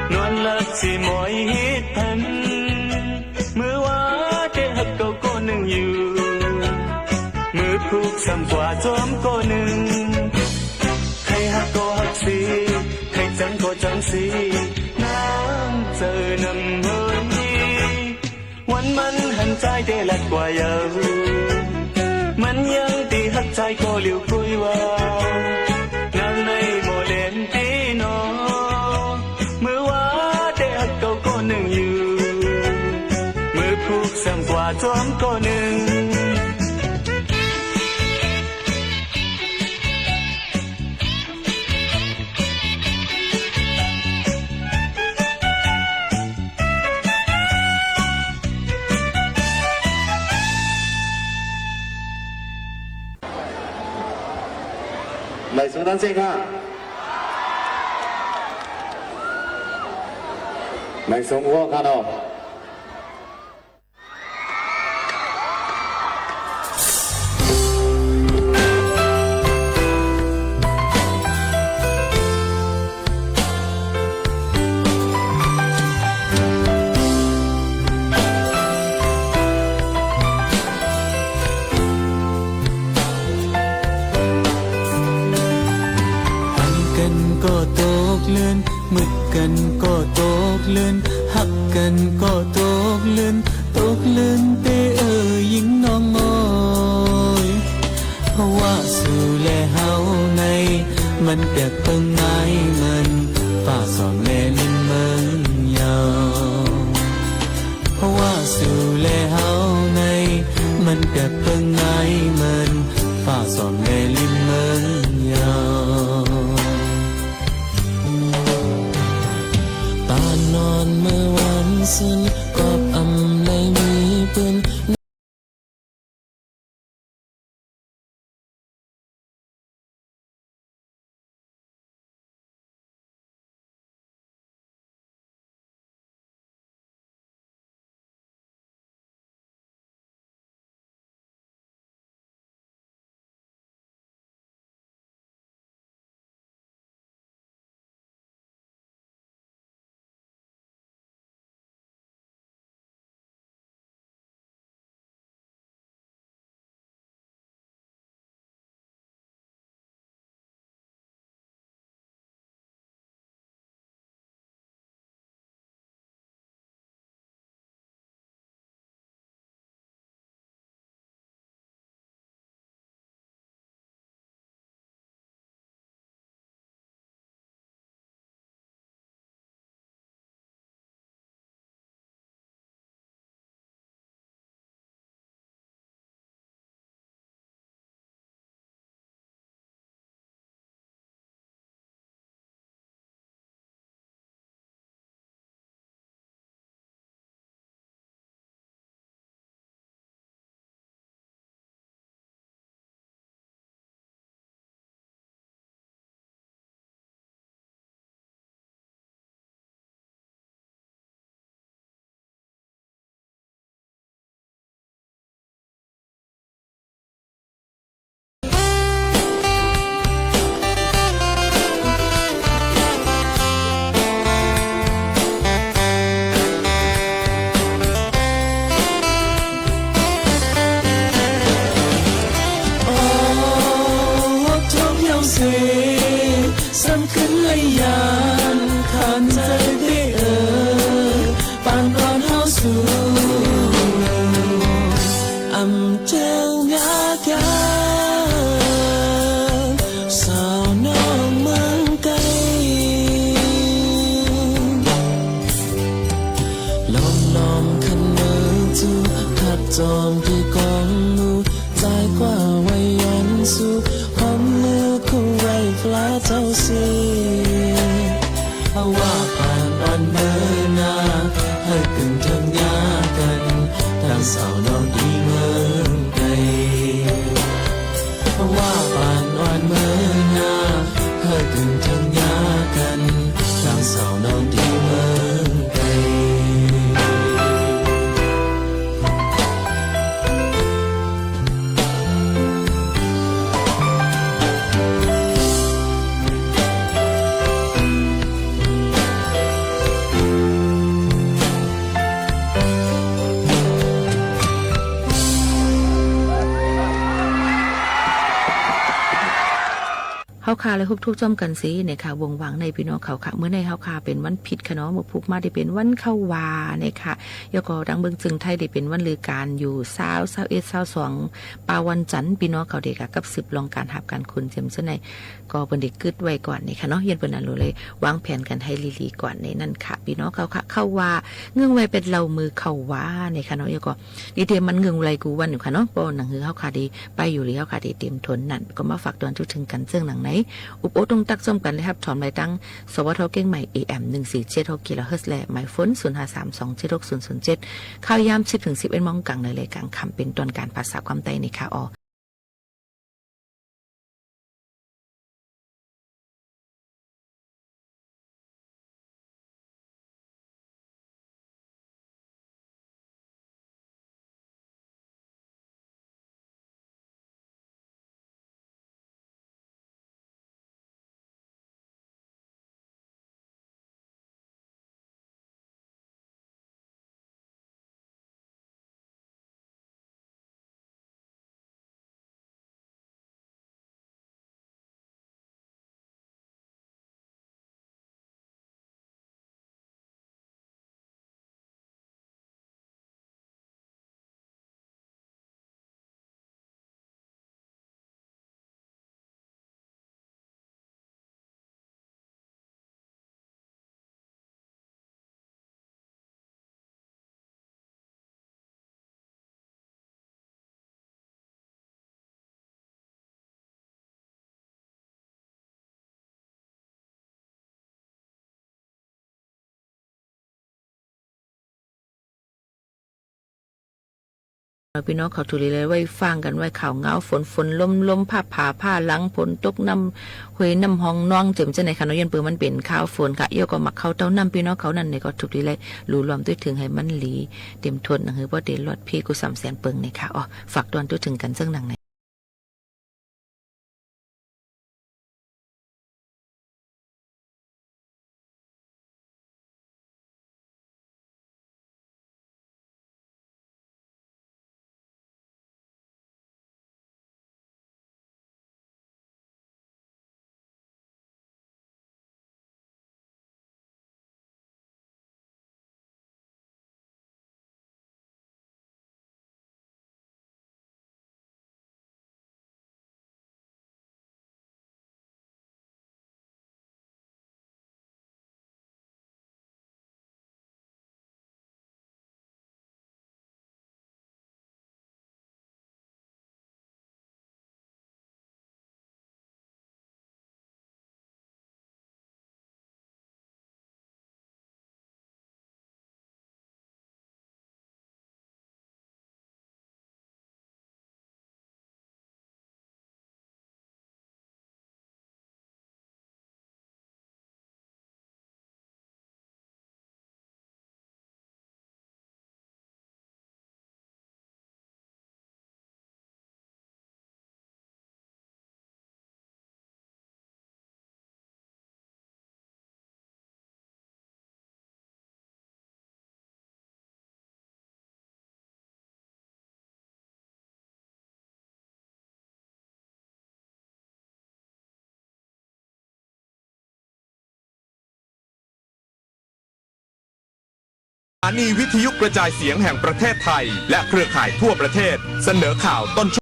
ၼ်း လပ်း သေ မွႆ ႁဵတ်း ၽၼ် မိူဝ်ႈ ဝႃး တႄႉ ႁၵ်ႉ ၵဝ် ၵေႃႉ ၼိုင်ႈ ယူႇ မိူဝ်ႈ ၽုၵ်ႈ သမ်ႉ ၵႂႃႇ ၸွမ်း ၵေႃႉ ၼိုင်ႈ ၶႂ်ႈ ႁၵ်ႉ ၵေႃႈ ႁၵ်ႉ သေ ၶႂ်ႈ ၸင်း ၵေႃႈ ၸင်း သေ ၼမ်ႉၸႂ် ၼမ် ႁူၺ်း ဝၼ်း မၼ်း ႁၼ် ၸၢႆး တႄႉ လၢတ်ႈ ၵႂႃႇ ယဝ်ႉ မၼ်း ယင်း တေ ႁၵ်ႉ ၸၢႆး ၵေႃႉ လဵဝ် ၵူၺ်း ဝႃႈ ၼၢင်း ၼႆႉ မေႃ လႅၼ် တႄႉ ၼေႃႈ မိူဝ်ႈ ဝႃး တႄႉ ႁၵ်ႉ ၵဝ် ၵေႃႉ ၼိုင်ႈ ယူႇ မိူဝ်ႈ ၽုၵ်ႈ သမ်ႉ ၵႂႃႇ ၸွမ်း ၵေႃႉ ၼိုင်ႈ မႂ်ႇသုင် တင်းသဵင်ႈ ၶႃႈ။ မႂ်ႇသုင် ဢူး ၶႃႈ ၼေႃႈ။ ႁၼ် ၵၼ် ၵေႃႈ တူၵ်း လိုၼ်း၊ မိုတ်ႈ ၵၼ် ၵေႃႈ တူၵ်း လိုၼ်း၊ ႁၵ်ႉ ၵၼ် ၵေႃႈ တူၵ်း လိုၼ်း၊ တူၵ်း လိုၼ်း တႄႉ ဢိူဝ်ႈ ယိင်း ၼွင်ႉ ဢူၺ်း။ ဝႃႉ သူ လႄႈ ႁဝ်း ၼႆႉ မၼ်း ပႅၵ်ႇ ပိူင်ႈ ငၢႆး မိူၼ် ၾႃႉ သွမ်ႇ လႄႈ လိၼ် မိူင်း ယဝ်ႉ။ ဝႃႉ သူ လႄႈ ႁဝ်း ၼႆႉ မၼ်း ပႅၵ်ႇ ပိူင်ႈ ငၢႆး မိူၼ် ၾႃႉ သွမ်ႇ လႄႈ လိၼ် မိူင်း ယဝ်ႉ။ တႃႇ ၼွၼ်း မိူဝ်ႈ ဝၼ်းသိုၼ်း ၵွပ်ႈ ဢမ်ႇ လႆႈ မီး ပိုၼ်း Te, sam hkui leh yanˇ hkanˍ tcuh teˇ, pan pan hawˉ shu, aˬ meuˇ ngaˇ kaꞈ, saˍ nawˬ meuˇ k'ai. Lawˬ lawˬ hkanˍ meuˇ tuˬ, hk'a tawˍ teˇ kawˆ nuˇ, taiˍ k'oˆ ve yanˇ shu, hawˉ meuˇ hkuˇ ve flaˉ cawˬ sheˍ. Aˬ vaˇ pan pan meuˇ naˇ, hui kuiˬ htaꞈ ngaˇ kanˇ, htaˇ saˍ nawˬ tiˉ meuˇ k'ai. Aˬ vaˇ pan pan meuˇ naˇ, hui kuiˬ htaꞈ ngaˇ kanˇ, htaˇ saˍ nawˬ tiˉ meuˇ k'ai. Hawˉ hkanˇ leh ฮุบ ทุกข์ จ้อมกัน สิ นะคะ วงวาง ใน พี่น้อง เขา ค่ะ เมื่อ ใน ฮาว ค่ะ เป็น วันอาทิตย์ ค่ะ เนาะ เมื่อพูก มา ได้ เป็น วัน เข้า วา นะคะ แล้วก็ ทาง เมือง เจียง ไทย ได้ เป็น วัน ฤดู กาล อยู่ เสาร์ เสาร์ เอ็ด เสาร์ สอง ปา วันจันทร์ พี่น้อง เขา ได้ ค่ะ กับ สืบ เรื่อง การ หับ การ คุณ เจียม เจ้า ใน ก็ เปิ้น ได้ กึ๊ด ไว้ ก่อน นะคะ เนาะ เยียะ เปิ้น อัน รู้ เลย วางแผน กัน ให้ ดีๆ ก่อน ใน นั่น ค่ะ พี่น้อง เขา ค่ะ เข้า วา เงื่อง ไว เป็น เหล่า มือ เข้า วา นะคะ เนาะ แล้วก็ นี่ เตรียม มัน เงื่อง ไว กู วัน อยู่ ค่ะ เนาะ เพราะ หนัง หือ ฮาว ค่ะ ได้ ไป อยู่ หรือ ฮาว ค่ะ ได้ เตรียม ทน นั่น ก็ มา ฝาก ตอน จุด ถึง กัน เจิ่ง หนัง ใน อุปโภค ตรง ตัก ซ่อม กัน และ หับ ถอม ราย ตั้ง สวท เชียงใหม่ เอ เอ็ม หนึ่งสี่เจ็ดหก กิโลเฮิรตซ์ และ หมาย โฟน ศูนย์ห้าสามสองเจ็ดหกศูนย์ศูนย์เจ็ด ข่าว ยาม สิบ ถึง สิบเอ็ด โมง กลาง ใน รายการ คำ เป็น ต้น การ ภาษา ความ ใต้ ใน ค่ะ อ๋อ พี่น้อง เขา ถูก หลี เลย ไหว้ ฟัง กัน ไว้ ข่าว เหงา ฝน ฝน ลม ลม ฟ้าผ่า ฟ้า หลัง ฝน ตก น้ำ ห้วย น้ำ หนอง น้ำ เจิ่ม เจ้า ใน ค่ะ เนาะ เยียะ เปิ้น มัน เป็น ข่าว ฝน ค่ะ แล้วก็ มา เข้า เต้า น้ำ พี่น้อง เขา นั่น ใน ก็ ถูก หลี เลย รู้ รวม ด้วย เถิง ให้ มัน หลี เตรียม ทน หนัง หือ ป้อ เตรียม รอด เพ กุ สาม แสน เปิง ใน ค่ะ อ๋อ ฝาก ตอน จุด ถึง กัน เจิ่ง หนัง ใน สถานีวิทยุกระจายเสียงแห่งประเทศไทย และเครือข่ายทั่วประเทศ เสนอข่าวต้นชั่วโมง